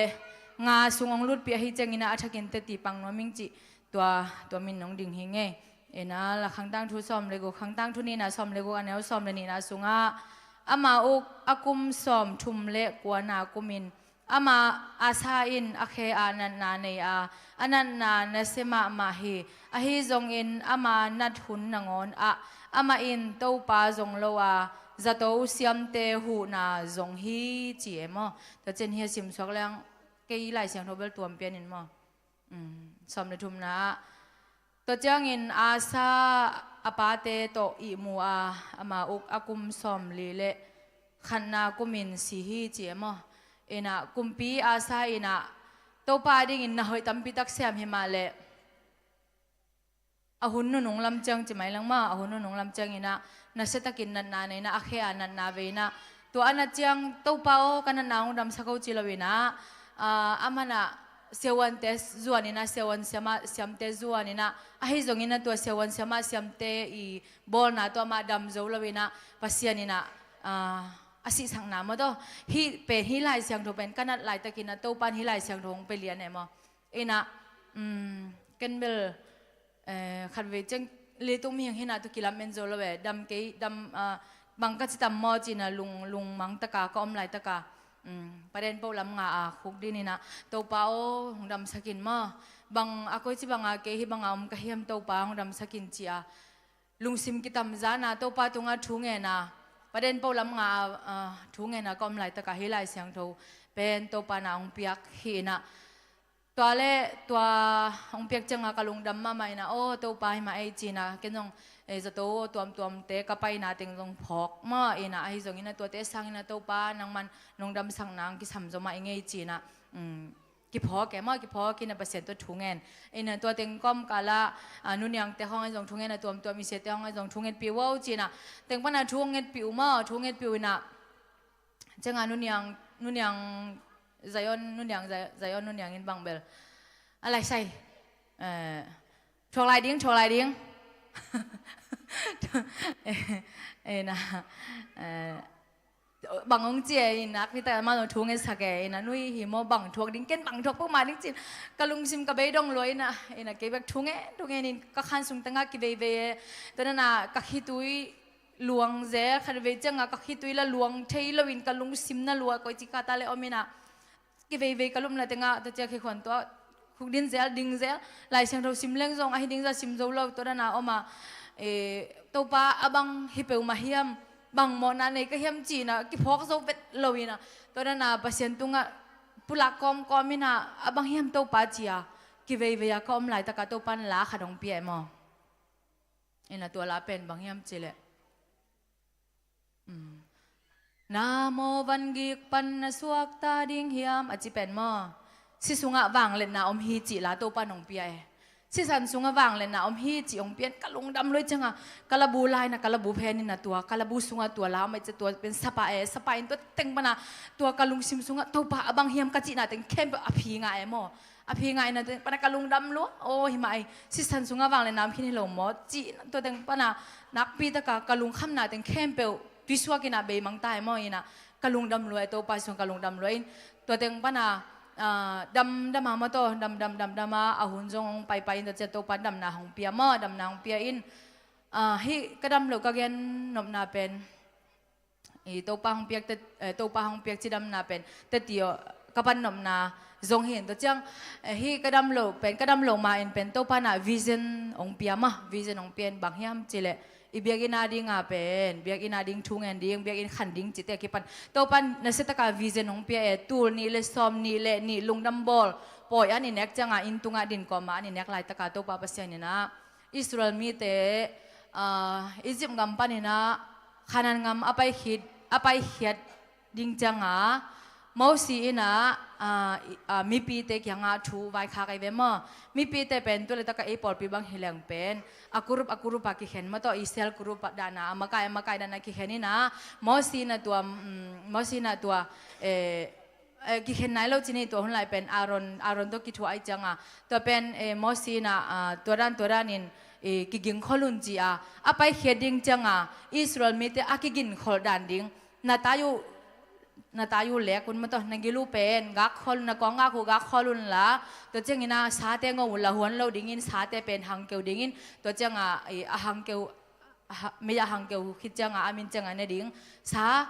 nga sung hong lutpih ahi cianginah a thakin teti pang nuam ing cih tua, tua min nong ding hi ngei. Ina la Khangtang thu sawm le guk, Khangtang thu nihna sawm le guk, a neu sawm le nihna sungah, ama uk a kum sawm thum le kuana kumin ama Asa in a khe a natna nei a, a natna nasia mahmah hi. Ahi zongin ama nat hun nangawn ah amah in Topa zong lo a, zato siamte huhna zong hi ci e maw. Tua cian hi a simsuak leng kei Lai Siangtho bel tuam pianin maw. Mm, sawm le thumna ah, tua ciangin Asa a pate tawh ihmu a, ama uk a kum sawm li le khatna kumin si hi ci e maw. Inah kumpi Asa inah Topa dingin na hoih tampi tak sem hi mah leh a hun nunung lam ciang ci mai lang maw, a hun nunung lam cianginah nasiatakin natna nei inah a khe a natna vei inah tua a nat ciang Topa aw ka natna hong damsak o ci lo inah, ah, a manah siavuante zuan inah siavuan siamah siamte zuan inah, ahi zongin a tua siavuan siamah siamte i bawlna tawh amah dam zo lo inah Pasian inah, ah, a sihsakna maw taw. Hih pen hih Lai Siangtho pen ka nat laitakinah Topan hih Lai Siangtho hong pia lian e maw. Inah, mm, ken bel, eh, khatvei ciang leitung mihing hinah tawh kilamen zo lo e, dam kei, dam, ah, bang ka ci tam maw ci-in ah lung, lungmang taka ka om laitaka, um, paden polam nga a khuk din in ah, Topa aw, hong damsak in maw. Bang a koici banga kei hih banga om ka hiam Topa, hong damsak in ci-a lungsim kitamzan a Topa tungah thu ngen a, paden polam nga a, ah, thu ngen a ka om laitaka hih Lai Siangtho pen Topa in ah hong piak hi in ah, tua le tua hong piak cianga ka lungdam mahmah in ah, aw Topa, himah ei ci-in ah, ken zong, eh, zato tuamtuamte ka paina teng zong phawk mah in ah, ahi zongin ah tuate sangin ah Topa nangman nong damsak nang kisam zaw mah ing ei ci-in ah, um, kiphawk e maw, kiphawk in ah Pasian tawh thu ngen. In ah tua teng kawmkal ah, ah, nuniangte hong ahi zong thu ngen a, tuamtuam i siate hong ahi zong thu ngetpih uh aw ci-in ah, teng pan ah thu hong ngetpih uh maw, thu hong ngetpih uh in ah, cianga nuniang, nuniang Zion, nuniang Zi-, Zion, nuniang in bang bel a lai sai, eh, thuak lai ding, thuak lai ding. Eh, na, eh, bang hong ci e in ah, nakpi tak amah zong thu ngetsak e in ah, nui hi maw, bang thuak ding, ken bang thuak peuhmah ding ci-in ka lungsim ka bei dong lua in ah, in ah kei bek thu ngen, thu ngen in ka khan sung tengah kiveivei e. Tua dan ah ka khitui luang zel, khatvei cianga ka khitui la luang thei loin ka lungsim na lua, koici kata le om in ah kiveivei ka lupna tengah, tua ciang khikhuan tua khuk din zel, ding zel, Lai Siangtho sim leng zong ahi ding zah sim zo lo, tua dan a om a, eh, Topa, a bang hi peuhmah hiam, bang mawhna nei ka hiam ci-in ah kiphawk zo vet lo in ah, tua dan a Pasian tungah pulak kawmkawm in ah, a bang hiam Topa ci-a kiveivei a ka om laitaka Topa in la khat hong pia e maw. In ah tua la pen bang hiam cih leh, um, na maw van gik pan na suakta ding hiam, a ci pen maw. Si sungah vangliatna om hi cih la Topa in hong pia e. Sisan sungah vangliatna om hi cih hong pia in ka lungdam lua hi cianga, ka labu lai in ah, ka labu phen in ah tua, ka labu sungah tua la om a, i ci tua pen sapa e, sapa in tua teng pan ah tua ka lungsim sungah Topa, a bang hiam ka cihna teng khempeuh a phi ngah e maw. A phi ngah in ah tua teng pan ah ka lungdam lua, aw himah ei, sisan sungah vangliatna om khin hi lo maw cih, tua teng pan ah nakpi taka ka lungkhamna teng khempeuh tuisuak in ah beimang ta e maw in ah, ka lungdam lua e, Topa sung ka lungdam lua in, tua teng pan ah, ah, dam, dam a maw, tua dam, dam, dam, dam a, a hun zong hong paipai in, tua ciang Topa in damna hong pia maw, damna hong pia in, ah, hih ka dam loh ka gen nopna pen, i Topa hong piak te, eh, Topa hong piak cidamna pen teti aw ka pan nopna zong hi in, tua ciang, eh, hih ka dam loh pen, ka dam loh ma in pen Topa in ah vision hong pia maw, vision hong pia in bang hiam cih leh, i biakinn a ding a pen, biakinn a ding thu ngen ding, biakinn khan ding cihte a kipan Topa in nasia taka vision hong pia e, tul nih le sawm nih le nih lungdam bawl pawi an i nek cianga, inn tungah din kawma an i nek laitaka Topa Pasian in ah Israel mite, ah, Egypt gam pan in ah Canaan gam a pai khit, a pai khiat ding cianga Mosi in ah, ah, i, ah, mipite kiangah thu vaikhak ahi ve maw. Mipite pen tu le taka ei pawlpi bang hi leng pen a kurup, a kurup a kikhen maw, tua i cell kurup a dan a, a makai, a makai dan a kikhen in ah, Mosi in ah tua, um, Mosi in ah tua, eh, eh, kikhen nai lo ci ni, tua hun lai pen Aaron, Aaron tawh kithuah ahi cianga, tua pen, eh, Mosi in ah, ah, tua dan, tua dan in, eh, kigingkhol un ci-a, a paikhiat ding cianga Israel mite a kigingkhol dan ding, na tai uh, na tai uh lek un maw, tua na gil uh pen gakkhol un, na kawng gak uh gakkhol un la, tua ciangin ah sate ngo un la, huan lo dingin, sate pen hangkeu dingin, tua cianga, eh, a hangkeu, a ha-, mei a hangkeu khit cianga a min cianga ne ding, sa,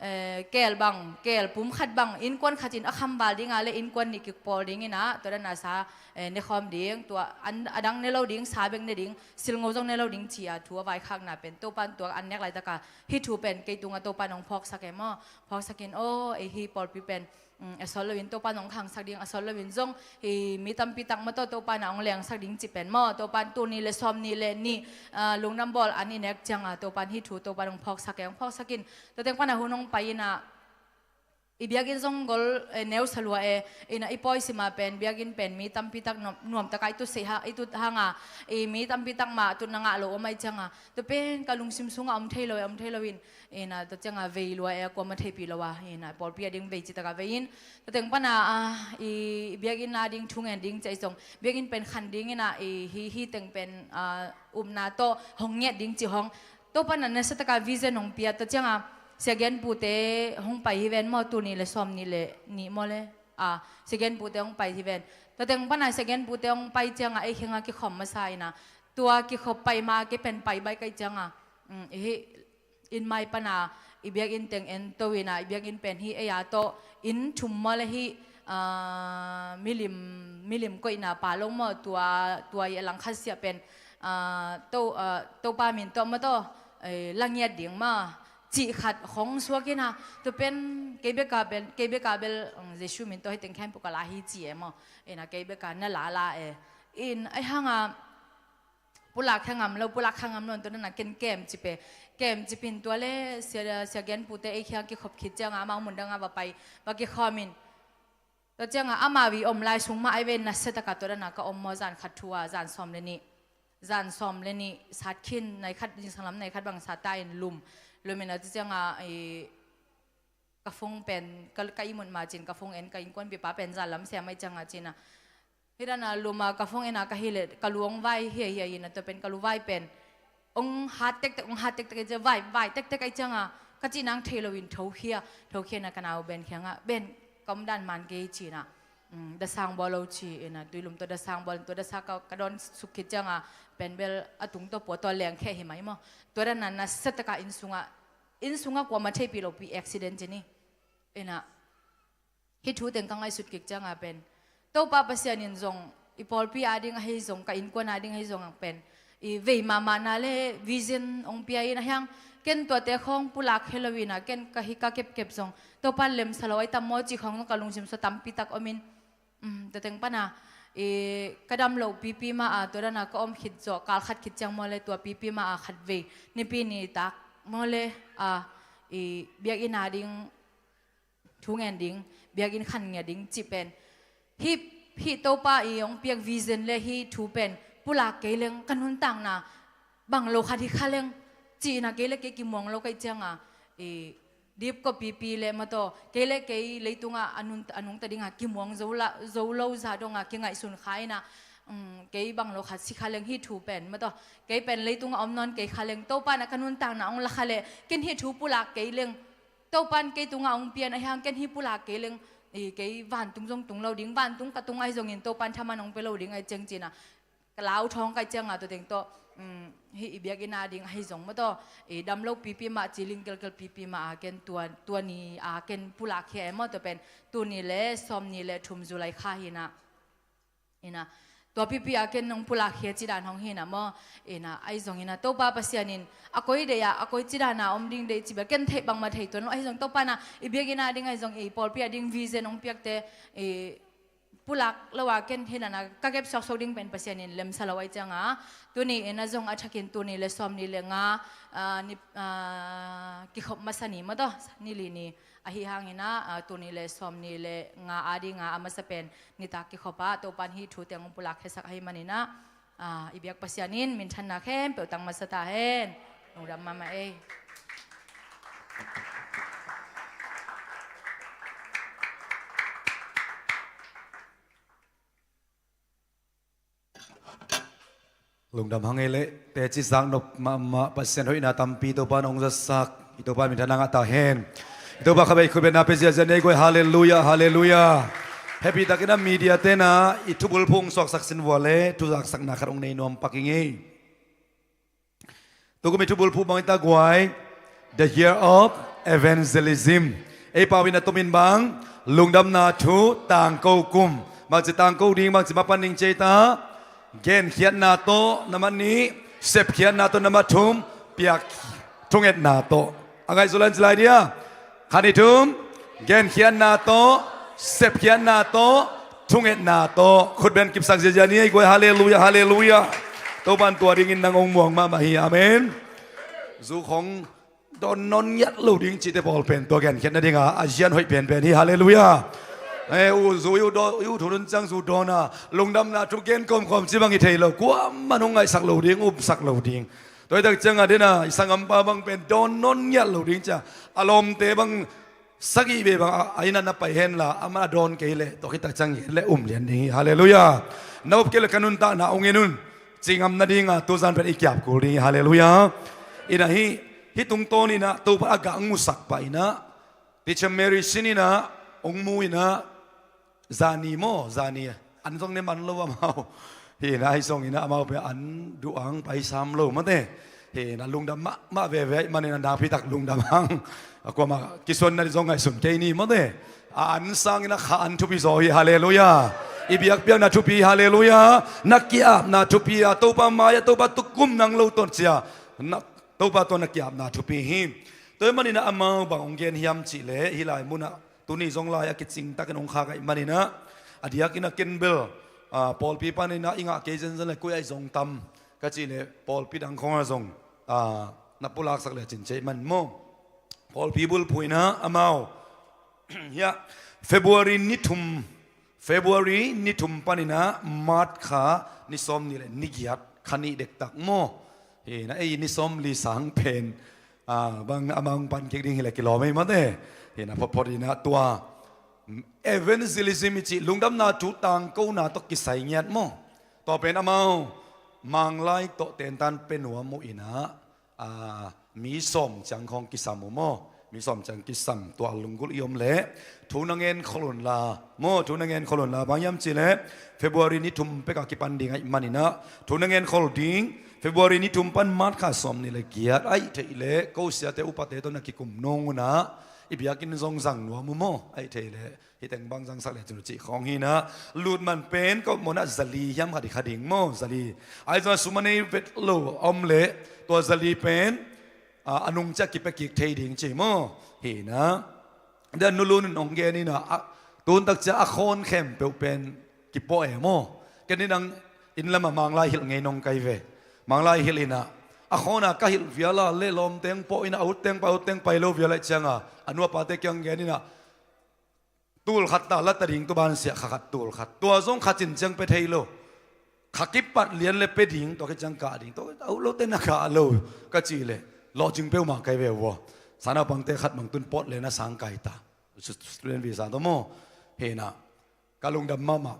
eh, keel bang, keel pum khat bang, innkuan khatin a khamval dinga le innkuan nih kipawl dingin ah, tua dan a sa, eh, nekhawm ding, tua an, a dang ne lo ding, sa bek ne ding, silngo zong ne lo ding ci-a thu a vaikhakna pen, Topan tua an nek laitaka hih thu pen kei tungah Topan hong phawksak e maw, phawksakin, aw, ei hih pawlpi pen, um, a sawt loin Topan hong khangsak ding, a sawt loin zong, hi, mi tampi tak maw, Topan a hong lengsak ding cih pen maw, Topan tul nih le sawm nih le nih, ah, lungdam bawl an i nek cianga Topan hih thu Topan hong phawksak e, hong phawksakin, tua teng pana hun hong pai in ah, i biakinn zong gol, eh, neusa lua e, in ah i pawi sima pen, biakinn pen mi tampi tak nuam, nuam taka i tut seih ha, i tut hanga, i mi tampi tak mah tutna ngah lo om ahi cianga, tua pen ka lungsim sungah om thei lo e, om thei loin, in ah, tua cianga vei lua e, a kuama theihpih lo a, in ah, pawlpi a ding vei citaka vei in, tua teng pana, ah, i biakinn a ding thu ngen ding ci-a i zong, biakinn pen khan dingin ah, i hi, hi teng pen, ah, upna tawh hong nget ding cih hong, Topan a nasiataka vision hong pia, tua cianga Sia Gen pute hong pai hi ven maw, tul nih le sawm nih le nih maw le, ah, Sia Gen pute hong pai hi ven. Tua teng pana Sia Gen pute hong pai cianga ei khenga kikhawm masa in ah, tua kikhop pai ma kei pen pai baih ka hih cianga, um, i hih inn mai pana i biakinn teng ento ina, i biakinn pen hi ei a tawh inn thum maw le hi, aa, milim, milim koihna pa lo maw, tua, tua i a langkhat siah pen, aa, to, aa, Topa min tawh maw tawh, eh, la ngiat ding maw, cih khat hong suak ina, tua pen kei beka bel, kei beka bel, um, Jesu min tawh hi teng khempeuh ka la hi ci e maw, ina kei beka na la la e. In, ai hanga, pulak kha ngam lo, pulak kha ngam lo, tua dana ken kem ci pe. Kem ci pin tua le, sia, sia gen pute ei khiang kikhop khit cianga, amau mun danga va pai, va kikhawm in. Tua cianga, ama vi om lai sung ma ai ve nasia taka tua dana ka om maw, zan khat thu a, zan sawm le nih. Zan sawm le nih, sat khin, nai khat, zingsang lam nai khat bang sat ta in lum. Lum in a tua cianga, i, ka phone pen, ka, ka ihmut ma cin, ka phone en, ka innkuanpipa pen zan lam siam ai cianga cina. Hi dana luma ka phone ena ka hi le, ka lu ong vai hi, hi, hi na tua pen, ka lu vai pen. Ong hat tektek, ong hat tektek, i cia vai, vai tektek ai cianga. Ka ci nang thei lo in tho khia, tho khia na ka nau Ben khianga. Ben, ka om dan man kei cina. Mm, da sang bawl lo ci, ina, tui lum tua da sang bawl, tua da sa ka, ka dawn suk khit cianga. Ben bel a tung tua pua tua leng khe hi mai maw. Tua dana nasia taka inn sunga, inn sunga kuama theipi lopi accident cini. Ina, hih thu teng ka ngaihsut kik cianga pen, Topa Pasian in zong, i pawlpi a ding ahi zong, ka innkuan a ding ahi zong ang pen, i vei mahmahna le vision ong pia in a hiang, ken tuate khawng pulak he lo ina, ken ka hi ka kepkep zong, Topa lemsa lo ai tam maw ci khawng zong ka lungsim sua tampi tak om in, um, tua teng pana, i ka dam lo pipi ma a, tua dana ka om khit zawh, kal khat khit ciang maw le, tua pipi ma a khat vei, nipi ni tak maw le, a, i biakinn a ding, thu ngen ding, biakinn khan ngia ding cih pen. Hih, hih Topa i hong piak vision le hih thu pen, pulak kei leng, ka nuntakna, bang lo khat hi kha leng, cihna kei le kei kimuang lo kai cianga, i, dip ko pipi le maw taw, kei le kei leitungah a nun, a nungta dinga kimuang zo la, zo lo zah donga kingaihsun kha ina, um, kei bang lo khat si kha leng hih thu pen, maw taw, kei pen leitungah om nawn kei kha leng, Topa na ka nuntakna hong la kha le, ken hih thu pulak kei leng, Topan kei tungah hong pian a hiang ken hi pulak kei leng, i kei vantung zong tung lo ding, vantung ka tung ahi zongin Topan thaman hong pia lo ding ai ciang cina. Ka lau thawng kai cianga tua teng tawh, um, hi i biakinn a ding ahi zong maw taw, i dam lo pipi mah ci ling kelkel pipi mah a ken tua, tua ni a ken pulak hi e maw tua pen, tua ni le sawm ni le thum July kha hina. Ina, tua pipi a ken nong pulak hi a cidan hong hina maw. Ina, ai zong ina, Topa Pasian in, a koi deih a, a koi cidana om ding deih cibel, ken theih bangma thei tuan lo, ahi zong Topa na, i biakinn a ding ahi zong, i pawlpi a ding vision hong piakte, i pulak lo a ken hinana, ka kep suaksuak ding pen Pasian in lemsa lo ai cianga, tuni ina zong a thakin tuni le sawm ni le nga, a, ni, a, kikhop masa ni maw taw, ni li ni, ahi hangina, a, tuni le sawm ni le nga a dinga a masa pen nitak kikhop a, Topan hih thu teng hong pulak hesak ahi manina, a, i biak Pasian in minthanna khempeuh tang masa ta hen. Lungdam mahmah ei. Lungdam hang ei leh, teci zak nop mahmah Pasian hoihna tampi Topa na hong zatsak, i Topa minthanna ngah ta hen. I Topa khabei khutbetna pe ziazia nei guai, halleluia, halleluia. Happy takin a media tena i thubulphu hong suaksak sin vua le, thuzaksakna khat hong nei nuam pak i ngei. Tukum i thubulphu bang i ta guai, The Year of Evangelism. Ei pau in a tomin bang, lungdamna thu tangko kum. Bangci tangko ding, bangci mapan ding cei ta. Genkhiatna tawh, na man nih, sepkhiatna tawh, na man thum, piak thungetna tawh. A ngaihsut lai in ci lai dia. Khan i thum, genkhiatna tawh, sepkhiatna tawh, thungetna tawh. Khutben kipsak ziazia ni ei guai, halleluia, halleluia. Topan tua dingin nang hong muang mahmah hi, amen. Zu khong dawn nawn ngiat lo ding cihte pawl pen tua genkhiatna dinga a zian hoih penpen hi, halleluia. Eh, u zu i u dawn, i u thu nun ciang zu dawna, lungdamna thu gen kawmkawm ci bang hi thei lo, kuaman hong ngaihsak lo ding, umsak lo ding. Tua hi tak cianga dena i sanggampa bang pen dawn nawn ngiat lo ding cia, a lawmte bang sagih ve bang a, a inn ah na pai henla, amah a dawn kei leh, tua khit tak ciang gen leh um lian ding hi. Halleluia. Na up kei leh ka nuntakna hong en un. Ci ngam nadinga tuzan pen i kiap kul ding hi. Halleluia. Ina hih, hih tungtawn ina Topa a gah hong musak pah ina, Teacher Mary sin ina hong mu ina, zani maw, zani an zong ne man lo amau. Hih ina ahi zong ina amau pen an duh ang pai sam lo mate. Hi na, lungdam mahmah veve ahih manin a nakpi tak lungdam hang. A kuamah kisuanna zong ngaihsun kei ni mawte. A an sangin a kha an thupi zaw hi, halleluiah. I biakpiakna thupi hi, halleluiah. Na ki-apna thupi a, Topa mai-ah Topa tukum nang lo tawh cia, na, Topa tawh na ki-apna thupi hi. Tua ahih manin a amau bang hong gen hiam cihleh hih lai munah tuni zong lai a kicingtakin hong khak ahih manin a, a diakin a ken bel, ah, pawlpi panin a i ngah kei zenzen le koi ah i zong tam ka cihleh pawlpi dang khawngah zong, ah, na pulaksak le cin cei man maw? Pawlpi bulphuh in a amau hiah February ni thum, February ni thum panin a March kha ni sawm nih le ni giat kha nih dektak maw? Hi na, ei ni sawm li sang pen, ah, bang amau hong pan kik ding hileh kilawm ei mawte. Hi na, photphot in a tua evangelism i cih lungdamna thu tangkona tawh kisai ngiat maw? Tua pen amau Manglai tawh tentan pia nuam uh in a, ah, mi sawm ciang khawng kisam uh maw? Mi sawm ciang kisam, tua lunggulh i om leh thu na ngen khol un la maw? Thu na ngen khol un la. Bang hiam cihleh February ni thum pekah kipan ding ahih manin a thu na ngen khol ding. February ni thum pan March kha sawm nih le giat ahih theih leh ko siate upate tawh na kikum nung un a, i biakinn zong zang nuam uh maw? Ahih theih leh hih teng bang zangsak le cin uh cih khawng hi na. Lut man pen ko mawhna zali hiam khat hi kha ding maw? Zali. Ahi zong a sum a nei vet lo a om leh tua zali pen, ah, a nung ciah kipia kik thei ding ci maw? Hi na. Dia Nu Lun in hong gen in a, a, tun tak ciah a khawn khempeuh pen kipawh e maw? Ken in ang inn lamah Manglai hilh ngei nong kai ve. Manglai hilh in a, a khawn a ka hilh vial a leh lawmteng pawh in a, a utteng pai, utteng pai lo vial ahih ciang a, a nu a pate kiang gen in a, tul khat ta la ta ding, tu ban siah kha khat tul khat. Tua zong kha cin ciang pia thei lo. Kha kipat lian le pia ding, tua khit ciang kah ding. Tua a ut lote na kah lo ka cih leh lawhcing peuhmah kai ve uh aw. Sanaupangte khat bang tun pawt le na sang kai ta. Student visa tawh maw? Hi na. Ka lungdam mahmah.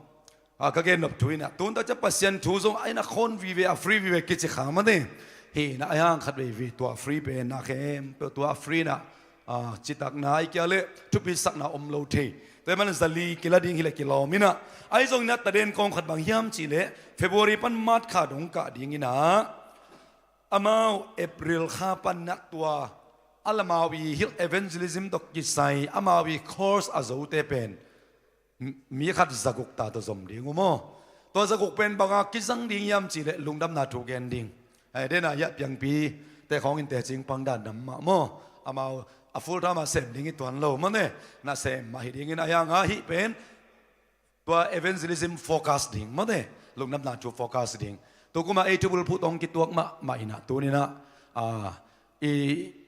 A, ka gen nop thu in a, tun tak ciah Pasian thu zong a in a khawn vive, a free vive kici kha mawte. Hi na, a hang khat veve tua free pen na khempeuh tua free na, a, citakna i kia leh thupisakna om lo thei. Tua ahih manin zali kila ding hileh kilawm in a. Ahi zongin a taden kawng khat bang hiam cihleh February pan March kha dong kah ding in a, amau April kha pan na tua a lamau i hilh evangelism tawh kisai amau i course a zote pen mi khat zaguk ta tawh zom ding uh maw? Tua zaguk pen banga kizang ding hiam cihleh lungdamna thu gen ding. Ai, dena hiah piangpi te khawngin tecing pang dan nam mah maw? Amau a full time a sem ding i tuan lo mawte. Na sem mah hi dingin a hiang a hih pen tua evangelism focus ding mawte. Lungdamna thu focus ding. Tukuma ei thubulphuh tawh kituak mahmah in a tuni in a, a, i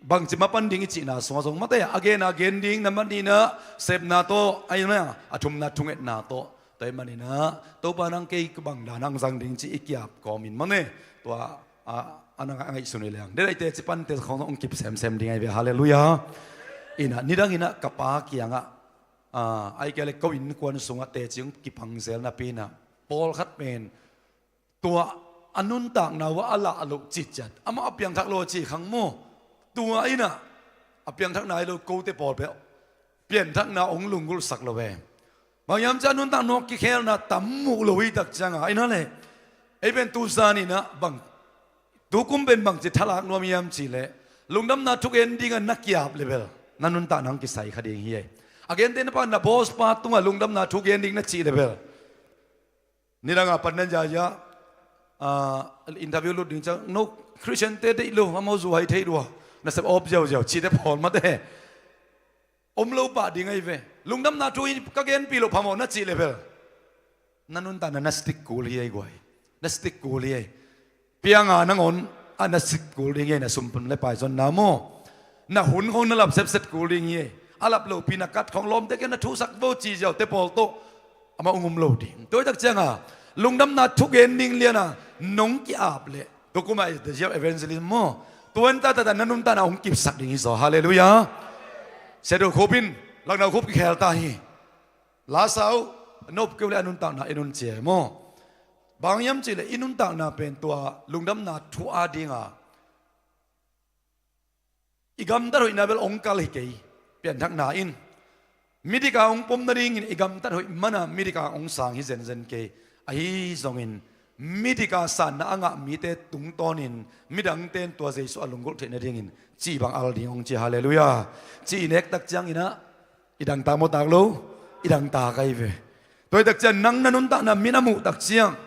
bangci mapan ding i cihna sungah zong mawte a gen a gen ding na man in a sepna tawh, a thumna thungetna tawh. Tua ahih manin a Topa nang kei bang dan hong zang ding ci i ki-ap kawmin mawte. Tua a, a na ngaihsun hi leng. Dena i teci pante khawng hong kip semsem ding ahi ve, halleluiah. In a nidang in a ka pa kiangah, a, ahih kei leh ko innkuan sungah teci hong kipang zel napi in a pawlkhat pen tua a nuntakna uh a lah loh citciat amah a piangthak lo a ci khang maw? Tua in a, a piangthakna hi lo kote pawl peuh pianthakna hong lunggulhsak lo ve. Bang hiam ciah a nuntakna kikhelna tam muh lo hi tak ciang a, in a leh ei pen tu zan in a bang, tukum pen bangci thalak nuam hiam cihleh lungdamna thugen ding a na ki-ap leh bel na nuntakna hong kisai kha ding hi ei. A gente na pa, na boss pa tungah lungdamna thugen ding na cih leh bel nidang a pan nan zazia, a, interview lut ding ciang, no, Christian te deih lo, amau zu hai thei lua, nasep awp ziauziau cite pawl mawte. Om lo pah ding ahi ve. Lungdamna thu in ka genpih loh phamawh na cih leh bel na nuntakna na stick kul hi ei guai. Na stick kul hi ei. Pianga nangawn a na stick kul ding hi ei, na sum le pai zonna maw? Na hun khawng na lap sepset kul ding hi ei. A lap lopi na kat khawng lawmte kiang na thusak vo ci ziaute pawl tawh amah hong um lo ding. Tua hi tak ciang a lungdamna thugen ding lian a nong ki-ap leh tukuma i the year evangelism maw? Tua in tahtahta na nuntakna hong kipsak ding hi zaw, halleluiah. Sia Do Khup in Laknau khup kikhel ta hi. Lasa uh nop keu leh a nuntakna en un cia maw? Bang hiam cihleh i nuntakna pen tua lungdamna thu a dinga i gamtat hoihna bel hong kal hi kei. Pianthakna in midik a hong pom nadingin i gamtat hoih mana midik a hong sang hi zenzen kei. Ahi zongin Midika sanna a ngah mite tungtawnin midangte in tua Jesu a lunggulh theih nadingin cih bang al ding hong ci. Halleluiah. Cih i nek tak ciangin ah i dangtak maw, tak lo? I dangtak ahi ve. Tua hi tak ciang nang na nuntakna min a muh tak ciang,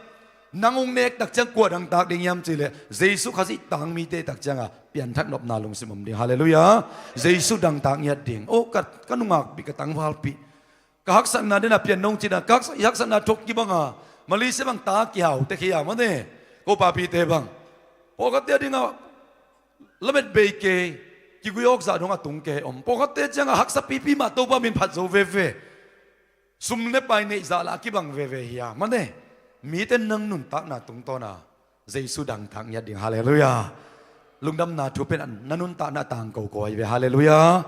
nang hong nek tak ciang kua dangtak ding hiam cih leh Jesu Khazih tang mite tak cianga pianthak nopna lungsim om ding. Halleluiah. Jesu dangtak ngiat ding. Oh, ka, ka nungak pi, ka tangval pi. Ka haksatna dena pian nong cina, ka haksa-, i haksatna thok kibanga, Malaysia bang ta kihau te khia mate. Ko papite bang, pawlkhatte a dinga lamet bei kei, kigui awk zah dong a tung kei om. Pawlkhatte cianga haksa pipi mah Topa min phat zo veve. Sum le pai neih zah lah a kibang veve hia mate. Mite nang nuntakna tungtawna Jesu dangtak ngiat ding. Halleluiah. Lungdamna thu pen na nuntakna a tangko ko ahi ve. Halleluiah.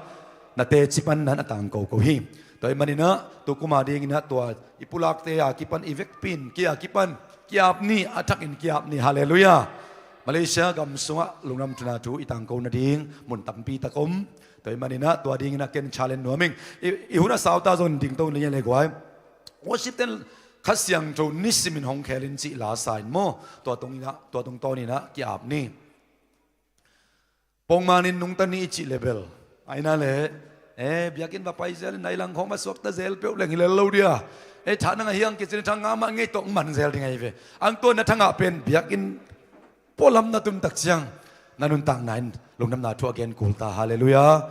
Na teci panna a tangko ko hi. Tua hi maninah tu kuma dinginah tua i pulakte a kipan, i vekpin kia kipan kiap ni, a thakin kiap ni. Halleluiah. Malaysia gam sungah lungdam thuna thu i tangko nading mun tampi tak om. Tua hi maninah tua dinginah ken challenge nuam ing. I, i hun a sauta zong dingto ni le guai. Worship ten Kha Siangtho nisimin hong khelin cih la sa in maw, tua tunginah, tua tungtawninah kiap ni. Pongmanin nungta ni i cih le bel, aina le, eh, biakinn va pai zel in nai lang khawng va suakta zel peuh leng hi lel lo dia. Eh, tha nang a hiang kicin tha nga mah ngei tawh man zel ding ahi ve. Ang tua na thangah pen biakinn pualam na tun tak ciang na nuntakna in lungdamna thu a gen kul ta. Halleluiah.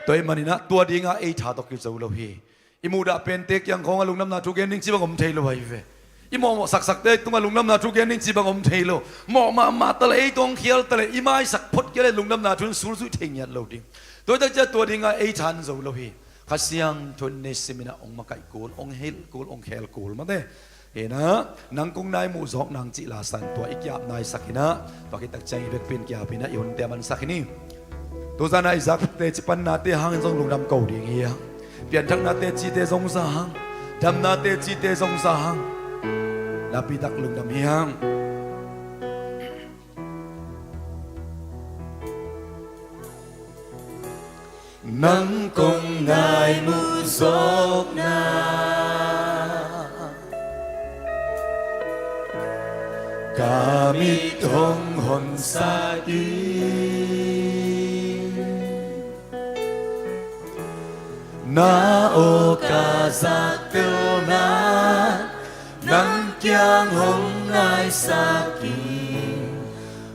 Tua hi maninah tua dinga ei tha tawh kizo lo hi. I muhdah pente kiang khawngah lungdamna thu gen ding ci bang om thei lo ahi ve. I mawhmawh saksakte tungah lungdamna thu gen ding ci bang om thei lo. Mawh mahmah taleh ei tawh hong khial taleh i maisak phot kei leh lungdamna thu in sulzuih thei ngiat lo ding. Tua hi tak ciah tua dinga ei than zo lo hi. Kha Siangtho in nisiminah hong makaih kul, hong hilh kul, hong khel kul mate. Hinah nang kong nai muh zawk nang cih la san tua i kiap naisak hinah, tua khit tak ciang i vekpin kiap hinah i hunte a mansak hi ni. Tuzanah i zakte ci pannate hangin zong lungdam ko ding hi a, pianthaknate cite zong za hang, damnate cite zong za hang, napitak lungdam hi hang. Nang kong nai muh zawkna ka mit hong honsak in, na aw ka zaktelna nang kiang hong naisak in,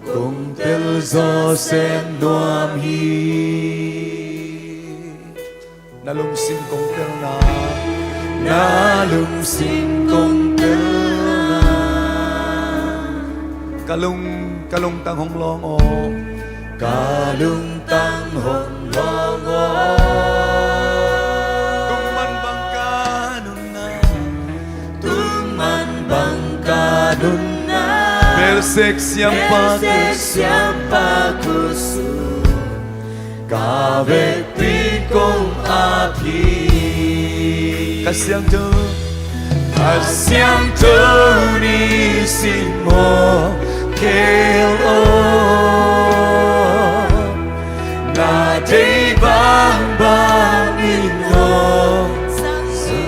kong tel zaw sem nuam hi. Na lungsim kong telna, na lungsim kong telna, ka lung, ka lungtang hong lawng aw, ka lungtang hong lawng aw. Tung man bang ka nunna, tung man bang ka nunna, Belsek siampa, Belsek siampa khusu ka vekpi kong ap hi. Kha Siangtho, Kha Siangtho nisim hong khel aw, na deih bangbang in hong sang hi.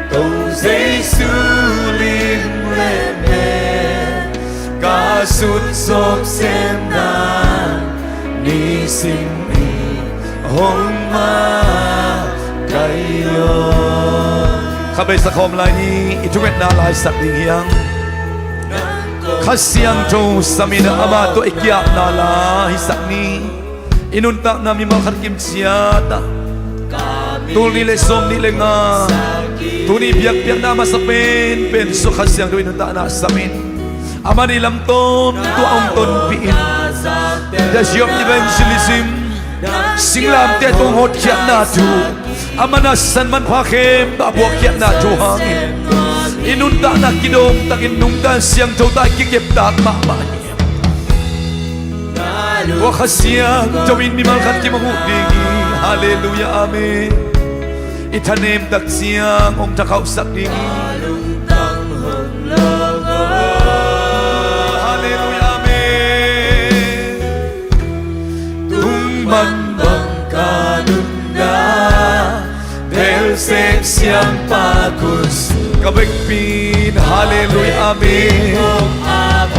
Ko Jesu lim le mel ka sut zawk sem nang, nisim in hong makaih aw. Kha beisa khawm lai ni, i thungetna laisak ding hi hang. Kha Siangtho samin amah tawh i kiapna la hisak ni. I nuntakna mimal khat kim ciatah, tul nih le sawm nih le nga, tuni biakpiakna masa penpen sua Kha Siangtho i nuntakna samin, amah nih lam tawntung a hong tonpih in. The Joy of Evangelism, singlamteh tung hotkhiatna thu, amah na san manpha khempeuh a puakkhiatna thu hangin i nuntakna kidawm takin nungta siangtho ta kikeptak mahmah hi. Tua Kha Siangtho in mimal khat kim a huh ding hi. Halleluiah, amen. I thanem tak ciang hong thakhauhsak ding hi. Halleluiah, amen. Tung man bang ka nunna, Belsek siampa khusu Ka bekpin, halleluiah, amen.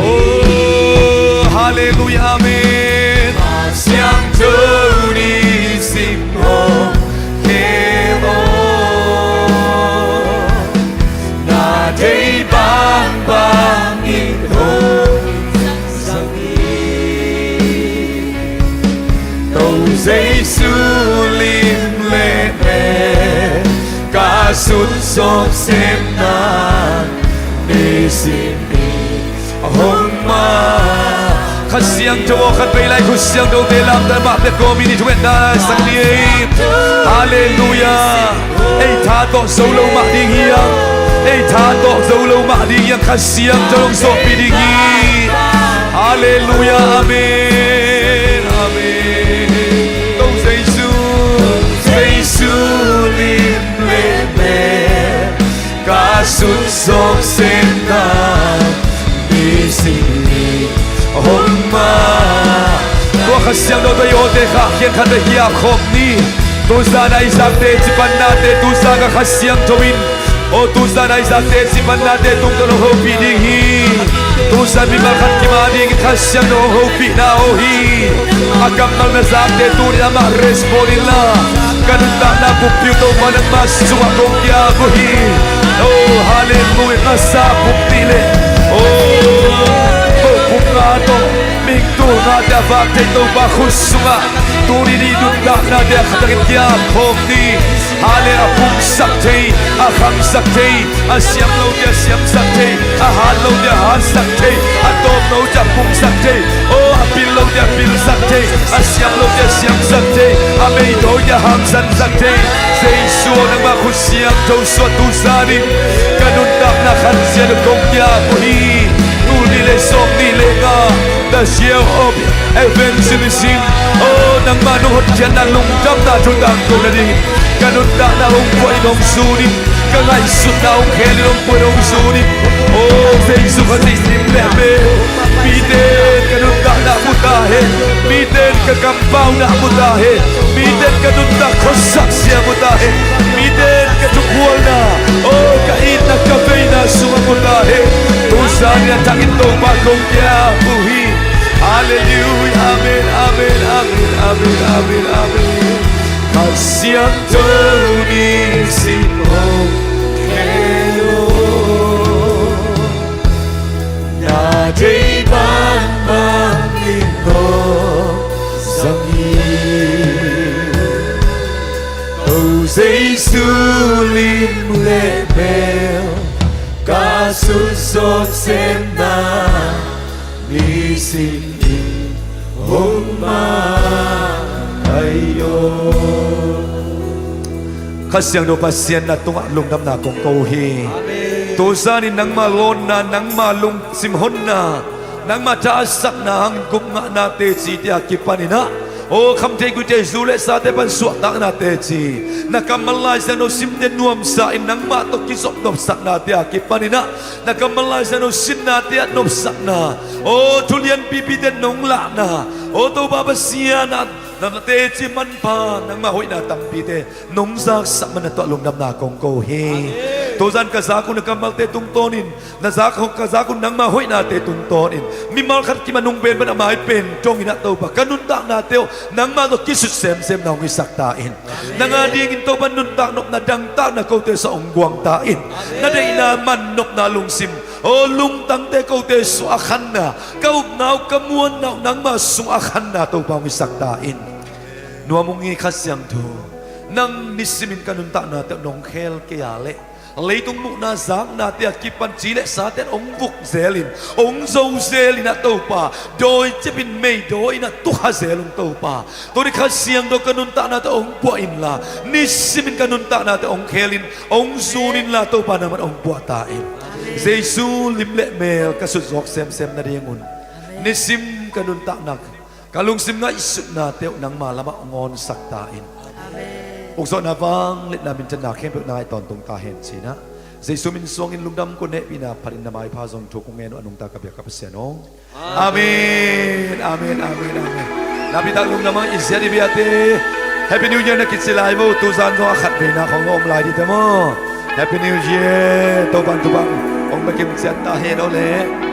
Oh, halleluiah, amen. Siangtho Nisim hong khe aw, na deih bangbang in hong zang hi. To Jesu lim le mel ka sut zawk semna, nisim ni hong ma. Kha Siangtho aw, khat vei lai khut siangthote lamdang mah pia kawmin i thungetna sak ni ei. Halleluiah. Ei tha tawh zo lo mah ding hiam? Ei tha tawh zo lo mah ding hiam? Kha Siangtho hong zawhpih ding hi. Halleluiah, amen, amen. To Jesu, Jesu lim le mel ka sut zawk semna, nisim ni hong ma. Tua Kha Siangtho tawh i awte khahkhiat khat vei kiap khawm ni. Tuzan Isaac teci pannate tuzan ka Kha Siangtho in, aw, tuzan Isaac teci pannate tungtawn hong hopih ding hi. Tuzan mimal khat kim a dingin Kha Siangtho hong hopihna aw hi. A kammal na zakte tuni-in amah respond inla, ka nuntakna pumpi uh Topa nangma sungah kong kiap uh hi. Oh, halleluiah. Ngasa pumpi le, oh, pumpi nga tawh mihing tul ngate a vak thei Topa khut sungah tuni-in i nuntaknate a khatangin kiap khawm ni. Hallel, a pumsak thei, a khamsak thei, a siam lote a siamsak thei, a hat lote a hatsak thei, a tawm lote a pumsak thei, oh, a pil lote a pilsak thei, a siam lote a siamsak thei, a meidawite a hamsatsak thei. Jesu aw, nangmah khut siangtho suah, tuzanin ka nuntakna khansiat uh kong kiap uh hi. Tul nih le sawm nih le nga, the year of evangelism. Oh, nangmah nong hotkhiatna lungdamna thu tangko nadingin ka nuntakna hong puahin hong zunin, ka ngaihsutna hong khelin hong puahin hong zunin. Oh, Jesu Khazih lim le mel, mite in ka nuntakna mu ta hen, mite in ka kampauna mu ta hen, mite in ka nuntak khuasak zia mu ta hen, mite in ka thukhualna, oh, ka itna ka veina sungah mu ta hen. Tuzanin a thakin Topa kong kiap uh hi. Halleluiah. Amen, amen, amen, amen, amen, amen. Kha Siangtho nisim hong khe aw, na deih bangbang in hong zang hi. To Jesu lim le mel ka sut zawk semna, nisim ni hong ma ai aw. Kha Siangtho Pasian na tungah lungdamna kong ko hi. Amen. Tuzanin nangmah lawnna, nangmah lungsim honna, nangmah tha a sakna hangin gupngahna teci te a kipanin ah, aw, khamtheih guihtheih, zu le sate pan suahtakna teci, na kammal Lai Siangtho simte nuamsa in nangmah tawh kizop nopsaknate a kipanin ah, na kammal Lai Siangtho sinnate ah nopsakna, aw, thu lianpipite nong lahna, aw, Topa Pasian ah, na teci manpha nangmah hoihna tampite nong zaksak man na tungah lungdamna kong ko hi. Amen. Tuzan ka zak uh na kammalte tungtawnin, na zak uh, ka zak uh nangmah hoihnate tungtawnin, mimal khat kim a nung pen pan a mai pen dongin ah Topa ka nuntaknate uh nangmah tawh kisut semsemna hong hisak ta in. Amen. Nang a dingin Topa nuntak nopna dangtakna kote sungah hong guang ta in. Amen. Na deihna man nopna lungsim, aw, lungtangte kote sungah a khanna, ka upna uh, ka muanna uh nangmah sungah a khanna Topa hong hisak ta in. Nuam ung ei, Kha Siangtho. Nang nisimin ka nuntaknate uh nong khel kei a leh, leitung muhna zaknate a kipan ci le sate in hong vuk zelin, hong zo zelin ah Topa, dawi cipin mei dawi in ah tukha zel ung Topa. Tuni Kha Siangtho ka nuntaknate uh hong puah inla, nisimin ka nuntaknate uh hong khelin, hong zun inla Topa, nangman hong puah ta in. Jesu lim le mel ka sut zawk semsem nadingun, nisim ka nuntakna, ka lungsim ngaihsutnate uh nangma lamah hong awnsak ta in. Amen. Ukzawhna, vangliatna, minthanna khempeuh nang a i tawntung ta hen ci-in ah, Jesu min suangin lungdam kong nehpihna phatin na maipha zong thu kong ngen uh a nungta ka biak ka Pasian aw. Amen, amen, amen, amen. Napitak lungdam hang, i ziat i biate Happy New Year na kici lai maw? Tuzan zong a khat veina khawng na om lai ding te maw? Happy New Year. Topa'n thupha hong pia kim ciat ta hen aw le.